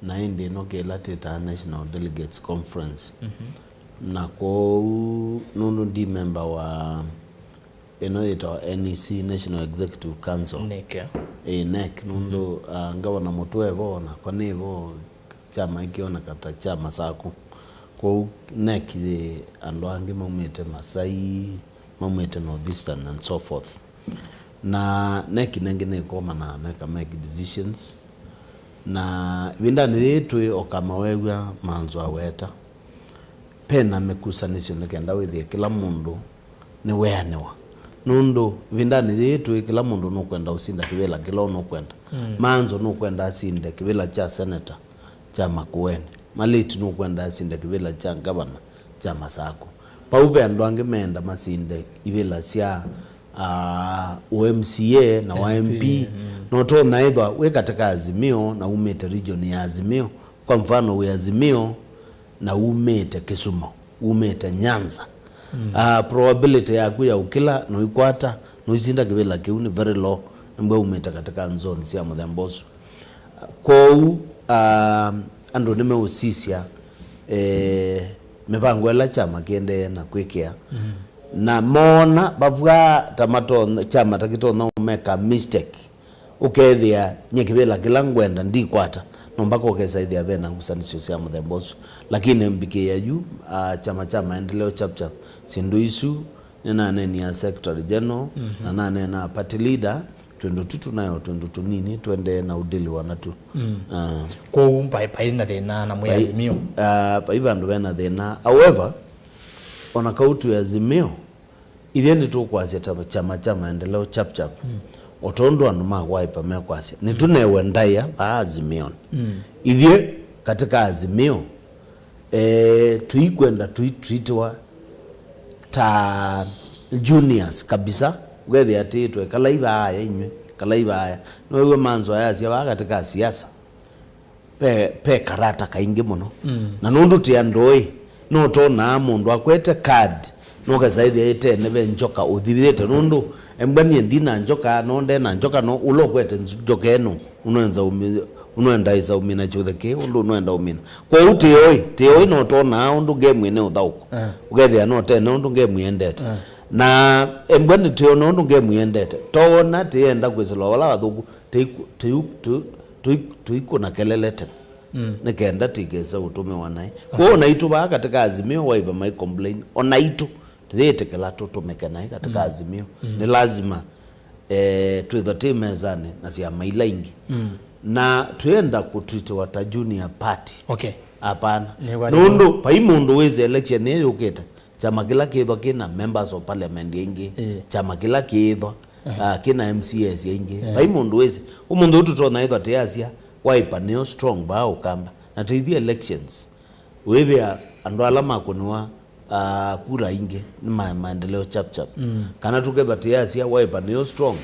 na ĩndĩ ĩno kĩla twĩtaa National Delegates Conference. Mhm. Na kwoou, nũndũ ndi member wa ĩno yĩtawa N E C National Executive Council. NEC. Ĩĩ, NEC, nũndũ, mhm, ah, Ngavana Mutua e vo, nakwa nĩ vo, kyama ĩkĩoneka ta kyama kyaku. Kwoou NEC yĩ andũ angĩ maumĩte Masai, maumĩte North Eastern and so forth. Na NEC nengĩ nĩkomanaa meka make decisions. Na ĩvindanĩ yĩĩ twĩ o kama weew'a Manzo aweta, pena mĩkusanĩsyo nĩ kenda wĩthĩe kĩla mũndũ nĩweanĩwa. Nũndũ ĩvindanĩ yĩĩ twĩ kĩla mũndũ nũkwenda ũsinda kĩvĩla kĩla ũnũkwenda. Mm. Manzo nũkwenda asinde kĩvĩla kya seneta kya Makueni. Malĩti nũkwenda asinde kĩvĩla kya ngavana kya Masaku. Vau ve andũ angĩ meenda masinde ivĩla sya, ah, ũ M C A na wa M P. M P, mm. Notonya ĩthwa wĩ katika Azimio na umĩte region ya Azimio. Kwa mfano, wĩ Azimio na umĩte Kisumu, umĩte Nyanza. Mm. Ah, probability yaku ya ũkĩla noikwata, noisinda kĩvĩla kĩu nĩ very low, nĩmbwa umĩte katika nzoni sya mũthemba ũsu. Kwoou, ah, andũ nĩmeũsisya, eh, mĩvango ĩla kyama kĩendee na kwĩkĩa. Mm. Na moona vavw'a ta matonya, kyama ta kĩtonya ũmeka mistake. Ũkethĩa, nye kĩvĩla kĩla ngwenda ndikwata, no mpaka ũkesa ĩthĩa ve na ngusanĩsyo sya mũthemba ũsu. Lakini mbikĩĩa yu, ah, kyama kya Maendeleo Chap Chap, syĩndũ isu nĩnaneenie secretary general, mhm, na naneenaa party leader, twĩndũ tu tũnayo, twĩndũ tũnini, twendee na ũdĩliwa natw'o. Mm. Ah. Kwoou vai, vai na thĩna na mwĩ Azimio? Ah, vai vandũ vena thĩna. However, ona kau twĩ Azimio, ithyĩ nĩtũkwasya ta kyama kya Maendeleo Chap Chap. Mm. O tondũ andũ ma Wiper mekwasya, nĩtũnewe ndaĩa vaa Azimioni. Mm. Ithyĩ katika Azimio, eh, tũikwenda tũitwitiwa ta juniors kabisa. Ũkethĩa atĩĩtwe, "Kalai vaaya inyw'ĩ, kalai vaaya." Nĩwew'a Manzo ayasya vaa katika siasa. Pe, pe karata kaingĩ mũno. Mm. Na nũndũ tĩ andũ ĩ, no tonaa mũndũ akwete card, no kesa ĩthĩa ĩtene ve njoka ũthivĩte. Nũndũ embwa niĩ ndi na njoka, no nde na njoka, no ũla ũkwete nz-, njoka ĩno, ũnwenza ũmi-, ũnwenda ĩsa ũmina kyũthe kĩ, ũndũ ũnwenda ũmina. Kwoou tĩ oi, tĩ oi no tonaa ũndũ ngemu ĩne ũthaũkũ. Ah. Ũkethĩa no tene ũndũ ngemu yendete. Ah. Na embwa nĩ tĩona ũndũ ngemu yendete. Toona tĩenda kwĩsĩlwa vala vathũku, tĩiku-, tĩu-, tĩu-, tũi-, tũikũna kelele tene. Mm. Nĩ kenda tũikese ũtũmĩwa naĩ. Okay. Kwoou naitũ vaa katika Azimio Wiper mai complain, o naitũ tũyĩtĩkĩla tũtũmĩke naĩ katika, mm, Azimio. Mm. Nĩ lazima, eh, twĩthwa twĩ mesanĩ na syama ila ingĩ. Mm. Na twĩenda kũtwitiwa ta junior party. Okay. Hapana. Nũndũ vai mũndũ wĩsĩ election ĩĩ yũkĩte, kyama kĩla kĩĩthwa kĩna members of parliament aingĩ, ĩĩ, kyama kĩla kĩĩthwa Aha. Ah, kĩna M C As aingĩ. Eh. Vai mũndũ wĩsĩ. Ũmũnthĩ ũyũ tũtonya ĩthwa tĩyasya, Wiper nĩyo strong vaa Ũkamba. Na tĩithi elections. Wĩthĩa andũ ala makũnĩwa, ah, kura ingĩ nĩ ma maendeleo chap chap. Mm. Kana tũkethwa tĩyasya Wiper nĩyo strong.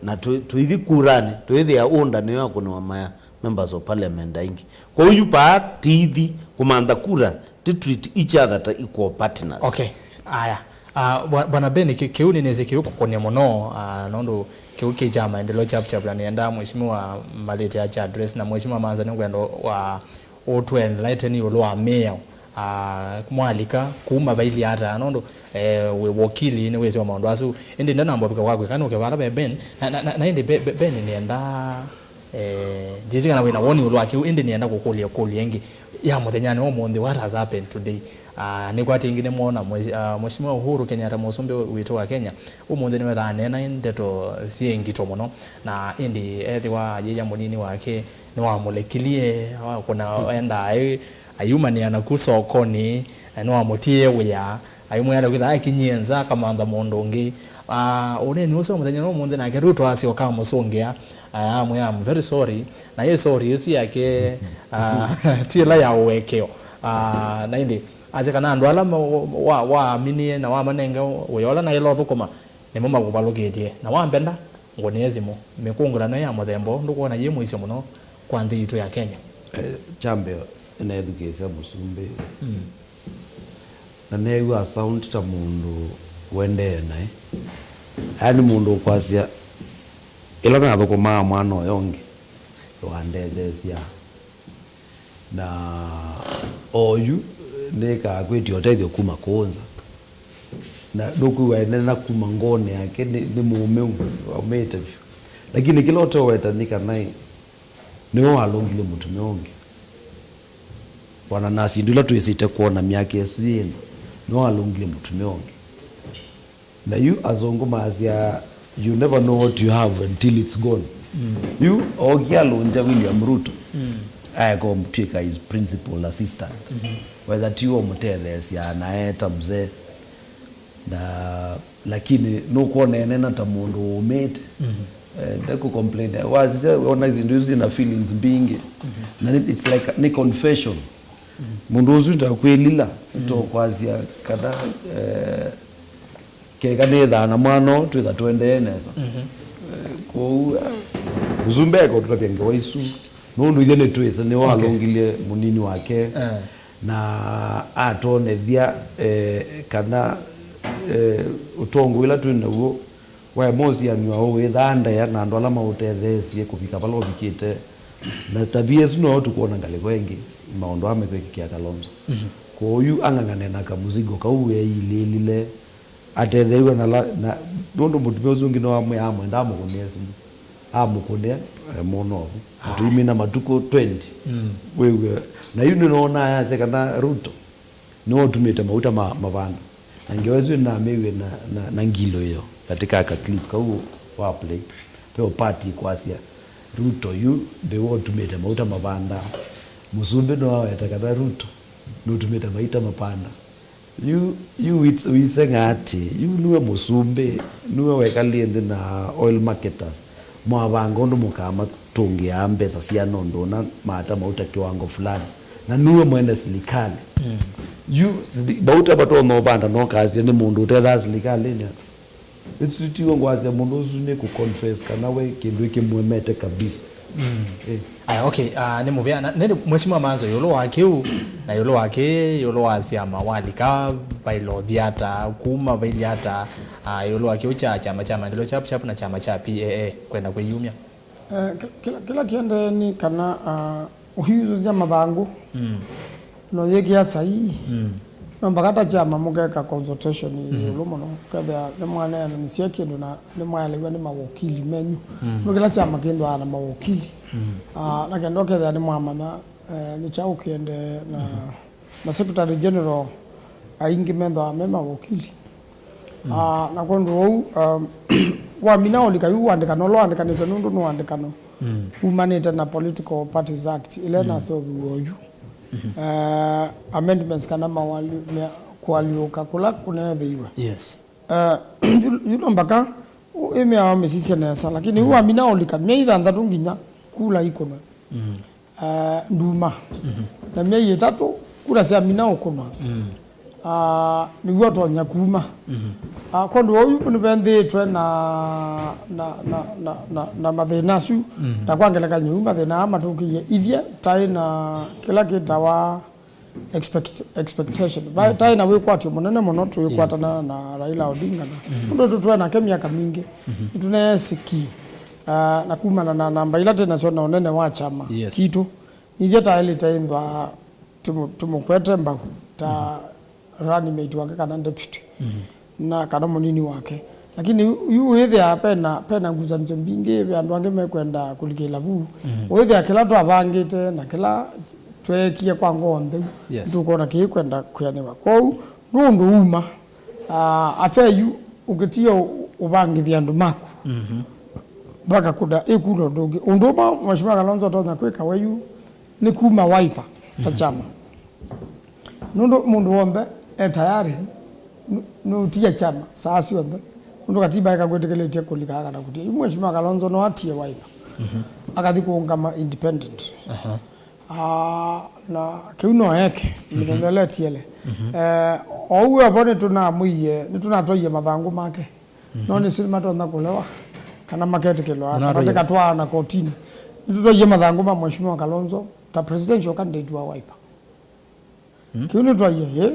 Na tũ-, tũithi kuranĩ, tũĩthĩa ũnda nĩyo yakũnĩwa maya members of parliament aingĩ. Kwoou yu paa tĩithi kũmantha kura, tĩ treat each other ta equal partners. Okay. Aya. Ah, bwa-, Bwana Ben, kĩ-, kĩu nĩnĩsĩ kĩu kũkũnĩa mũno, ah, nũndũ kĩu kĩ kya maendeleo chap chap, na nĩenda Mheshimiwa Malĩte akya address, na Mheshimiwa Manza nĩngwenda wa ũtũenlighten ĩũlũ wa mĩao, ah, mwalika kuma vailye ata, nũndũ, eh, wĩ wokili nĩwĩsĩ wa maũndũ asu. Ĩndĩ ndanamba ũvika kwaku, kana ũke vala ve Ben, na, na, na, na ĩndĩ Be-, Be-, Ben nĩenda Eh, ndyĩsĩ kana wĩna woni ĩũlũ wa kĩu, ĩndĩ nĩenda kũkũlya ĩkũlyo ĩngĩ ya mũthenyanĩ wa ũmũnthĩ, what has happened today? Ah, nĩkwatĩ ĩngĩ nĩmwona mwe-, ah, Mheshimiwa Uhuru Kenyatta, mũsumbĩ witũ wa Kenya, ũmũnthĩ nĩwethaa aneena ndeto syĩ ngito mũno, na ĩndĩ ethĩwa yĩya mũnini wake nĩwamũlekilie, wakũna enda ai-, ayumanĩa naku sokonĩ, na nĩwamũtiĩe wĩa, aimwĩa kwĩtha akinyie nza akamantha mũndũ ũngĩ. Ah, ũneni ũsu wa mũthenya wa ũmũnthĩ nake Ruto asyoka amũsũngĩa, ah, amwĩa, "I'm very sorry." Na yĩ sorry ĩsu yake, ah, ti ĩla ya ũekeo. Ah, na ĩndĩ asya kana andũ ala ma-, wa-, waaminie na wamanenge wĩa ũla naĩla ũthũkũma, nĩmo makũvalũkĩtye. Na wambenda, ngũnĩe simũ. Mĩkũngũlano ya mũthemba ũũ ndũkwona yĩ mũisyo mũno kwa nthĩ yitũ ya Kenya? Eh, kya mbee, nĩnaethukĩĩsya mũsumbĩ. Mm. Na neew'a sound ta mũndũ ũendee naĩ. Yaani mũndũ ũkwasya, ĩla nathũkũmaa mwana ũyũ ũngĩ, ndwandetheesya. Na oyu nĩkaa kwĩtya ũtethyo kuma kũũ nza. Na ndũkwĩw'a ĩneena kuma ngoonĩ yake, nĩ, nĩ mũũmĩu, aumĩte vyũ. Lakini kĩla ũteũweta nĩ kana ĩ, nĩwe walũngilye mũtumĩa ũngĩ. Wana na syĩndũ ila twĩsĩte kwona myaka ĩsu yĩna, nĩwe walũngilye mũtumĩa ũngĩ. Na yu azũngũ maasya, "You never know what you have until it's gone." Mm. Yu ookie alũngya William Ruto, mm, aeka ũmũtw'ĩka his principal assistant. Mm-hmm. Wetha ti ũmũtetheesya na eeta mzee. Na, lakini nũkwona enena ta mũndũ ũũmĩte. Mm-hmm. Eh, ndekũcomplain. Wasisya wona isu syĩndũ isu syĩna feelings mbingĩ. Mm-hmm. Na nĩ, it's like, nĩ confession. Mm-hmm. Mũndũ ũsu ndakwĩlila, mm, tokwasya kana, eh, keka nĩthaa na mwana ũũ twĩtha tũendee nesa. Mhm. Eh, kwoou, eh, mũsumbĩ eka ũtũtavya ngewa isu, nũndũ ithe nĩtwĩsĩ nĩwe, okay, walũngilye mũnini wake, eh, na atwonethya, eh, kana, eh, ũtongo ĩla twĩ naw'o waĩ mosianw'a ũwĩthaa ndaĩa na andũ ala maũtetheesye kũvika vala ũvikĩte. Na tavia ĩsu noyo tũkwona ngalĩko ĩngĩ, maũndũ aa mekwĩkĩkĩa Kalonzo. Mhm. Kwoou yu ang'ang'ane na kamũzigo kau weeyilĩĩlile, atetheew'a na la, na nũndũ mũtumĩa ũsu ũngĩ nĩwamwĩa amwenda amũkũnĩe simũ. Amũkũnĩa, e, mũno ovu. Aya. Tũimina matukũ twenty. Mm. Wĩw'e. Na yu nĩnoonaa yasya kana Ruto nĩwe ũtumĩte mauta ma mavanda. Na ngewa ĩsu nĩnamĩw'e na, na, na ngilũ ĩyo katika ka clip kau wa play. Ve part ĩkwasya, "Ruto yu nĩwe ũtumĩte mauta mavanda." Mũsumbĩ nĩwaweta kana Ruto nũtumĩte maita mapanda. Yu, yu wit-, wĩseng'a atĩ, yu nue mũsumbĩ, nue wekalie nthĩ na oil marketers, mwavanga ũndũ mũkamatũngĩaa mbesa syana ũndũ ũna maata mauta kĩwango fulani, na nue mwene silikalĩ. Mm. Yu sili-, mauta matonya ũvanda nokasya nĩ mũndũ ũtethaa silikalĩnĩ. Ĩsu tiw'o ngwasya mũndũ ũsu nĩ kũconfess kana we kĩndũ ĩkĩmũemete kabisa. Mm. Eh. Aya, okay, ah, nĩ mũvea. Na, nĩ Mheshimiwa Manzo, ĩũlũ wa kĩu, na ĩũlũ wa kĩ, ĩũlũ wa syama walika, vailũthi ata, kuma vailye ata, ah, ĩũlũ wa kĩu kya kyama kya maendeleo chap chap na kyama kya P A A kwenda kwĩyumya? Eh, kĩ-, kĩla, kĩla kĩendee nĩ kana, ah, ũhiũsya mathangũ. Mm. No yĩkĩa saii. Mm. No mpaka ta kyama mũkeka consultation, mm, ĩũlũ mũno. Kethĩa nĩmwaneananĩsya kĩndũ na nĩmwaelewa nĩ mawokili menyu. Mm. Nũndũ kĩla kyama kĩthwaa na mawokili. Mm. Ah, na kenda ũkethĩa nĩmwamanya, eh, nĩ kyaũ kĩendee na, mm-hmm, ma secretary general aingĩ methwaa me mawokili. Mm. Ah, na kwondũ ũu, um, wamina ũlika yu ũandĩkano ũla ũandĩkanĩtwe nũndũ nĩ ũandĩkano, mm, umanĩte na Political Parties Act ĩla, mm, ĩnaseũviw'a oyu. Mm-hmm. Eh, amendments kana mawali-, mea-, kũalyũka kũla kũneethĩiwe. Yes. Eh, yu, yu no mpaka Ũ-, ĩ mĩao mĩsisye nesa, lakini yu wamina ũlika myei thanthatũ nginya kula ikũnwe. Mm. Ah, nduma. Mhm. Na myei ĩtatũ, kula syamina ũkũnwa. Mm. Ah, nĩw'o ũtonya kuma. Mhm. Ah, kwondũ wa ũu nĩventhĩĩtwe na, na, na, na, na, na mathĩna asu. Mhm. Na kwa ngelekany'o, yu mathĩna aa matũkĩie ithyĩ taĩ na kĩla kĩtawa expect-, expectation. Ba-, taĩ na wĩkwatyo mũnene mũno tũikwatana na Raila Odinga na. Mhm. Ũndũ tũtwee nake myaka mingĩ. Mhm. Nĩtũneesĩkie. Ah, na kumana na namba ila twĩ nasyo na ũnene wa kyama, yes, kitũ, nithyĩ taĩlĩte ĩnthwa tũmũ-, tũmũkwete mbau ta, mhm, running mate wake kana deputy, mhm, na kana mũnini wake. Lakini yu, yu wĩthĩa pena, pena ngusanĩsyo mbingĩ, ve andũ angĩ mekwenda kũlikĩla vu. Mhm. Wĩthĩa kĩla twavangĩte na kĩla tweekie kwa ngoo ntheu, yes, nĩtũkwona kĩikwenda kwĩanĩwa. Kwoou, nũndũ uma, ah, ate yu ũkĩtia ũ-, ũvangĩthya andũ maku. Mhm. Vakakũna ĩkuna ũndũ ũngĩ. Ũndũ ũmwe Mheshimiwa Kalonzo ũtonya kwĩka we yu nĩ kuma Wiper ta, mhm, kyama. Nũndũ mũndũ w'onthe e tayari nũ-, nũtia kyama saa syonthe. Nũndũ katiba ĩkakwĩtĩkĩlĩtye kũlika kana kũtia. Yu Mheshimiwa Kalonzo no atie Wiper. Mhm. Akathi kũũngama independent. Aha. Ah, na kĩu no eke, mhm, mĩthenya ĩla ĩtiele. Mhm. Eh, oou avo nĩtũnamwĩie, nĩtũnatwaie mathangũ make. Mhm. No nĩsĩ nĩmatonya kũlewa, kana maketĩkĩlwa, kana tũkatwaana kotinĩ. Nĩtũtwaie mathangũ ma Mheshimiwa Kalonzo ta presidential candidate wa Wiper. Mm. Kĩu nĩtwaie, ĩ?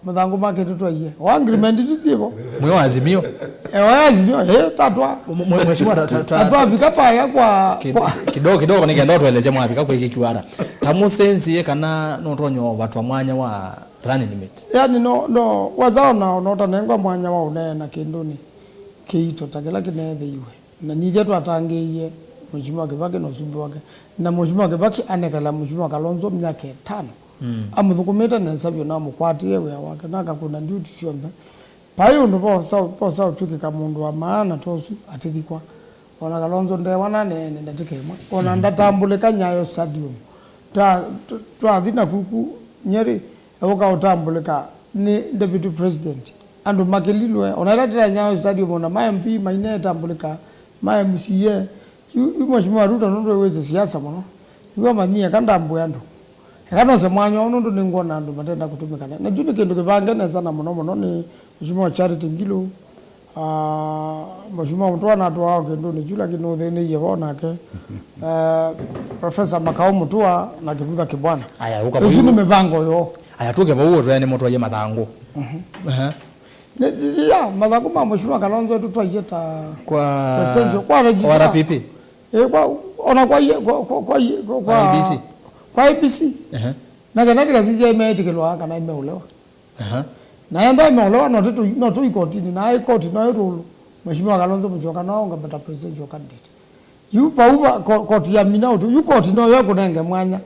Mathangũ make nĩtwaie. O agreement isu syĩvo. Mwĩ wa Azimio? E, wa Azimio, ĩ, tatwa. Mwe-, mwe-, mheshimiwa, ta-, ta-, ta-, atwavika paya kwa, ki-, kwa kidogo, kidogo, nĩkenda ũtũelesye mwavika kwĩkĩkiwa ata. Ta mũsenzie kana nũtonya ũvatwa mwanya wa running mate. Yani, no, no, waza ona, ona ũtanengwa mwanya wa ũneena kĩndũnĩ kĩito ta kĩla kĩneethĩiwe. Na nithyĩ twatangĩĩie Mheshimiwa Kibaki na ũsumbĩ wake. Na Mheshimiwa Kibaki anekela Mheshimiwa Kalonzo myaka ĩtano. Mm. Amũthũkũmĩte nesa vyũ na amũkwatĩe wĩa wake na akakũna ndyuti syonthe. Vai ũndũ vosa, vosa ũtw'ĩkĩka mũndũ wa maana ta ũsu atĩthikwa. Ona Kalonzo ndewa na neene ndatĩka ĩmwe. Ona, mm, ndatambũlĩka Nyayo Stadium. Ta, twa-, twathi na kuku Nyeri, Eũka ũtambũlĩka nĩ Deputy President. Andũ makĩlilwe, ona ĩla tĩla Nyayo Stadium, ona ma M P mainetambũlĩka, ma M C A. Yu, yu Mheshimiwa Ruto nũndũ wĩsĩ siasa mũno. Nĩw'o manyie eka ndambũe andũ. Eka nose mwanya ũũ nũndũ nĩngwona andũ matenda kũtũmĩka. Na, na kyu nĩ kĩndũ kĩvange nesa na mũno mũno nĩ Mheshimiwa Charity Ngilu. Ah, Mheshimiwa Mutua natwaa o kĩndũnĩ kyu, lakini nũthĩnĩie vo nake. Eh, Professor Makau Mutua na Kivutha Kibwana. Aya, ũka isu vau. Nĩ mĩvango yoo. Aya, tũke vau ũtwee nĩ mũtwaie mathangũ. Mhm. Ehe. Nĩ, ya, mathangũ ma Mheshimiwa Kalonzo tũtwaie ta kwa presidential, kwa registrar. R P P. Eh, kwa, ona kwa ye-, kwa, kwa, kwa ye-, kwa, kwa I E B C. Kwa I E B C. Ehe. Na kana ndikasisya imeĩtĩkĩlwa kana imeũlewa. Aha. Na enda ĩmeũlewa no tũ, no tũ ikotinĩ, na ĩkoti no ĩrũlũ. Mheshimiwa Kalonzo Musyoka no aũngame ta presidential candidate. Yu vau va, ko-, koti ya mina ũtũ, yu koti no yo ĩkũnenge mwanya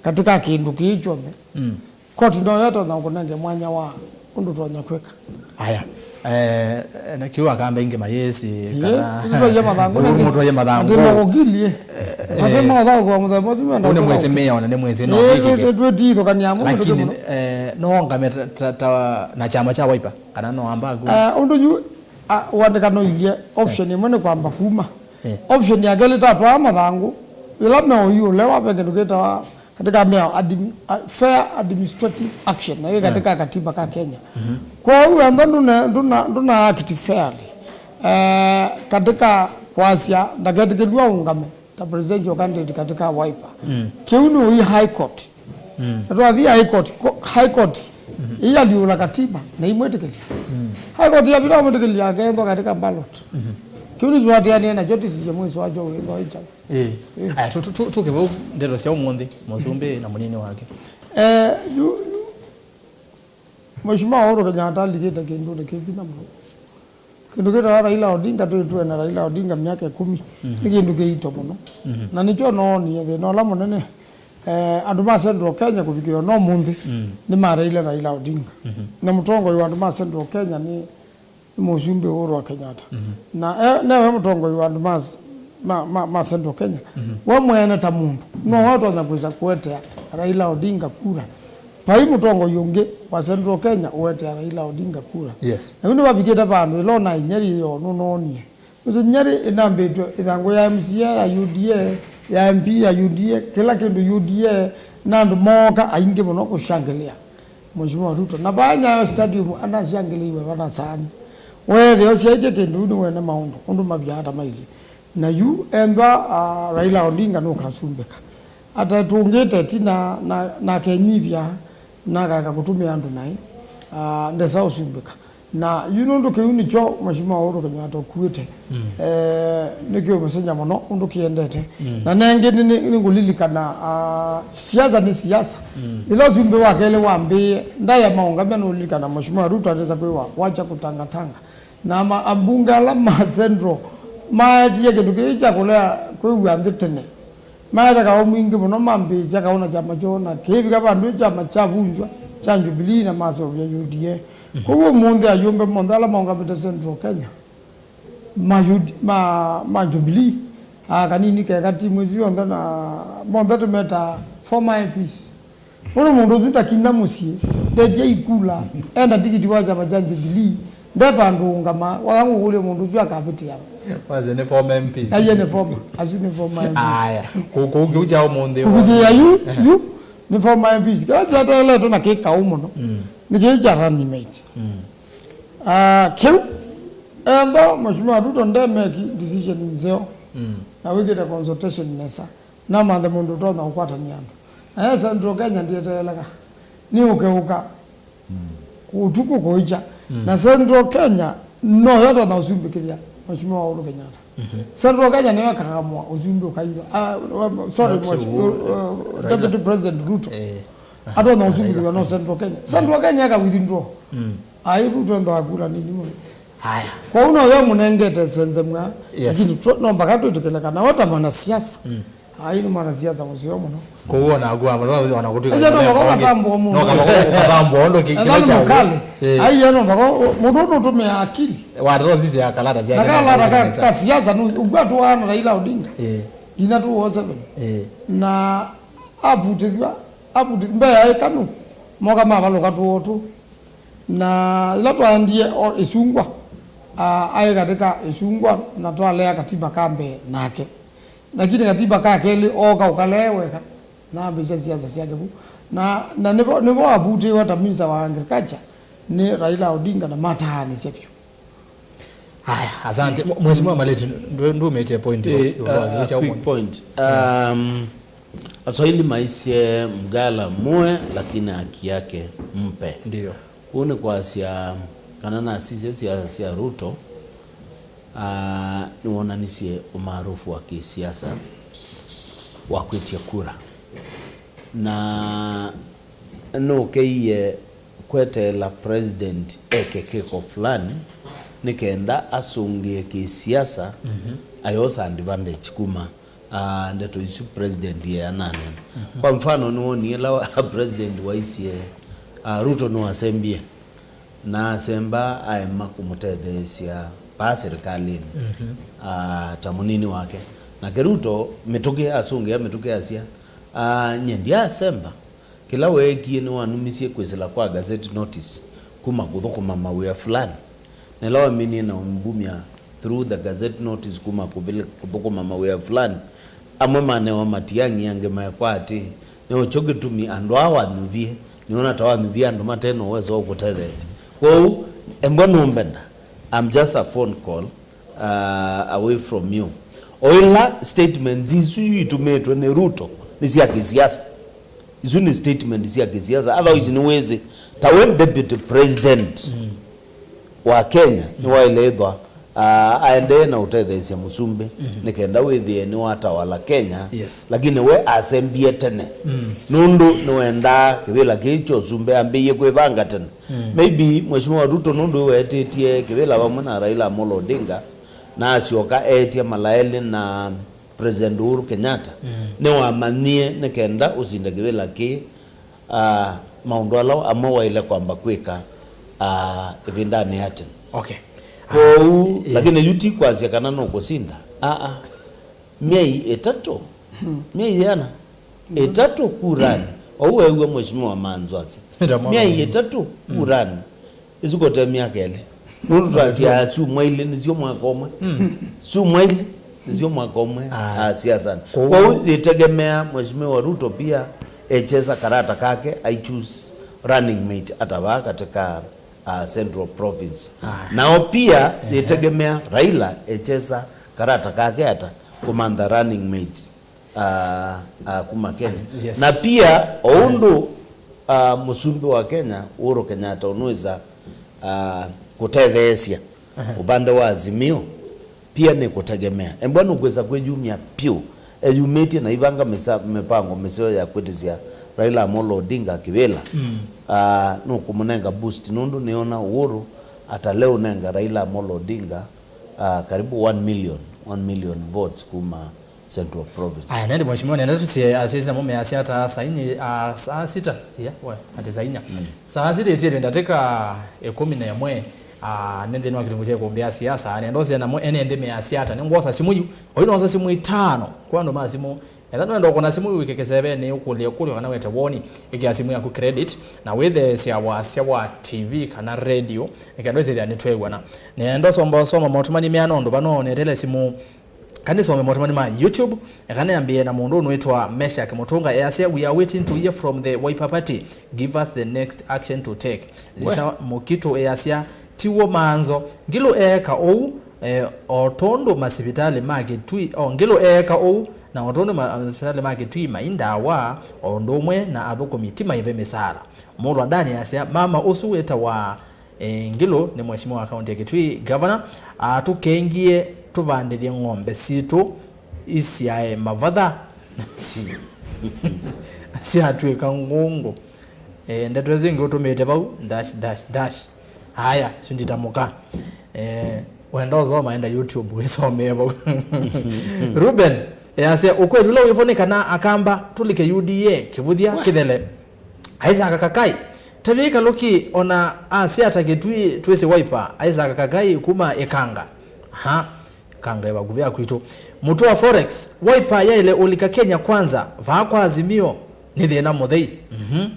katika kĩndũ kĩĩ kyonthe. Mm. Koti no yo ĩtonya kũnenge mwanya wa ũndũ ũtonya kwĩka. Aya. Eh, na kĩu akamba ingĩ mayĩsĩ, ĩĩ, kana tũtwaie mathangũ, nĩ mũtwaie mathangũ. Atĩ maũkilie. Eh, atĩ maũthangũ kwa mũthemba ũsu menda ũnĩ mwĩsĩ mĩao na nĩ mwĩsĩ no ĩĩ, kĩkĩ. Twĩ-, twĩtithũkania mũno. Lakini, eh, no ongame ta, ta, ta, na kyama kya Wiper, kana no amba ku? Eh, ũndũ yu, a, wandĩka no ilie, option ĩmwe nĩ kwamba kuma. Eh. Option ya kelĩ tatwaa mathangũ, ĩla meũi ũlewa ve kĩndũ kĩtawa katika mĩao admi-, a, fair administrative action, na ĩ katika katiba ka Kenya. Mhm. Kwoou wenda ndũna, ndũna, ndũna act fairly, eh, katika kwasya ndaketĩkĩlw'a ũngame ta presidential candidate katika Wiper. Mm. Kĩu nĩ ũi High Court. Mm. Na twathi High Court, ko-, High Court, mhm, ĩyaliũla katiba na imwĩtĩkĩlya. Mm. High Court yavika mwĩtĩkĩlya akethwa katika ballot. Mhm. Kĩu nĩtũatĩanĩe nakyo tĩsisye mwĩso wakyo wĩthwa ĩkyaũ. Ĩĩ. Ĩĩ. Aya, tũ-, tũ-, tũ-, tũke vau ndeto sya ũmũnthĩ, mũsumbĩ na mũnini wake. Eh, yu, yu, Mheshimiwa Uhuru Kenyatta alikĩte kĩndũnĩ kĩ vinya mũno. Kĩndũ kĩtawa Raila Odinga, twĩ, twĩ na Raila Odinga myaka ĩkũmi. Mhm. Nĩ kĩndũ kĩito mũno. Mhm. Na nĩkyo noonie thĩna ũla mũnene. Eh, andũ ma Central Kenya kũvikĩĩa no mũnthĩ, mm, nĩmareile Raila Odinga. Mhm. Na mũtongoi wa andũ ma Central Kenya nĩ nĩ Mũsumbĩ Uhuru wa Kenyatta. Mhm. Na e, newe mũtongoi wa andũ ma, ma, ma, ma Central Kenya. Mhm. We mwene ta mũndũ, no we ũtonya kwĩsa kũetea Raila Odinga kura. Vai mũtongoi ũngĩ wa Central Kenya ũetea Raila Odinga kura. Yes. Na yu nĩvavikĩte vandũ ĩla ona Nyeri yo nũnoonie. Nyeri ĩnambĩtwe ĩthangũ ya M C A ya U D A, ya M P ya U D A, kĩla kĩndũ U D A, na andũ mooka aingĩ mũno kũshangĩlĩa Mheshimiwa Ruto. Na vaa Nyayo Stadium anashangĩlĩiwe vana saani. Weethĩa ũsyaĩtye kĩndũ, yu nĩwene maũndũ ũndũ mavyaa ta mailye. Na yu ethwa, ah, Raila Odinga nũkasumbĩka. Atetũngĩte ĩtina na, na akenyivya na akaeka kũtũmĩa andũ naĩ, ah, ndesa ũsumbĩka. Na yu nũndũ kĩu nĩkyo Mheshimiwa Uhuru Kenyatta ũkuĩte. Mm. Eh, nĩkĩũmũsengya mũno ũndũ kĩendete. Mm. Na nengĩ nĩ, nĩ, nĩngũlilikana, ah, siasa nĩ siasa. Mm. Yĩla ũsumbĩ wa kelĩ wambĩĩe, ndaĩa maũngamya nũlilikana Mheshimiwa Ruto atesa kwĩwa, "Wacha kutangatanga." Na ma, ambunge ala ma Central maetie kĩndũ kĩĩ kya kũlea kwĩw'a nthĩ tene. Maete kaũ mwingĩ mũno mambĩĩsya kaũ na kyama kyoo, na kĩivika vandũ kyama kyavunzwa kya Jubilee na maseũvya U D A. Mhm. Kwoou ũmũnthĩ ayũmbe monthe ala maũngamĩte Central Kenya ma, U D, ma, ma Jubilee, aa, kanini keka timu isu yonthe na monthe tũmetaa former M Ps. Ũndũ mũndũ ũsu ndakinya mũsyĩ, ndetia ikula, enda tikiti wa kyama kya Jubilee, nde vandũ ũngama, waya ngũkũlya mũndũ ũsu akavĩtĩa. Kwanza nĩ former M Ps. Aiye nĩ former, asu nĩ former M Ps. Aya, kũu kĩu kya ũmũnthĩ. Kũvikĩĩa yu, yu, nĩ former M Ps. Kĩla kyeteeletwe na kĩ kaũ mũno, mm, nĩ kĩĩ kya running mate. Mm. Ah, kĩu, ethwa Mheshimiwa Ruto nde make decision nzeo, mm, na wĩkĩte consultation nesa. Namanthe mũndũ ũtonya ũkwatany'a andũ. Na ye Central Kenya ndĩeteeleka. Nĩ ũkeũka. Mm. Ũtukũ kũikya. Mm. Na Central Kenya noyo atonya ũsumbĩkĩthya Mheshimiwa Uhuru Kenyatta. Mhm. Central Kenya nĩyo ĩkaamũa ũsumbĩ ũkaĩva. Ah, um, sorry, not Mheshimiwa, Uhuru, uh, uh, Raila. Deputy President Ruto. Eh. Atonya ũsumbĩkĩthya no Central Kenya. Central Kenya ĩka withdraw. Mm. Ai, Ruto ndo akula nini mũno. Haya. Kwa ũu noyo mũnengete senzemwa, yes, lakini tũ-, no mpaka twĩtĩkĩle kana we ta mwanasiasa. Mm. Ai, nĩ mwanasiasa mũseo mũno. Kwoou ona aku amba, no, ona kũtwĩka. Ĩndĩ no mũthemba ũngĩ. Ũkatambwa mũndũ. No, kana ũkatambwa ũndũ kĩ-, kĩla kya mũkalĩ. Eh. Ai, no mpaka ũ-, mũndũ ũndũ ũtũmĩa akili. Watata sisi ya kalata sya. Na kalata ka, ka siasa, nũ, ũkwatũana Raila Odinga. Eh. Nginya two oh seven. Eh. Na avutĩthw'a, avuti-, mbee ya ĩkanũ, moka mavalũka two oh two. Na yĩla twaendie o ĩsungwa, a-, aĩ katĩ ka ĩsungwa, na twalea katiba ka mbee nake. Lakini katiba ka kelĩ ooka ũkalee weka, na ambĩĩsya siasa syake vu. Na, na nĩvo, nĩvo avutĩĩwe ta minista wa agriculture nĩ Raila Odinga na mataanĩsya vyũ. Haya, asante. Mwe-, Mheshimiwa Maleti, ndu-, ndumĩtie point. Eh, ĩũlũ wa a, a kĩu kya quick ũmũnthĩ. Point. Um, Waswahili maisye, "Mgala muwe, lakini haki yake mpe." Ndio. Kũu nĩ kwasya kana nasisya siasa sya Ruto, ah, nĩwonanisye ũmaarufu wa kĩsiasa wa kwĩtya kura. Na nũkeie kweteela president eke kĩko fulani nĩ kenda asũngĩe kĩsiasa, mhm, ayosa advantage kuma, ah, ndeto isu president yeananena. Mhm. Kwa mfano, nĩwonie la president waisye, ah, Ruto nĩwasembie, na asemba aema kũmũtetheesya paa serikalini, mhm, ah, ta mũnini wake. Nake Ruto mĩtũkĩ asũngĩa mĩtũkĩ asya, ah, nye ndyaasemba. Kĩla weekie nĩwanumisye kwĩsĩla kwa gazette notice kuma kũthũkũma mawĩa fulani. Na ĩla waminie na ũmbumya through the gazette notice kuma kũvĩl-, kũthũkũma mawĩa fulani, amwe manewa Matiang'i, angĩ maekwa atĩ. Nĩkyo kĩtumi andũ aa wanyuvie, nĩona ta wanyuvie andũ mate na ũwezo wa kũtetheesya. Kwoou, embwa nũmbenda, I'm just a phone call, uh, away from you. O ĩla statements isu itũmĩtwe nĩ Ruto nĩ sya kĩsiasa. Isu nĩ statement sya kĩsiasa. Otherwise nĩwĩsĩ ta we deputy president, mm, wa Kenya, mm, nĩwaĩle ĩthwa, ah, aendee na ũtetheesya mũsumbĩ, mhm, nĩ kenda wĩthĩe nĩwatawala Kenya, yes, lakini we asembie tene. Mm. Nũndũ nĩwendaa kĩvĩla kĩĩ kya ũsumbĩ ambĩĩe kwĩvanga tene. Mm. Maybe Mheshimiwa Ruto nũndũ ĩwetĩtie kĩvĩla vamwe na Raila Amolo Odinga, na asyoka eetya mala elĩ na President Uhuru Kenyatta, mm, nĩwamanyie nĩ kenda ũsinde kĩvĩla kĩĩ, ah, maũndũ ala amwe waĩle kwamba kwĩka, ah, ĩvindanĩ ya tene. Okay. Kwoou, ah, yeah, lakini yu ti kwasya kana nũkũsinda. Aa, myei ĩtatũ, hmm, myei yĩana? Ĩtatũ kurani. Ou weew'a Mheshimiwa Manzo asya. Myei ĩtatũ, mm, kurani. Ĩsu kote myaka ĩlĩ. Nũndũ twasyaa syumwa ilĩ nĩsyo mwaka ũmwe. Syumwa ilĩ nĩsyo mwaka ũmwe. Ah. Ah, siasani. Kwoou yĩtegemea Mheshimiwa Ruto pia echesa karata kake, aichoose running mate ata vaa katika, ah, Central Province. Ah. Nao pia yĩtegemea Raila echesa karata kake ata kũmantha running mate, ah, ah, kuma Kenya. Yes. Na pia o ũndũ, ah, mũsumbĩ wa Kenya Uhuru Kenyatta ũnũĩsa, ah, kũtetheesya upande wa Azimio, pia nĩ kũtegemea. Embwa nũkwĩsa kwĩyumya pyũ, eyumĩtye na ivanga mĩsa-, mĩpango mĩseo ya kwĩtĩsya Raila Amolo Odinga kĩvĩla. Ah, nũkũmũnenga boost nũndũ nĩona Uhuru ata leo ũnenga Raila Amolo Odinga, ah, karibu one million, one million votes kuma Central Province. Aya, nende mheshimiwa, nenda tusie, ah, sisi na mume asia ata saa inye, ah, saa sita, yeah, we, ati saa inya. Saa sita itiele ndatĩka ĩkũmi na ĩmwe, ah, nĩ nthĩnĩ wa kĩlungu kya ĩkũmbĩ ya siasa, nenda ũsie namo ene nthĩ measya ata, nĩngwosa simũ yu, oyu nosa simũ itano, kwa andũ ma simũ, ethĩwa nũenda ũkũna simũ wĩke kĩseve nĩ ũkũlye ũkũlyo kana wete woni, ĩkĩa simũ yaku credit, na wĩtheesya wasya wa T V kana radio, nĩkenda ĩsĩthĩa nĩtwew'ana. Nenda ũsomba ũsoma maũtũmani meana ũndũ vano netele simũ, kana nĩsome maũtũmani ma YouTube, eka nĩambĩĩe na mũndũ ũnũĩtwa Meshack Mũtũnga easya, "We are waiting to hear from the Wiper Party. Give us the next action to take." Zisa Mũkitũ easya, "Tiw'o Maanzo. Ngilũ eeka ũu, eh, o tondũ masivitalĩ ma Kĩtui, o Ngilũ eeka ũu, na o tondũ ma-, masivitalĩ ma Kĩtui mai ndawa, o ũndũ ũmwe na athũkũmi ti maive mĩsaala." Mũlwa Dan easya, "Mama ũsu wĩtawa, eh, Ngilũ nĩ mheshimiwa wa kaunti ya Kitui, gavana, atũkengie tũvandĩthye ng'ombe sitũ isyae mavatha, syatw'ĩka ngũngũ." Eh, ndeto ĩsu ĩngĩ ũtũmĩte vau, dash, dash, dash. Aya, isu nditamũka. Eh, wenda ũsoma, enda YouTube, wĩsomee vau. Ruben, eh, asya, "Ũkweli ũla wĩvo nĩ kana Akamba tũlike U D A, kĩvũthya, kĩthele." Isaac Kakai, tavya ĩkalũki ona asyata Kĩtui twĩsĩ Wiper, Isaac Kakai kuma Ĩkanga. Aha, Ĩkanga ĩ vakuvĩ ya kwitũ. Mũtũ wa Forex, Wiper yaĩle ũlika Kenya Kwanza, vaa kwa Azimio, nĩ thĩna mũthei. Mhm.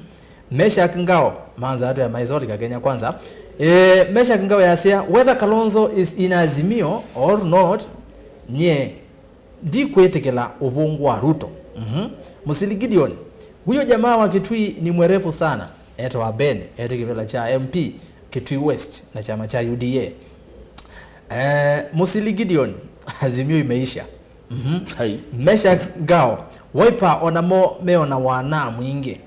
Meshack Ngao, manza atu ya maisoli ka Kenya Kwanza. Eh, Meshack Ngao yasya, "Whether Kalonzo is in Azimio or not, nye ndikwĩtĩkĩla ũvũngũ wa Ruto." Mhm. Mũsili Gideon, "Huyo jamaa wa Kitui ni mwerevu sana." Etawa Ben, ete kĩvĩla kya M P Kitui West na kyama kya U D A. Eh, Mũsili Gideon, "Azimio imeisha." Mhm. Hai. Meshack Ngao, "Wiper onamo meona wanaa mwingĩ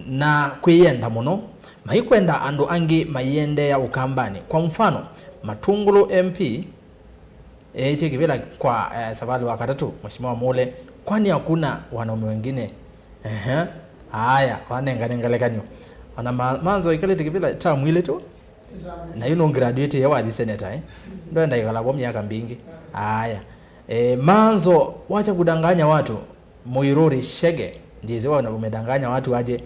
na kwĩyenda mũno, maikwenda andũ angĩ maiendeea Ũkambanĩ. Kwa mfano, Matungulu M P eĩtye kĩvĩla kwa, eh, Savali wa katatũ, Mheshimiwa Mule, kwani hakuna wanaume wengine?" Ehe. Aya, wanengane ngelekany'o. Ona ma-, Manzo ikalĩte kĩvĩla ta mwilĩ tu. Na yu nũ graduate ye wathi senator, eh? Ndwenda ikala vo myaka mbingĩ. Aya. Eh, Manzo, wacha kudanganya watu. Muiruri Shege, ndizi wa umedanganya watu aje.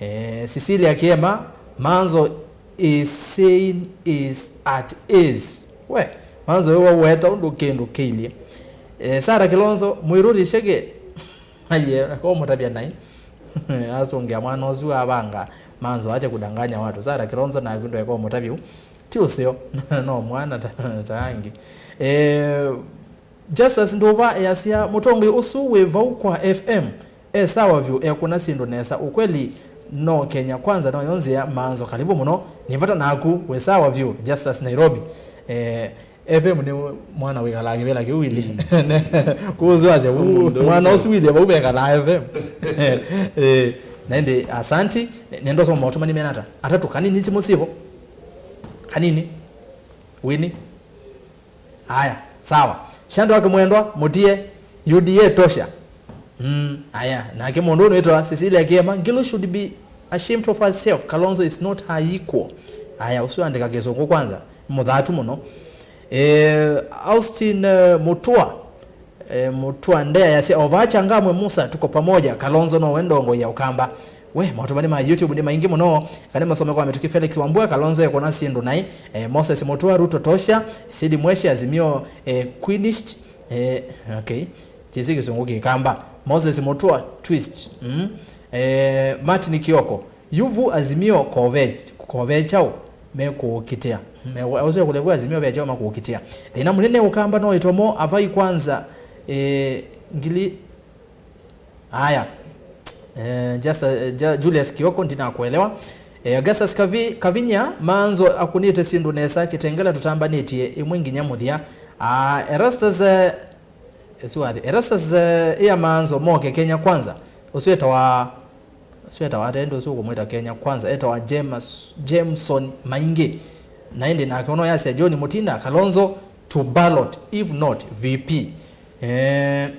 Eh, Cecilia Kiema, Manzo is saying is at ease. We, Manzo we waweta ũndũ kĩndũ kĩilyĩ. Eh, Sarah Kilonzo, Muiruri Shege, aye, ko mũtavya nai. Asũngĩa mwana ũsu avanga Manzo acha kudanganya watu. Sarah Kilonzo naku ndweka ũmũtavya ũu. Ti ũseo. No mwana ta, ta angĩ. Eh, Justus Nduva easya, "Mũtongoi ũsu wĩ vau kwa F M e sawa vyũ, ekũna syĩndũ nesa. Ũkweli no Kenya Kwanza noyo nzĩa." Manzo, karibu mũno. Nĩ vata naku, wĩ sawa vyũ. Justus, Nairobi. Eh, F M nĩ mwana wĩkalaa kĩvĩla kĩu ili. Mm. Kũũsĩ wasya, "Ũ, mũndũ mwana ũndũ ũsu wĩlye vau vekalaa F M." Eh, na ĩndĩ, asanti, nĩ-, nĩndosoma maũtũmani mena ata? Atatũ, kanini simũ sivo? Kanini? Wini? Aya, sawa. Shandra wake mwendwa, Mutie, U D A tosha. Mm, aya, nake mũndũ ũnũĩtwa Cecilia Kiema, "Ngilu should be ashamed of herself. Kalonzo is not her equal." Aya, ũsu andĩka kĩsũngũ kwanza. Mũthatu mũno. Eh, Austin, eh, Mutua. Eh, Mutua Ndea yasya, "Ova Changamwe Musa, tuko pamoja. Kalonzo nowe ndongo ya Ukamba." We, maũtũmani ma YouTube nĩ maingĩ mũno. Kana masome kwa Mĩtũkĩ Felix Wambua, Kalonzo ekona syĩndũ nai. Eh, Moses Mutua, Ruto tosha. Sidi Mweshe, Azimio, eh, quinished. Eh, okay. Kĩsĩ kĩsũngũ kĩkamba. Moses Mutua, twist. Mm. Eh, Martin Kioko, "Yuvu Azimio kove, kove chao." mekũũkitĩa. Me-, asu ekũlevwa Azimio ve kyaũ makũũkitĩa. Thĩna mũnene Ũkamba no ĩtomo avai kwanza, eh, ngili. Aya. Eh, Justa-, eh, Ju-, Julius Kioko, ndinakuelewa. Eh, Augustus Kavi-, Kavinya, Maanzo akũnĩte syĩndũ nesa, Kitengela tũtambanĩtye ĩmwe nginya mũthya. Ah, Erastus, eh, Ũsu wathi. Erastus, eh, ĩa Maanzo moke Kenya Kwanza. Ũsu etawa, ũsu etawa ata ĩndĩ ũsu ũkũmwĩta Kenya Kwanza? Etawa James, Jameson Maingi. Na ĩndĩ nake ũno yasya John Mutinda, Kalonzo to ballot, if not, V P. Eh,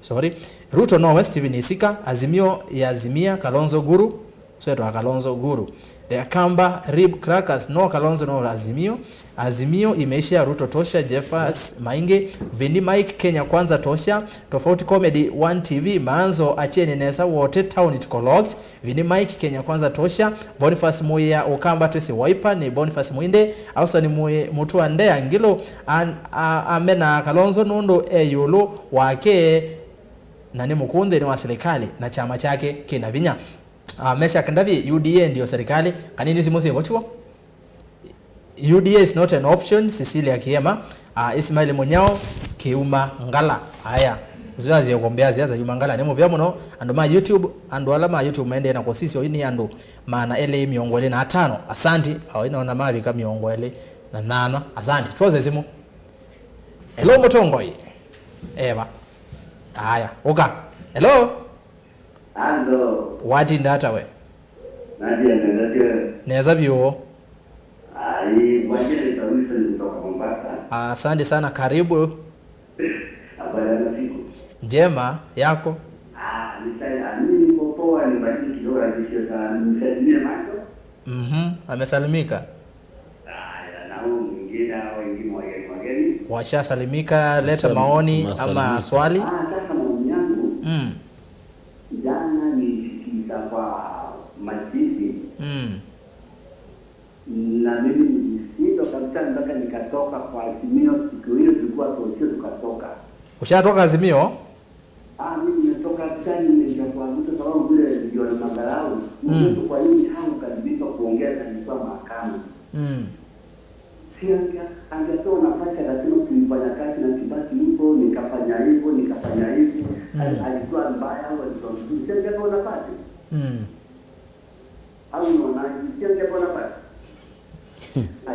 sorry. Ruto nowe, Stephen Isika, Azimio ya Azimia, Kalonzo Guru. Swetwa Kalonzo Guru. The Akamba Rib Crackers, no Kalonzo, no Azimio. Azimio imeisha, Ruto tosha, Jeffers Maingi, Vini Mike, Kenya Kwanza tosha, Tofauti Comedy, One T V, Maanzo acheni nesa wote, town it collapsed. Vini Mike, Kenya Kwanza tosha, Boniface Muya, Ũkamba twĩsĩ Wiper, nĩ Boniface Mwinde, Austin Mui-, Mutua Ndea Ngilu, an-, a-, amena Kalonzo nũndũ e ĩũlũ wake, na nĩ mũkũũ nthĩnĩ wa silikalĩ, na kyama kyake kĩna vinya. Ah, Meshack Ndavi, U D A ndio serikali. Kanini simu siko chuo. U D A is not an option. Cecilia Kiema, ah, Ismail Munyao, Kiuma Ngala. Aya. Zuazi ya kuombea siasa Kiuma Ngala. Nĩ mũvea mũno. Andũ ma YouTube, andũ ala ma YouTube maendee na kũsisya, oyu nĩ andũ maana elĩ mĩongo ĩlĩ na atano. Asanti. Au inaona mavika mĩongo ĩlĩ na nana. Asanti. Tuoze simu. Hello, Mũtongoi. Eva. Aya. Ũka. Hello. Halo. Watinda ata we? Nadia, nenda tena. Neza vyũ. Ai, mwajele kabisa, ni kutoka Mombasa. Asante sana, karibu. Habari ya masiku? Njema, yako? Ah, nisali, ah, mimi niko poa, nibadili kidogo, lakini sio sana. Nisalimie macho. Mhm, amesalimika. Haya, na huyu mwingine, hao wengine wageni, wageni. Washasalimika, leta maoni ama swali. Ah, sasa maoni yangu. Mm. Jana nilisikiza kwa machizi. Mm. Na mimi nilishindwa kabisa mpaka nikatoka kwa Azimio siku hiyo, tulikuwa Tokyo, tukatoka. Ushatoka Azimio? Ah, mimi nimetoka Azimio, nimeingia kwa Ruto sababu vile ndio na madharau. Mm. Mtu kwa nini hangu kabisa kuongea na nilikuwa mahakama? Mm. Si ange-, angetoa nafasi akasema tulifanya kazi na Kibaki hivyo, nikafanya hivyo, nikafanya hivyo. Mm. Ali-, alikuwa mbaya au alikuwa mzuri. Si angetoa nafasi? Mm. Au unaonaje? Si angetoa nafasi?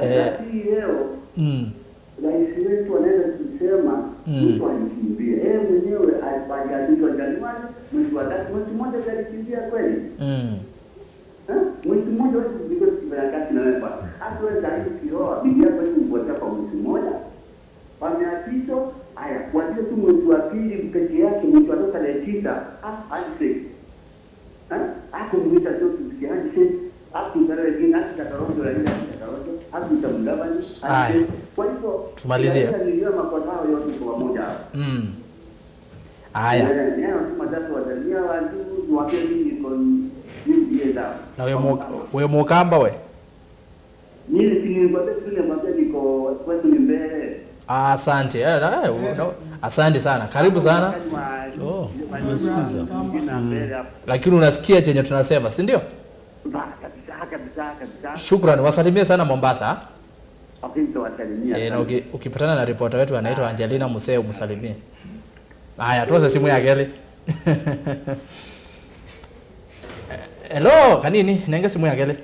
Eh. Lakini leo, mm, rais wetu anaweza kusema, mm, mtu alikimbia. Yeye mwenyewe alipangia kichwa Januari, mwezi wa tatu, mwezi mmoja si alikimbia kweli? Mm. Eh? Mwezi mmoja wewe ndio kufanya kazi na wewe bwana. Hata wewe sasa hivi ukioa, bibi yako hivi umepotea kwa mwezi mmoja. Wameapishwa, haya, kuanzia tu mwezi wa pili peke yake, mwezi wa tatu tarehe tisa, ah, handshake. Eh? Hakumuita Joseph Kihanji, hakuzara wengine, hakuzara Kalonzo, Raila, hakuzara Kalonzo, hakuzara Mudavadi, haya. Kwa hivyo, tumalizie. Raila niliona makosa hayo yote kwa pamoja hapo. Mm. Haya. Eh, neno tu matatu wasalimia watu, tuwaambie mimi niko, mimi ndiye sawa. Na we mu-, we Mukamba we? Mimi si nilikwambia tu, nilikwambia niko kwetu ni mbele. Ah, asante. Eh, eh, no, asante sana. Karibu sana. Oh, umesikiza. Lakini unasikia chenye tunasema, si ndio? Ba, kabisa, kabisa, kabisa. Shukrani. Wasalimie sana Mombasa. Okay, nitawasalimia sana. Eh, na uki-, ukipatana na ripota wetu anaitwa Angelina Museo, msalimie. Haya, tuoze simu ya kelĩ. Hello, kanini, nenge simu ya kelĩ.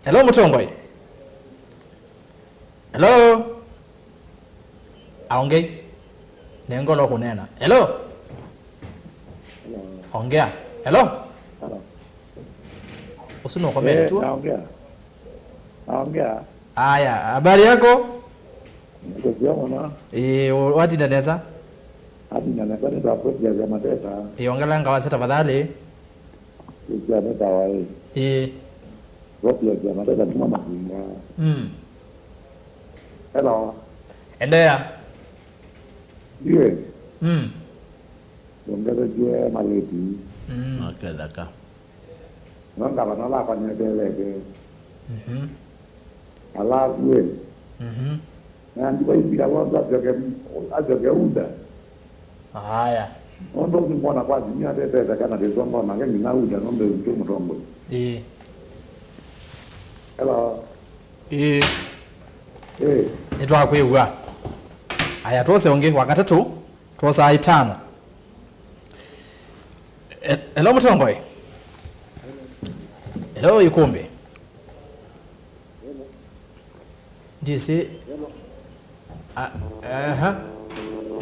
Hello, Mũtongoi. Hello. Aongei. Nengolo kunena. Hello. Hello. Ongea. Hello. Hello. Usu no comment tu. Eh, naongea. Naongea. Aya, habari yako? Niko vyema na. Eh, watinda nesa? Watinda nesa, nĩ ta Proprius ya Mateta. Eh, ongelanga wase tafadhali. Proprius ya Mateta wa, eh. Eh. Proprius ya Mateta kuma Masinga. Mm. Hello. Endelea. Ndiye. Mm. Ongeza juu ya maleti. Mm. Maketheka. No ngavana ũla akwanyethelete. Mhm. Alafu we. Mhm. Na ndivaivira wonza asyoke, asyoke UDA. Aya. Nũndũ nĩmwona kwa Azimio atetete kana kĩsongo nake nginya UDA nũndũ nĩtũ mũtongoi. Ĩĩ. Hello. Ĩĩ. Ĩĩ. Nĩtwakwĩw'a. Aya, twose ũngĩ wa katatũ, twosaa itano. E-, hello, Mũtongoi. Hello, Ikumbi. Ndĩsĩ. A-, aha.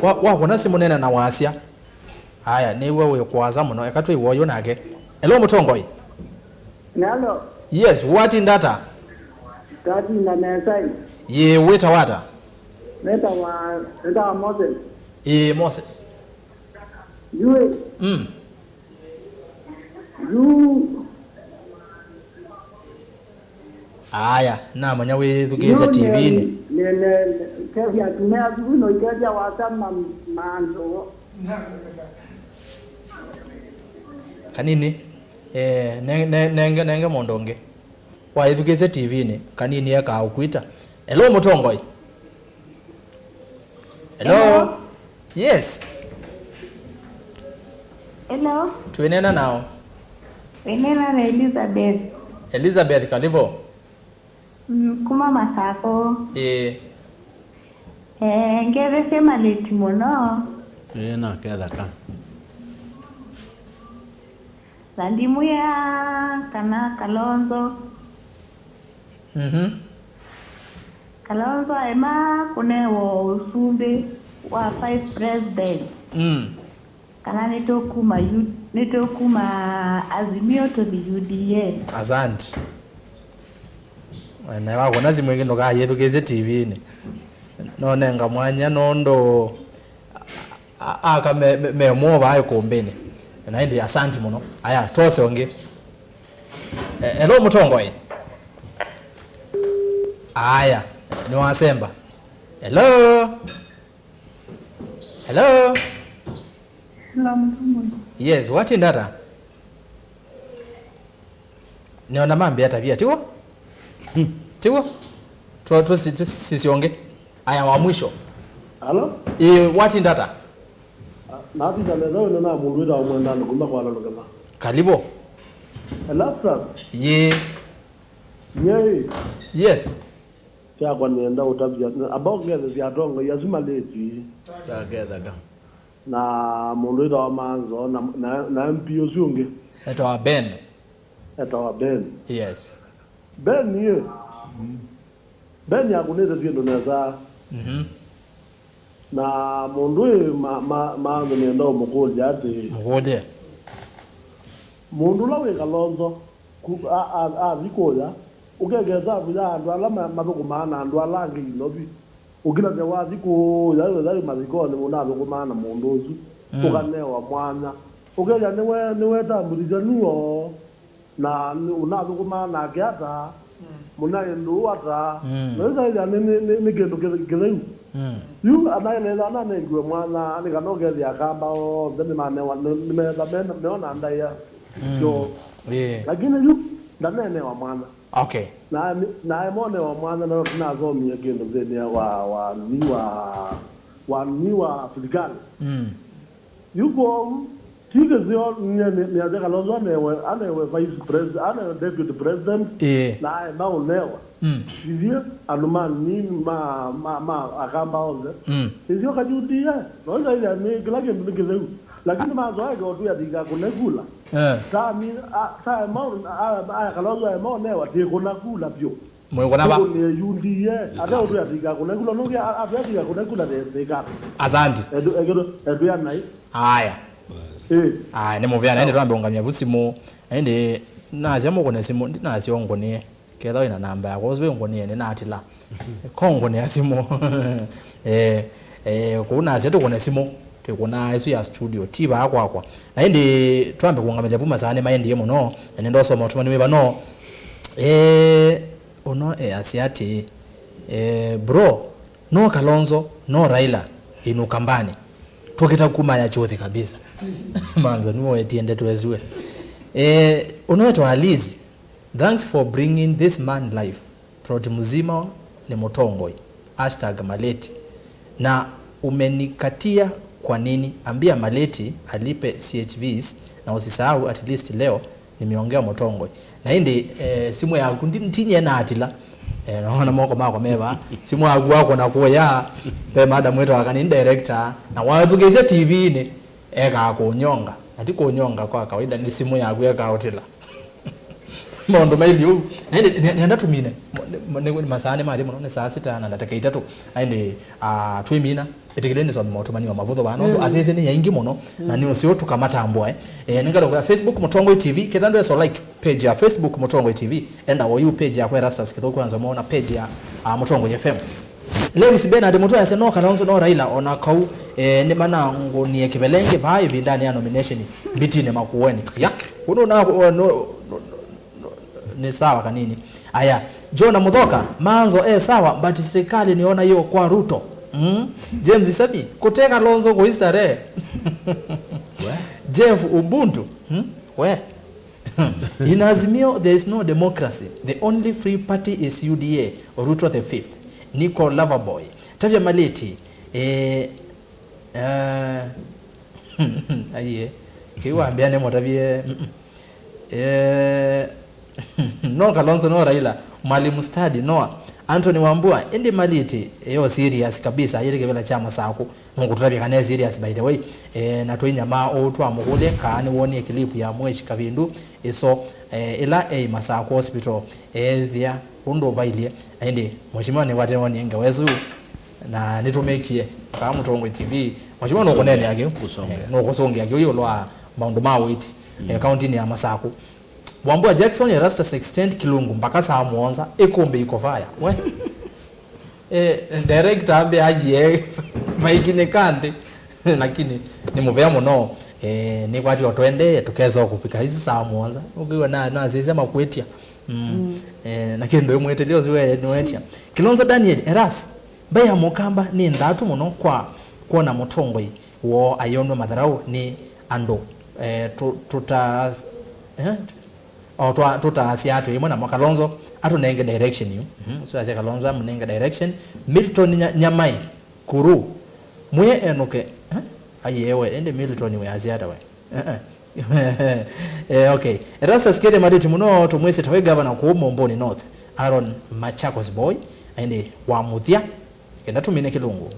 Wa-, wakũna simũ, neena na wasya. Aya, nĩw'o wĩ kũasa mũno. Eka twĩw'e ũyũ nake. Hello, Mũtongoi. Hello. Yes, watinda ata? Tatinda nesa ĩ. Yĩ, wĩtawa ata? Nĩtawa, nĩtawa Moses. Ĩĩ, Moses. Yui. Mm. Yu. Aya, namanya wĩthukĩĩsya T V-inĩ. Kethya atumĩa asu no ikethya wasa ma-, manzo. Kanini, eh, ne-, ne-, nenge, nenge mũndũ ũngĩ. Waĩthukĩĩsya T V-inĩ, kanini ekaa ũkwita. Hello, Mũtongoi. Hello. Hello. Yes. Hello. Twĩneena nao. Wĩneena na Elizabeth. Elizabeth, karibu. Mm, kuma Masako. Ĩĩ. Eh, ngethesye Maleti mũno. Ĩĩ, naketha ka. Na ndimwĩa kana Kalonzo. Mhm. Kalonzo aema kũnewa ũsumbĩ wa vice president. Mm. Kana nĩtũkuma U-, nĩtũkuma Azimio tũthi U D A. Asante. Na wakũna simũ ĩngĩ ndũkayĩthukĩĩsye T V-inĩ. Nonenga mwanya nũndũ a-, aka me, me, me moo vaa ĩkũmbĩnĩ. Na ĩndĩ asante mũno. Aya, twose ũngĩ. E, hello, Mũtongoi. Aya, nĩwasemba. Hello? Hello? Hello, Mũtongoi. Yes, watinda ata? Nĩona mambĩa tavia, tiw'o? Hmm, tiw'o? Twa-, twa-, si-, si-, sisya ũngĩ. Aya, wa mwisho. Hello? Ĩĩ, watinda ata? Ah, natinda nesa, wĩna na mũndũ wĩtawa Mwendani kuma kwa Lalukema. Karibu. Elasta. Yĩ. Nyei. Yes. Kyakwa nĩenda ũtavya, amba ũkethesya atongoi asu Maleti. Kyaketheka. Na mũndũ wĩtawa Manzo, na, na, na M P ũsu ũngĩ. Etawa Ben. Etawa Ben. Yes. Ben ĩ. Ben akũnĩte syĩndũ nesa. Mhm. Na mũndũ ĩ ma, ma, Manzo nĩenda ũmũkũlya atĩ. Mũkũlye. Mũndũ ũla wĩ Kalonzo, ku-, a, a, athi kũya, ũkeka ĩsavu ya andũ ala ma-, mathũkũmaa na andũ ala angĩ inovi. Ũkĩlasya wathi kũya wĩtha wĩ mathikonĩ ũnathũkũmaa na mũndũ ũsu, mm, ũkanewa mwanya. Ũkethĩa nĩwe, nĩwetambũthisya nuo, na nĩ-, ũnathũkũmaa nake ata, mm, mũnaĩ ndũũ ata, mm, na ĩsaĩthya nĩ, nĩ, nĩ, nĩ kĩndũ kĩ-, kĩtheu. Mm. Yu anaeleza ananengiwe mwanya, nĩ kana ũkethĩa akamba onthe nĩmanewa, nĩ, nĩmetha mena, meona ndaĩa, mm, syoo. Yeah. Lakini yu ndanenewa mwanya. Okay. Na, na emonewa mwanya na tũnasomie kĩndũ nthĩnĩ wa, wa, nĩ wa, wa, nĩ wa silikalĩ. Mm. Yu kwoou, ti kĩseo nĩ, nĩ, nĩasya Kalonzo anewe, anewe vice president, anewe deputy president, ĩĩ, na aema ũnewa. Mm. Ithyĩ andũ ma nini ma, ma, ma akamba onthe. Mm. Ithyĩ ka U D A, no ĩthaĩthya nĩ kĩla kĩndũ nĩ kĩtheu. Lakini mazoeke ũtwĩa thika kũne kula. Eh. Tami, a, ta ema, a, a, Kalonzo ema ũnewa, tikũna kula vyũ. Mwĩkũna va? Tũkũnĩe U D A, ata ũtwĩa thika kũne kula, nũkĩ a, atwĩa thika kũne kula thĩ, thĩka. Asante. Edu, edu, edu ya nai. Aya. Eh. Aya, nĩ mũvea, na ĩndĩ twambe ũngamya vu simũ. Na ĩndĩ nasya mũkũne simũ, ndinasya ũngũnĩe. Ketha wĩna namba yakwa, ũsu wĩngũnĩe, nĩnatila. Ko ngũnĩa simũ. Eh, eh, kũu nasya tũkũne simũ, twĩkũnaa ĩsu ya studio, ti vaa kwakwa. Na ĩndĩ twambe kũũngamĩlya vu masaa nĩmaendie mũno, na nĩndosoma ũtũmani wĩ vano. Eh, ũno easya atĩĩ, eh, bro, no Kalonzo, no Raila, inũka mbani. Tũkĩta kuma ya chothi kabisa. Manzo, nĩwe wetie ndeto ĩsu we. Eh, ũno etwa Alizi. Thanks for bringing this man life. Plot mzima ni Mutongoi. Hashtag Maleti. Na umenikatia kwa nini? Ambia Maleti alipe C H Vs na usisahau at least leo nimeongea Mutongoi. Na ĩndĩ, eh, simu yaku ndi-, ndinyie na atila. Eh, naona moko makwa meva. Simu yaku wako na kuya. Pe madam wetu akani director. Na wathukisya T V-inĩ. Ekaa kũnyonga. Na ti kũnyonga kwa kawaida, nĩ simu yaku ekaa ũtila. Maũndũ maili ũu. Na ĩndĩ nĩ- nĩenda tũmine. Nĩ- nĩ- nĩ- masaa nĩ mathi mũno, nĩ saa sita na ndatĩka itatũ. Na ĩndĩ, ah, twĩmina. Ĩtĩkĩleni some maũtũmani wa mavũthũ vaa, nũndũ asese nĩ aingĩ mũno, na nĩ ũseo tũkamatambũa, eh. Eh, nĩngalũka Facebook Mũtongoi T V, ketha ndwesa like page ya Facebook Mũtongoi T V, enda oyu page yakwa Erastus Kĩthũku Nzomo na page ya, ah, Mũtongoi F M. Lewis Bernard Mũtwe asya, "No Kalonzo, no Raila, ona kau, eh, nĩmanangũnie kĩvelenge vaa ĩvindanĩ ya nomination, mbitinĩ Makueni." Ya, ũndũ na, no, no, no, no, nĩ sawa kanini. Aya, Jonah Muthoka, Manzo e sawa, but serikali nĩona yo kwa Ruto. Mm? James Isabi, kũte Kalonzo kũi starehe. We. Jeff Ubuntu, hmm? We. In Azimio, there is no democracy. The only free party is U D A, Ruto the fifth. Niko Loverboy. Tavya Maliti, eh, eh, aye. Kĩu wambĩa nĩ mũtavye, mm-mm. Eh, no Kalonzo, no Raila, Mwalimu Study, no Anthony Wambua, ĩndĩ Maliti, yo serious kabisa, yĩte kĩvĩla kya Masaku. Nũkũtũtavya kana e serious, by the way. Eh, na tũinyamaa ũu twamũkũlya kaa nĩwonie clip ya Mweshi Kavindu ĩso, eh, ĩla ei Masaku Hospital, eethĩa ũndũ ũvailyĩ. Na ĩndĩ, Mheshimiwa, nĩwatene wonie ngewa ĩsu, na nĩtũmĩkie kaa Mũtongoi T V. Mheshimiwa, nũkũneenea kĩu. Kũsongea. Eh, nũkũsũngĩa kĩu ĩũlũ wa maũndũ ma ũiiti, eh, kauntinĩ ya Masaku. Wambua Jackson, Erastus Extend Kilungu mpaka saa mũonza, ĩkũmbĩ iko faya. We. Eh, director ambe ajie maikinyĩka nthĩ. Lakini nĩ mũvea mũno. Eh, nĩkwatĩ o twendee, tũkesa kũvika isu saa mũonza. Ũkĩw'a na, nasisya makwĩtya. Mm. Mm. Eh, na kĩndũ ĩmwĩtĩlya ũsu we nĩwetya. Kilonzo Daniel, Eras, mbaĩ ya Mũkamba nĩ nthatu mũno kwa kwona mũtongoi woo ayonw'a matharaũ nĩ andũ, eh, tũ-, tũta-, eh, o twa-, tũtaasya atwĩ ĩmwe namo. Kalonzo atũnenge direction yu. Mhm, ũsu asya Kalonzo amũnenge direction. Milton Nya-, Nyamai Kuru, mwĩe enũke. Eh? Ayewe, ĩndĩ Milton we asya ata we? Eh, eh. Eh, okay. Erastus Kĩthĩ Matĩti mũno, tũmwĩsĩ ta wĩ gavana kũu Momboni North. Aaron Machakos boy, ĩndĩ wa mũthya. Kenda tũmine Kĩlungu.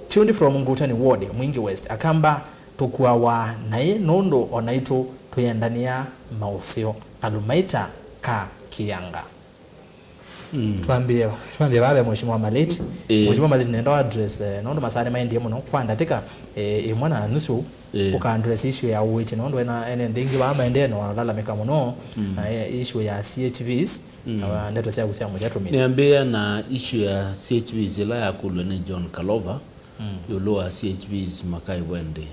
Tuned from Ngutani Ward, Mwingi West. Akamba tũkuawa naĩ nũndũ o naitũ twĩendanĩa maũseo. Kalumaita ka Kĩanga. Mm. Twambie, twambie vaa ve Mheshimiwa Maliti. Eh. Mheshimiwa Maliti, nenda wa address, eh, nũndũ masaa nĩmaendie mũno kwa ndatĩka, eh, ĩmwe na nusu, eh, ũka address issue ya ũiiti, nũndũ ena, ene nthĩ ingĩ vaa maendee na walalamĩka mũno, mm, na, eh, issue ya C H Vs, mm, na ndeto syaku sya mũthya tũmine. Nĩambĩĩa na issue ya C H Vs ĩla yakũlw'e nĩ John Kalova, mm, ĩũlũ wa C H Vs makaĩvwa ĩndĩĩ.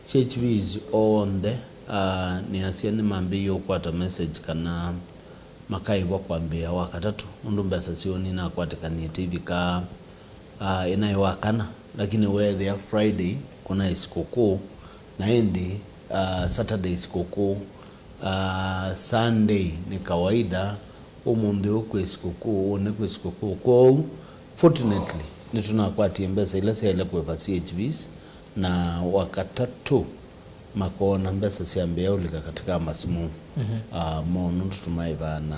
C H Vs onthe, ah, nĩasya nĩmambĩĩie ũkwata message kana makaĩvwa kwambĩĩa Wakatatũ, nũndũ mbesa syoo ninakwatĩkanĩte ivikaa, ah, ĩnaĩ Wakana, lakini weethĩa Friday kũnaĩ sikũkũ, na ĩndĩ, ah, Saturday sikũkũ, ah, Sunday nĩ kawaida, ũmũnthĩ ũũ kwĩ sikũkũ, ũnĩ kwĩ sikũkũ. Kwoou, fortunately, nĩtũnakwatie mbesa ila syaĩle kũĩva C H Vs, na Wakatatũ makoona mbesa syambĩĩa ũlika katika masimu, mhm, ah, moo nũndũ tũmaĩvaa na,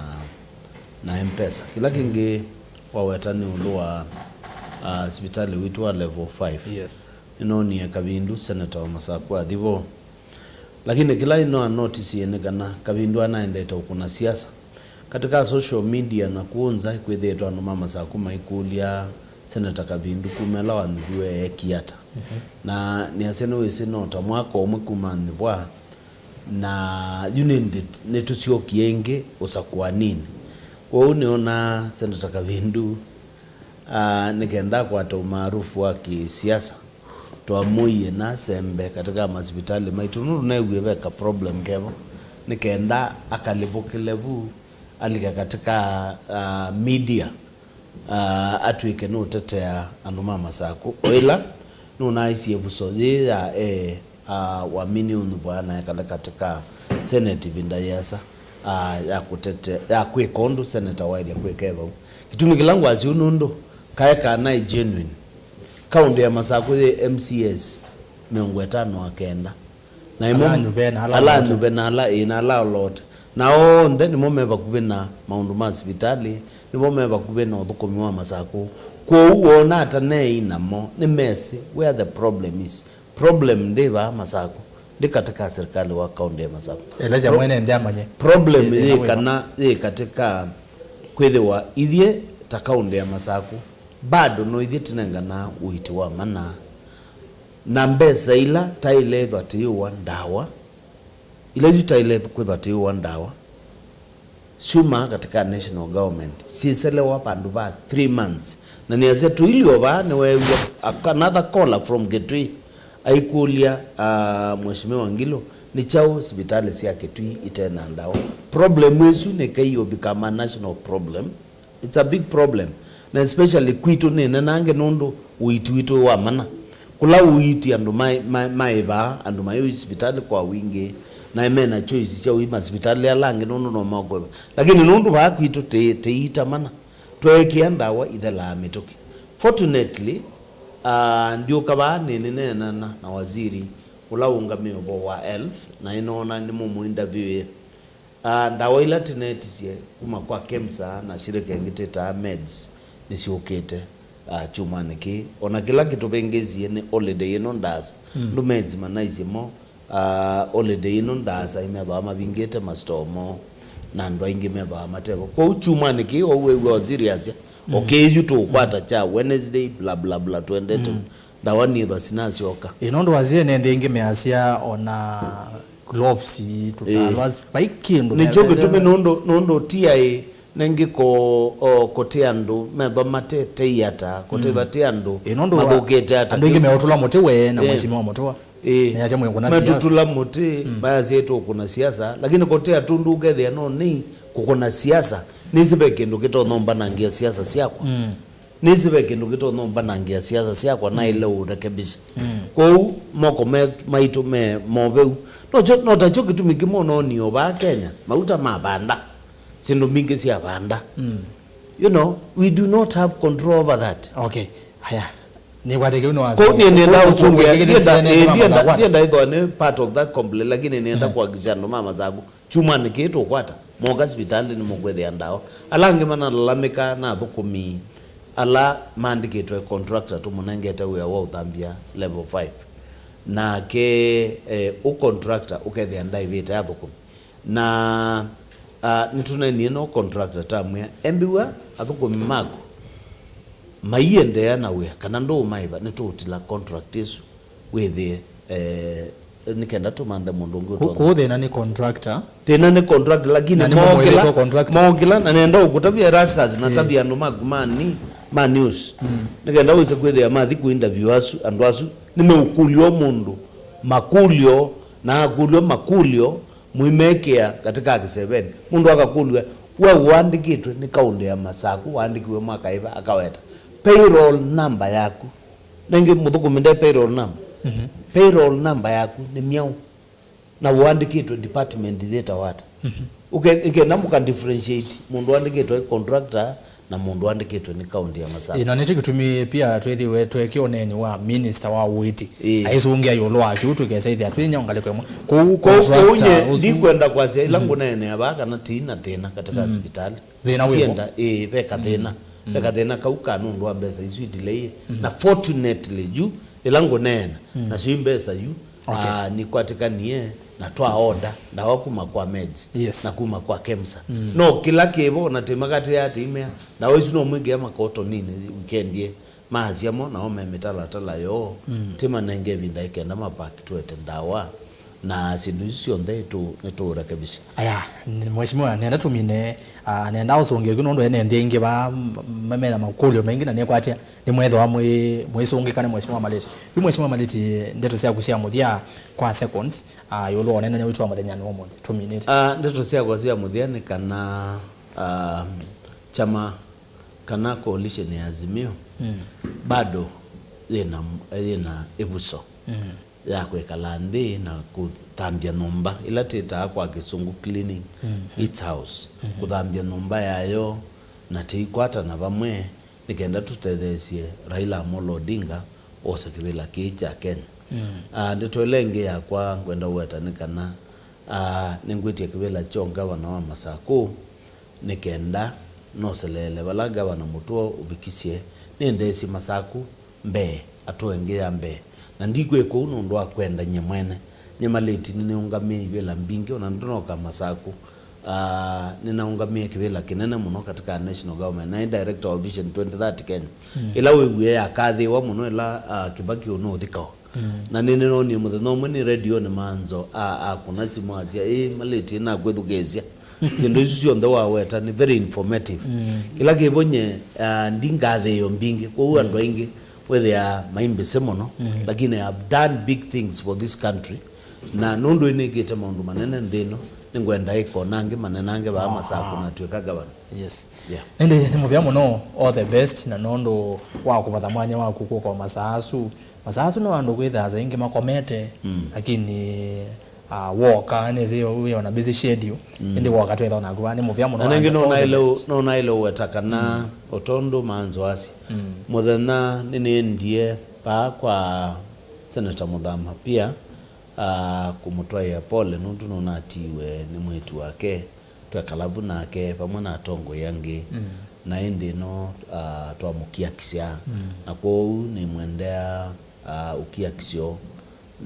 na M-Pesa. Kĩla kĩngĩ waweta nĩ ũndũ wa, ah, sivitalĩ witũ wa level five. Yes. Nĩnoonie Kavindu, senator wa Masaku athi vo. Lakini kĩla no anotisiie nĩ kana Kavindu anaendete ũkũna siasa. Katika social media na kũũ nza, kwĩthĩĩtwe andũ ma Masaku maikũlya Senator Kavindu kuma ĩla wanyuviwe eekie ata. Mhm. Na nĩasya nĩwĩsĩ no ta mwaka ũmwe kuma anyuvwa, na yu nĩndĩ nĩtũsyokie ĩngĩ ũsakũaninĩ. Kwoou nĩonaa Senator Kavindu, ah, nĩ kenda akwata ũmaarufu wa kĩsiasa, twamũie na asembe katika masivitalĩ maitũ, nũndũ neewie ve ka problem kevo, nĩ kenda akalivũkĩle vu, alike katika, ah, media, ah, atw'ĩke nũtetea andũ ma Masaku. O ĩla nũnaaisye ĩvuso yĩĩ ya e, ah, wamini ũnyuvwa na ekale katika Senate ĩvinda yĩasa, ah, ya kũtete-, ya kwĩka ũndũ seneta waĩle kwĩka e vau. Kĩtumi kĩla ngwasya ũu nũndũ kaĩ kanaĩ genuine. Kaũndĩ ya Masaku yĩ M C As mĩongo ĩtano na kenda. Na ĩmo ala anyuve na ala ala olote. Anyuve na ala, ĩ, na ala olote. Na onthe nĩmo me vakuvĩ na maũndũ ma sivitalĩ, nĩmo me vakuvĩ na ũthũkũmi wa Masakũ. Kwoou woona ata neei namo, nĩmesĩ where the problem is. Problem ndĩ vaa Masakũ, ndĩ katĩ ka serikali wa kaũntĩ ya Masakũ. Elesya Pro- mwene nthĩ amanye. Problem Ĩ- ĩ- yĩ ĩna wĩva? Kana yĩ katĩ ka kwĩthĩwa ithyĩ ta kaũntĩ ya Masakũ, bado no ithyĩ tũnenganaa ũiiti wa mana, na mbesa ila taĩle ĩthwa tĩyĩũa ndawa, ila yu taĩle kwĩthwa tĩyĩũa ndawa, syumaa katĩ ka national government, syĩselewa vandũ va three months. Na nĩasya tũilyĩ o vaa, nĩweew'a a- another caller from Kitui aikũlya, uh, Mheshimiwa Ngilu, nĩ kyaũ sivitalĩ sya Kitui ite na ndawa? Problem ĩsu nĩkei become a national problem. It's a big problem. Na especially kwitũ nĩ nenange nũndũ ũiiti witũ wĩ wa mana. Kũla ũiiti andũ maĩ- maĩ- maĩ vaa, andũ maĩ sivitalĩ kwa wingĩ, na mena choice sya ũima sivitalĩ ala angĩ nũndũ no maũkũĩva. Lakini nũndũ vaa kwitũ tĩ- tĩiita mana, tweekĩa ndawa ithelaa mĩtũkĩ. Fortunately, uh, ndyũka vaa nĩ- nĩneenana na waziri ũla ũngamĩe ũvoo wa health, na ĩnoona nĩmũmũ interview ĩ. Ah, ndawa ila tĩneetisye kuma kwa KEMSA na shirika ĩngĩ twĩtaa meds nĩsyũkĩte, ah, kyumwanĩ kĩĩ. O na kĩla kĩtũvĩngĩĩsie nĩ holiday ĩno ndaasa. Mm. Ndu meds manaisye mo, ah, holiday ĩno ndaasa imethĩwa mavingĩte masitoo moo, na andũ aingĩ methĩwa matevo. Kwoou kyumwanĩ kĩĩ, ou wĩw'a o serious, mm, okay, yu tũũkwata kya Wednesday, bla, bla, bla, twendete. Mm. Ndawa nĩthwa sinasyoka. Ĩ, nũndũ wasie nĩ nthĩ ĩngĩ measya ona gloves, tũtalwa, ĩ, vai kĩndũ nĩkyo kĩtumi nũndũ, nũndũ T I nengĩ ko, o, kũte andũ methwa matete ata, kũte, mm, vate andũ, ĩ, nũndũ wa- mathũkĩte ata. Andũ aingĩ meũtũla mũtĩ we na, ĩ, mheshimiwa Mũtũa. Ĩ, measya mwĩkũna siasa. Metũtũla mũtĩ, mm, mayasya ĩtũkũna siasa, lakini kũte atũndũ ũkethĩa no nĩ kũkũna siasa, nĩsĩ ve kĩndũ kĩtonya ũmbanangĩa siasa syakwa. Mm. Nĩsĩ ve kĩndũ kĩtonya ũmbanangĩa siasa syakwa, mm, naĩle ũrekebisha. Mm. Kwoou moko me- maitũ me moveu. Nokyo, no takyo kĩtumi kĩmwe ũnoonie o vaa Kenya, mauta mavanda, syĩndũ mbingĩ syavanda. Mm. You know, we do not have control over that. Okay. Haya. Nĩkwate kĩu nĩ wa- Kwoou niĩ nĩenda ũsũngĩa, ndienda, ndienda, ndienda ĩthwa nĩ part of that complaint, lakini nĩenda, eh, kuhakikisha andũ ma Masakũ kyumwanĩ kĩĩ tũkwata, moka sivitalĩ nĩmũkwĩthĩa ndawa. Ala angĩ manalalamĩka na athũkũmi ala maandĩkĩtwe contractor tũmũnengete wĩa wa ũthambya level five. Nake, eh, ũ contractor ũkethĩa ndaĩvĩte athũkũmi. Na, ah, nĩtũneenie no contractor tamwĩa, embĩw'a athũkũmi maku maiendeea na wĩa kana ndũũmaĩva, nĩtũũtila contract ĩsu wĩthĩe, eh, nĩ kenda tũmanthe mũndũ ũngĩ. Kũ- ũtonya. Kũu thĩna nĩ contractor. Thĩna nĩ contractor, lakini na nĩ mokĩla, mũmwĩlĩtwe contractor. Mokĩla, na nenda ũkũtavya Erastus na, eh, tavya andũ maku ma ni- ma news. Mm. Nĩ kenda wĩse kwĩthĩa mathi ku interview asu, andũ asu nĩmeũkũlya o mũndũ makũlyo, na akũlyo makũlyo, mũimekĩa katĩ ka kĩsevenĩ. Mũndũ akakũlw'a, we ũandĩkĩtwe nĩ kaũndĩ ya Masakũ, waandĩkiwe mwaka ĩva? Akaweta payroll number yaku. Nengĩ mũthũkũmi nde payroll number. Mhm. Payroll number yaku nĩ myaũ? Na ũandĩkĩtwe department yĩtawa ata? Mhm. Ũke- ĩkenda mũka differentiate mũndũ andĩkĩtwe contractor na mũndũ andĩkĩtwe nĩ kaũndĩ ya Masakũ. Ĩĩ, na nĩkyo kĩtumi pia twĩthĩwe tweke ũneeni wa minister wa ũiiti, ĩĩ, aisũngĩa ĩũlũ wa kĩu, tũkesa ĩthĩa twĩ nyaũ ngalĩko ĩmwe. Kwoou, kwoou, kwoou contractor nye ũsu ndikwenda kwasya ĩla, mm, ngũneenea vaa kana ti na thĩna katika, mm, sivitalĩ. Thĩna wĩvo. Ndienda, ĩĩ, ve kathĩna. Mm. Ve kathĩna kau ka nũndũ wa mbesa isu idelay. Mm. Na fortunately yu ĩla ngũneena, mm, nasyo i mbesa yu, okay, ah, nikwatĩkanie na twa order ndawa kuma kwa meds, yes, na kuma kwa KEMSA. Mm. No kĩla kĩvo, na tĩmakatĩaa tĩimea, ndawa isu no mwĩkĩa makotoninĩ weekend ĩ, maasya mo, nao me mĩtalatala yoo, mm, tĩmanenge ĩvinda ĩkenda mapaki twete ndawa, na syĩndũ isu syonthe nĩtũ- nĩtũũrekebisha. Aya, n- mheshimiwa, nenda tũmine, ah, nenda ũsũngĩe kĩu nũndũ ene nthĩ ingĩ va, m- m- mena makũlyo maingĩ na nĩkwatĩa. Nĩmwethĩwa mwĩ- mwĩsũngĩka nĩ Mheshimiwa Malĩti. Yu Mheshimiwa Malĩti, ndeto syaku sya mũthya kwa seconds, ah, ĩũlũ wa ũneenany'a witũ wa mũthenyanĩ wa ũmũnthĩ. Tũminĩte. Ah, ndeto syakwa sya mũthya nĩ kana, ah, kyama kana coalition ya Azimio, mm, bado yĩna, yĩna ĩvuso, mm, ya kwĩkala nthĩ na kũthambya nyũmba, ĩla twĩtaa kwa Kĩsũngũ cleaning, mm, its house. Mm. Kũthambya nyũmba yayo, na tũikwatana vamwe nĩ kenda tũtetheesye Raila Amolo Odinga ose kĩvĩla kĩĩ kya Kenya. Mm. Ah, ndeto ĩla ĩngĩ yakwa ngwenda ũweta nĩ kana, Ah, nĩngwĩtya kĩvĩla kya ũngavana wa Masakũ nĩ kenda noseleele vala Ngavana Mũtũo ũvikisye. Nĩendeesye Masakũ mbee, atũe ĩngĩ ya mbee. Na ndikwĩka ũu nũndũ wa kwenda nyie mwene. Nyie malĩti nĩnĩũngamĩe ivĩla mbingĩ, ona ndũnoka Masakũ. Ah, nĩnaũngamĩe kĩvĩla kĩnene mũno katika national government. Naĩ director wa Vision twenty thirty Kenya. Mm. Ĩla wĩwie yakathĩĩwa mũno ĩla, ah, Kĩbakĩ ũnũũthikawa. Mm. Na nĩnĩnonie mũthenya ũmwe nĩ redionĩ manzo a, akũna simũ asya, "Ĩ, malĩti nakwĩthukĩĩsya." Syĩndũ isu syonthe waweta nĩ very informative. Mm. Kĩla kĩvonye, ah, ndingathĩĩo mbingĩ, kwoou andũ aingĩ wĩthĩaa maimbĩsĩ mũno, mm, lakini I have done big things for this country. Na nũndũ nĩnĩkĩte maũndũ manene nthĩ ĩno, nĩngwenda ĩkona angĩ manenange vaa Masakũ natw'ĩka gavana. Yes. Yeah. Ĩndĩ nĩ mũvea mũno, all the best, na nũndũ wa kũvatha mwanya waku kũka o masaa asu. Masaa asu no andũ kwĩthaa saa ingĩ makomete, mm, lakini, ah, woka, nĩsĩ wĩ on a busy schedule, mm, ĩndĩ woka twĩtha naku vaa, nĩ mũvea mũno. Na nĩngĩ no naĩle, all the best, no naĩle ũweta kana, mm, o tondũ manzo asi. Mm. Mũthenya nĩnĩendie vaa kwa Senator Mũthama pia, ah, kũmũtwaĩa pole nũndũ nũnatiiwe nĩ mwĩĩtu wake. Twekala vu nake vamwe na atongoi angĩ, mm, na ĩndĩ no, ah, twamũkiakisya. Mm. Na kwoou nĩmwendea, ah, ũkiakisyo,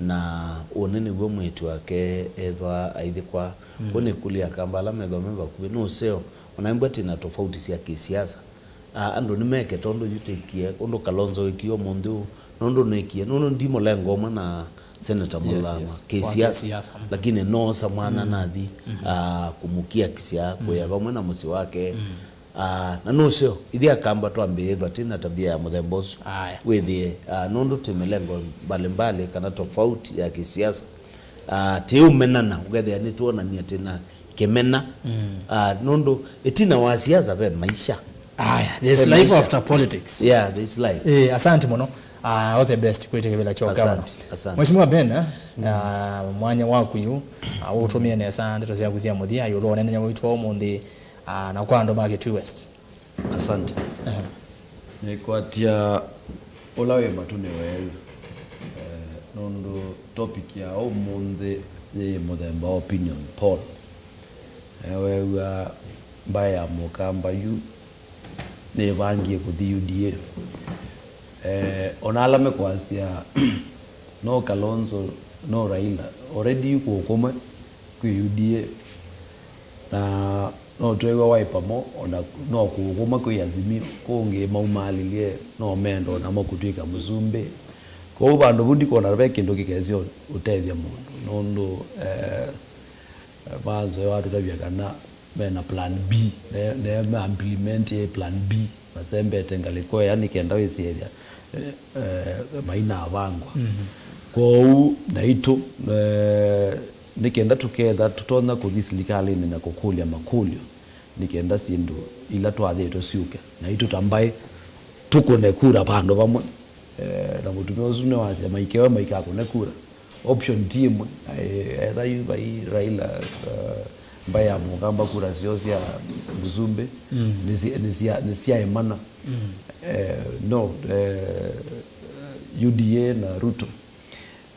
na ũnĩ nĩw'o mwĩĩtu wake ethwa aithĩkwa. Mm. Kwoou nĩkũlya Akamba ala methwa me vakuvĩ, nũseo, ona embwa tĩna tofauti sya kĩsiasa. Ah, andũ nĩmeke tondũ yu tĩkie ũndũ Kalonzo wĩkie ũmũnthĩ ũũ, nũndũ nĩkie, nũndũ ndi mũlengo ũmwe na Senator, yes, Mũthama, yes, kĩsiasa, kĩsiasa, mm, lakini noosa mwanya, mm, nathi, mm-hmm, ah, kũmũkiakisya, mm, kũya vamwe na mũsyĩ wake. Mm. Ah, na nũseo, ithyĩ Akamba twambĩĩe ĩva tĩ na tabia ya mũthemba ũsu. Aya. Wĩthĩe, ah, nũndũ twĩ mĩlengo mbalimbali kana tofauti ya kĩsiasa. Ah, tĩũmenana, ũkethĩa nĩtwonanie tĩna kĩmena. Mm. Ah, nũndũ ĩtina wa siasa ve maisha. Aya, there's life after politics. Yeah, there's life. Eh, asante mũno. Ah, all the best kwĩtĩkĩvĩla kyo gavana. Asante, asante. Mheshimiwa Ben, eh, ah, mwanya waku yu, ah, ũtũmĩe nesa ndeto syaku sya mũthia ĩũlũ wa ũneenany'a waitũ wa ũmũnthĩ, ah, na kwa andũ ma Kitui West. Asante. Aha. Nĩkwatya ũla wĩ matũ nĩ weew'a. Eh, nũndũ topic ya ũmũnthĩ yĩ mũthemba wa opinion poll. Eh, weew'a mbaĩ ya Mũkamba yu nĩvangie kũthi U D A. Eh, ona ala mekwasya no Kalonzo, no Raila, already yu kũũ kũmwe kwĩ U D A. Na no tweew'a Wiper mo, ona no kũũ kũmwe kwĩ Azimio, kũngĩ maumaalilye, no menda onamo kũtw'ĩka mũsumbĩ. Kwoou vandũ vu ndikwona ve kĩndũ kĩkesya ũtethya mũndũ, nũndũ, eh, Manzoe watũtavya kana mena plan B, ne, ne ma implement plan B, masembete ngalĩko ĩya nĩ kenda wĩsĩethya, eh, eh, mainavangwa. Mhm. Kwoou naitũ, eh, nĩ kenda tũketha tũtonya kũthi silikalĩnĩ na kũkũlya makũlyo, nĩ kenda syĩndũ ila twathĩtwe syũke, naitũ ta mbaĩ tũkũne kura vandũ vamwe. Eh, na mũtumĩa ũsu nĩwasya maikewe maikakũne kura. Option ti ĩmwe. Eh, etha yu vai Raila, eh, mbaĩ ya Mũkamba kura syoo sya Mũsumbĩ, mm, nĩsya-, nĩsya-, nĩsyaemana. Mm. Eh, no, eh, U D A na Ruto,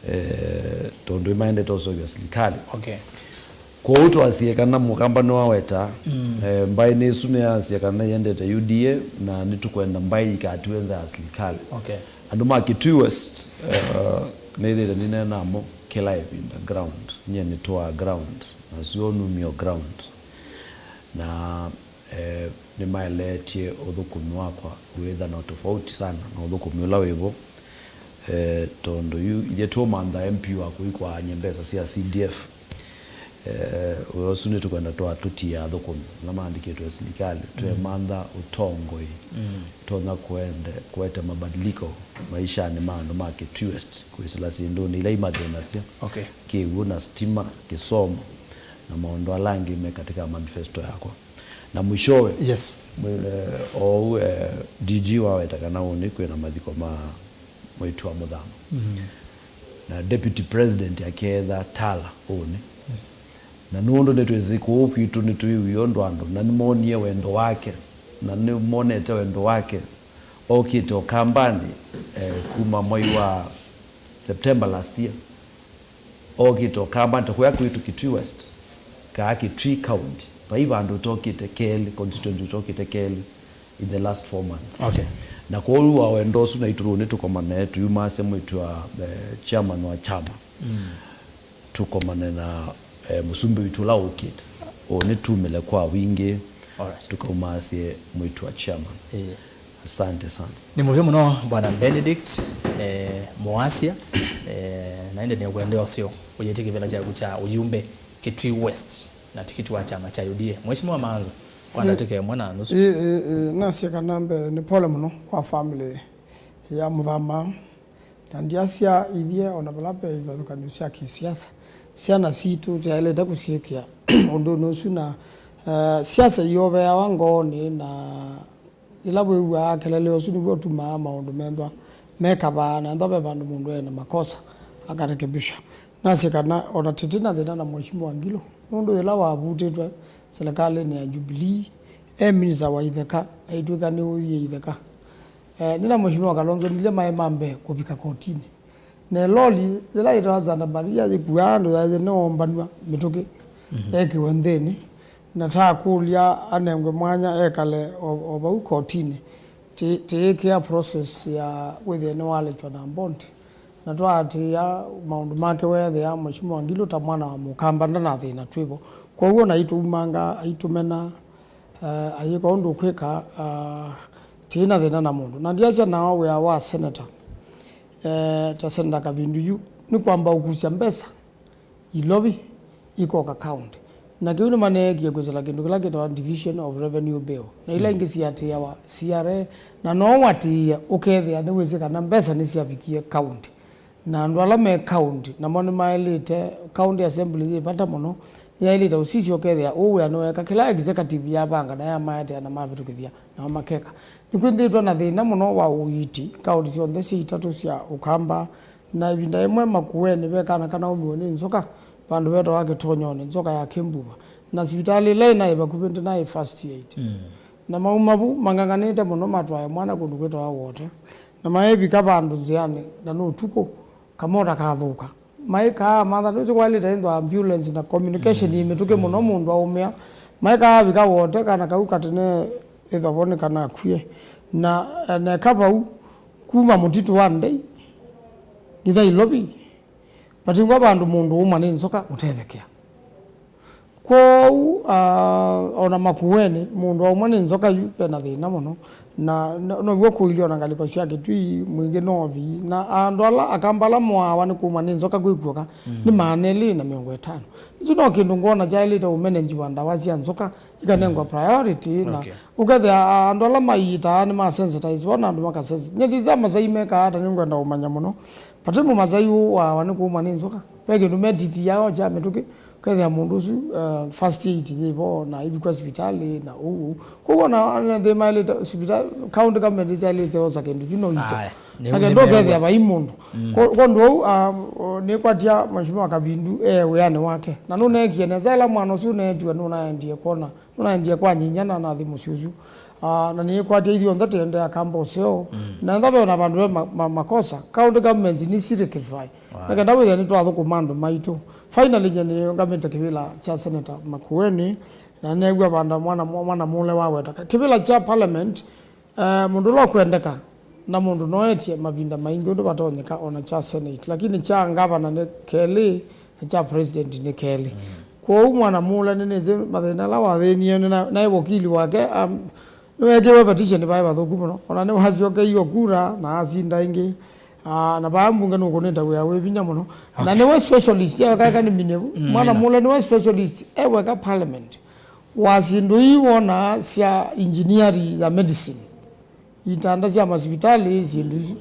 eh, tondũ nĩmaendete ũseũvya silikalĩ. Okay. Kwoou twasye kana Mũkamba nĩwaweta, mm, eh, mbaĩ nĩ ĩsu nĩyasya kana yendete U D A, na nĩtũkwenda mbaĩ ikatiwe nza ya silikalĩ. Okay. Andũ ma Kitui West, eh, nĩthĩte nĩneena namo kĩla ĩvinda ground. Nyie nĩtũaa ground, na sio numio ground. Na, eh, nĩmaeleetye ũthũkũmi wakwa wĩthana tofauti sana na ũthũkũmi ũla wĩvo. Eh, tondũ yu ithyĩ tũũmantha M P wa kũikwaany'a mbesa sya C D F. Eh, wĩa ũsu nĩtũkwenda twa tũtie athũkũmi ala maandĩkĩtwe silikalĩ, mm, twemantha ũtongoi, mm, tonya kũende, kũete mabadiliko maishanĩ ma andũ ma Kitui West, kwĩsĩla syĩndũnĩ ila imathĩnasya. Okay. Kĩw'ũ na stima, kĩsomo, na maũndũ ala angĩ me katika manifesto yakwa. Na mwishowe, yes, mwe-, eh, oou, eh, D G waweta kana ũnĩ kwĩna mathiko ma mwĩĩtu wa Mũthama. Mm. Na Deputy President akeetha Tala ũnĩ. Mm. Na nũndũ nĩtwĩsĩ kũũ kwitũ nĩtwĩwie ũndũ andũ, na nĩmoonie wendo wake, na nĩmonete wendo wake. Okĩte Ũkambanĩ, eh, kuma mwai wa September last year. okĩte Ũkamba, nta kũya kwitũ Kitui West, kaa Kitui County, vai vandũ tokĩte kelĩ, constituency tokĩte kelĩ in the last four months. Okay. Na kwoou wa wendo ũsu naitũ rũũ nĩtũkomane, tũyumasya mwĩĩtu wa, eh, chairman wa kyama. Mm. Tũkomane na, eh, mũsumbĩ witũ ũla ũkĩte. Ũũ nĩtumĩle kwa wingĩ, alright, tũkaumasye mwĩĩtu wa chairman. Ĩĩ. Asante sana. Nĩ mũvea mũno, Bwana Benedict, eh, Mũasya, eh, na ĩndĩ nĩ wende ũseo ũyĩtĩ kĩvĩla kyaku kya ũyumbe Kitui West na tikiti wa kyama kya U D A. Mheshimiwa Maanzo, kwa, ĩĩ, ndatĩka ĩmwe na nusu. Ĩĩ, ĩĩ, ĩĩ, nasye kana mbee nĩ pole mũno kwa family ya Mũthama. Na ndiasya ithyĩ, o na vala ve ivathũkany'o sya kĩsiasa, syana sitũ tyaĩlĩte kũsyĩkĩa ũndũnĩ ũsu, na, eh, siasa ioveawa ngoonĩ, na yĩla wĩw'aa kelele ũsu nĩw'o ũtumaa maũndũ methwa mekavaa, na ethwa ve vandũ mũndũ e na makosa, akarekebisha. Nasye kana o na tĩtĩ na thĩna na Mheshimiwa Ngilu, nũndũ yĩla wavutĩtwe silikalĩnĩ ya Jubilee, e minista wa itheka, aitw'ĩka nĩũthie itheka. Eh, nĩna Mheshimiwa Kalonzo nilye maĩ ma mbee kũvika kotinĩ. Na ĩloli yĩla yĩtawa Santa Maria yĩkuaa andũ yaĩtye nĩwoombanw'a mĩtũkĩ, mhm, ekĩwe nthĩnĩ. Na takũlya anengwe mwanya ekale o, o vau kotinĩ. Tĩ-, tĩĩkĩa process ya wĩthĩe nĩwalekya na bond. Na twaatĩĩa maũndũ make weethĩa Mheshimiwa Ngilu ta mwana wa Mũkamba ndanathĩna twĩvo. Kwoou naitũumanga aitũmena, eh, ayĩka ũndũ ũkwĩka, ah, tĩĩ na thĩna na mũndũ. Na ndiasya nao wĩa wa senator, eh, ta Senator Kavindu yu, nĩ kwamba ũkusya mbesa Ilovi ikoka county. Na kĩu nĩmaneekie kwĩsĩla kĩndũ kĩla kĩtawa Division of Revenue Bill. Na ila, mm, ingĩ siatĩĩawa C R A, na no watĩĩe ũkethĩa nĩwĩsĩ kana mbesa nĩsyavikie county. Na andũ ala me county, namo nĩmaĩlĩte, county assembly yĩ vata mũno, nĩyaĩlĩte ũsisya ũkethĩa ũũ wĩa nĩweeka kĩla executive yavanga na yamaetea na mavĩtũkĩthya, nao makeka. Nĩkwĩthĩĩtwe na thĩna mũno wa ũiiti county syonthe syĩ itatũ sya Ũkamba, na ĩvinda yĩmwe Makueni ve kana kanaumiwe nĩ nzoka vandũ vetawa Kĩtonyonĩ, nzoka ya kĩmbuva, na sivitalĩ ĩla ĩnaĩ vakuvĩ ndĩnaĩ first aid. Mm. Na mauma vu mang'ang'anĩte mũno matwae mwana kũndũ kwĩtawa Wote. Na maĩvika vandũ nzĩanĩ, na nĩ ũtukũ, kamota kathũka. Maĩkaa matha, nĩwĩsĩ kwaĩlĩte ĩthwa ambulance na communication, mm, yĩ mĩtũkĩ mũno, mm, mũndũ aũmĩa. Maĩkaa avika Wote, kana kau katene ĩthwa voneka nakwie. Na, eh, neka vau, kuma mũtitũ wa Ndei, ngitha Ilovi, vatingwa vandũ mũndũ ũmwa nĩ nzoka ũtethekea. Kwoou, ah, o na Makueni, mũndũ aumwa nĩ nzoka yu, ve na thĩna mũno. Na no-, now'o kũilyĩ o na ngalĩko sya Kitui, Mwingĩ North, na andũ ala, Akamba ala moawa nĩ kumwa nĩ nzoka kwĩ kuoka, mm, nĩ maana elĩ na mĩongo ĩtano. Isu no kĩndũ ngwona kyaĩlĩte ũmenenji wa ndawa sya nzoka, ikanengwa priority, na, okay, ũkethĩa, ah, andũ ala maiitaa nĩ ma sensitize vo, na andũ maka sensi-, nyeti sya masai mekaa ata nĩngwenda ũmanya mũno. Vate mũmasai ũũ waawa nĩ kumwa nĩ nzoka. Ve kĩndũ metitia o kya mĩtũkĩ, ũkethĩa mũndũ ũsu, uh, first aid yĩ vo na aivikwa sivitalĩ na ũu ũu. Kwoou ona, ona nthĩ maĩlĩte, sivita-, county government syaĩlĩte osa kĩndũ kyu no ito. Aya, na kenda ũkethĩa vai mũndũ. Mm. Kwa, kwa ũndũ ũu, um, nĩkwatya Mheshimiwa Kavindu e wĩanĩ wake. Na nũneekie nesa ĩla mwana ũsu ũneetiwe nũnaendie kwona. Nũnaendie kwa nyinya na nathi mũsyĩ ũsu. Ah, na nĩĩkwatya ithyonthe tĩendee Akamba ũseo. Mm. Na ethwa ve na vandũ ve ma-, ma-, makosa, county governments nĩsi rectify. Right. Na kenda wĩthĩa nĩtwathũkũma andũ maitũ. Finally, nye nĩũngamĩte kĩvĩla kya Senator Makueni, na neew'a vanda mwana, mwana mũle waweta. Kĩvĩla kya parliament, eh, mũndũ ũla ũkwendeka, na mũndũ noetye mavinda maingĩ ũndũ vatonyeka ona kya Senate, lakini kya ngavana nĩ kelĩ, na kya president nĩ kelĩ. Mm. Kwoou mwana mũla nĩnĩsĩ mathĩna ala wathĩnie, nĩ na-, naĩ wakili wake, am-, nĩweekĩwe petition vaĩ vathũku mũno, ona nĩwasyokeiwe kura na asinda ĩngĩ. Ah, na vaa mbunge nũkũnĩte wĩa wĩ vinya mũno. Na, okay, nĩwe specialist, ekaeka nĩ minevu. Mm, mwana mũla nĩwe specialist, e weka parliament, wa syĩndũ ii wonaa sya engineering ya medicine. Itanda sya masivitalĩ, syĩndũ isu,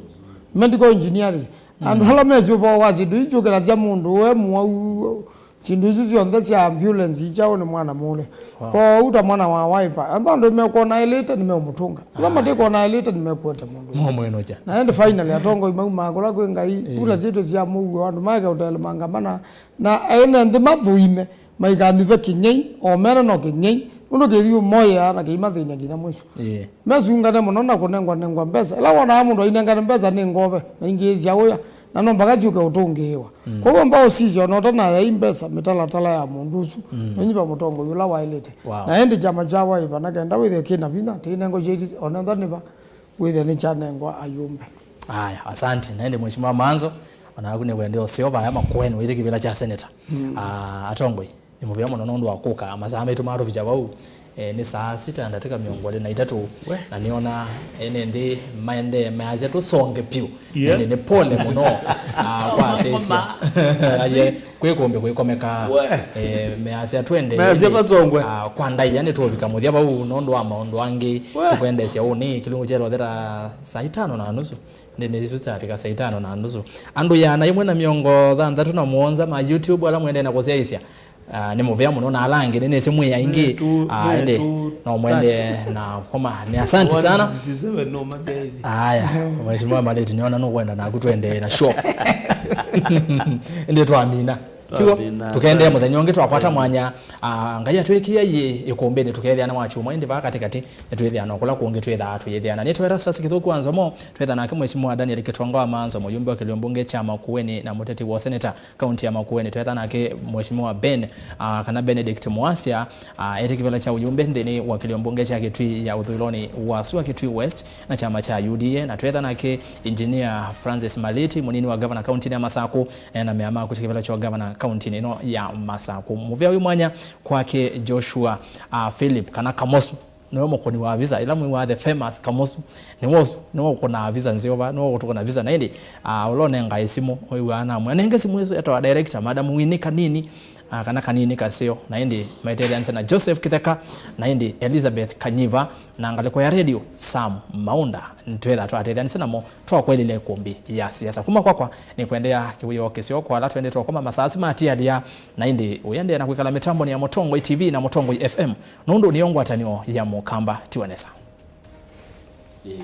medical engineering. Andũ, mm, ala mesĩ ũvoo wa syĩndũ isu, syũkĩlasya mũndũ we mũwau, syĩndũ isu syonthe sya ambulance ikyaũ nĩ mwana mũle. Wow. Kwoou ta mwana wa Wiper, andũ, andũ mekwona aĩlĩte nĩmeũmũtũnga. Ala, aye, matekwona aĩlĩte nĩmekwete mũndũ. Momwĩnũkya. Na ĩndĩ finally atongoi maumaa kũla kwĩ Ngai, eh, kula syĩtũ sya mũuo, andũ make ũtelemanga mana, na ene nthĩ mathũime. Maikanyuve kĩng'ei, o mena no kĩng'ei, nũndũ kĩthiũ moyaa na kĩimathĩny'a nginya mũisyo. Ĩĩ. Mesungane mũno na kũnengwa-nengwa mbesa. Ĩla wonaa mũndũ ainengane mbesa nĩ ngove, na ingĩ ĩsya ũya. Na no mpaka syũke ũtũngĩĩwa. Mm. Kwoou mba ũsisya ona ũtanayai mbesa mĩtalatala ya mũndũ ũsu, mm, nonyiva mũtongoi ũla waĩlĩte. Wow. Na ĩndĩ kyama kya Wiper na kenda wĩthĩe kĩna vinya, tĩinengo syaiti ona nthanĩva wĩthĩe nĩkyanengwa ayũmbe. Aya, asante. Na ĩndĩ Mheshimiwa Manzo, onaku nĩkwende ũseo vaya Makueni wĩtĩ kĩvĩla kya seneta. Mm. Ah, atongoi. Nĩ mũvea mũno nũndũ wa kũka. Masaa maitũ matũvikya vau, eh, nĩ saa sita na ndatĩka mĩongo ĩlĩ na itatũ. We. Na nĩona ene nthĩ maendee measya tũsonge pyũ. Yeah. Nĩ, nĩ pole mũno, ah, kwa asesya. Aye, kwĩ kũmbĩ kwĩkomeka. We. Eh, measya twende. Measya ĩndĩ, vasongwe. Ah, kwa ndaĩa nĩtũvika mũthya vau nũndũ wa maũndũ angĩ. We. Tũkwendesya ũnĩ kĩlungu kyelotheta saa itano na nusu. Ndĩnĩ isu syavika saa itano na nusu. Andũ ĩana ĩmwe na mĩongo thanthatũ na mũonza ma YouTube ala mwendee na kũsyaĩĩsya. Ah, nĩ mũvea mũno na ala angĩ nĩnĩsĩ mwĩ aingĩ. Nĩ tu, ah, nĩ ĩndĩ tu, no mwende na koma. Nĩ asante sana. One sixty-seven no mazeezi. Aya, Mheshimiwa Maleti, nĩona nũkwenda naku twendee na show. Ĩndĩ twamina. Tiw'o? Twamina, tũkendee asante. Mũthenya ũngĩ twakwata mwanya. Ah, Ngai atwĩkĩe yĩ ĩkũmbĩnĩ tũkethĩana wa kyumwa, ĩndĩ vaa katĩkatĩ nĩtwĩthĩana o kũla kũngĩ twĩthaa tũyĩthĩana. Nĩtweta Sasi Kĩthũku wa Nzomo, twetha nake Mheshimiwa Daniel Kĩtonga wa Manzo, mũyumbe wa kĩlio mbunge kya Makueni na mũteti wa seneta kaunti ya Makueni. Twetha nake Mheshimiwa Ben, ah, kana Benedict Mwasya, ah, etĩ kĩvĩla kya ũyumbe nthĩnĩ wa kĩlio mbunge kya Kitui ya ũthũĩlonĩ wa sua, Kitui West, na kyama kya U D A. Na twetha nake Engineer Francis Maliti, mũnini wa gavana kauntinĩ ya Masaku, eh, na mea maku kĩvĩla kya gavana kauntinĩ ĩno ya Masaku. Mũvea wĩ mwanya kwake Joshua, ah, Philip, kana Kamosu. Nĩwe mũkũni wa visa, ĩla mwĩwaa the famous Kamosu. Nĩwe ũsu, nĩwe ũkũnaa visa nzeo va, nĩwe ũkũtũkũna visa. Na ĩndĩ, ah, ũla ũnengae simũ, wĩw'aa namwĩa, "Nenge simũ ĩsu etawa director, Madam Winnie Kanini, ah, kana Kanini Kaseo." Na ĩndĩ maitetheanĩsya na Joseph Kĩtheka, na ĩndĩ Elizabeth Kanyiva, na ngalĩko ya radio, Sam Maunda. Nĩtwetha twatetheanĩsya namo, twakwelile ĩkũmbĩ ya siasa. Kuma kwakwa, nĩkwendea kĩwĩoo kĩseo kwa ala twendete ũkoma masaa asu matialya, na ĩndĩ ũyendee na kwĩkala mĩtambonĩ ya Mũtongoi T V na Mũtongoi F M. Nũndũ nĩyo ngwatanĩo ya Mũkamba. Tiwa nesa. Ĩĩ.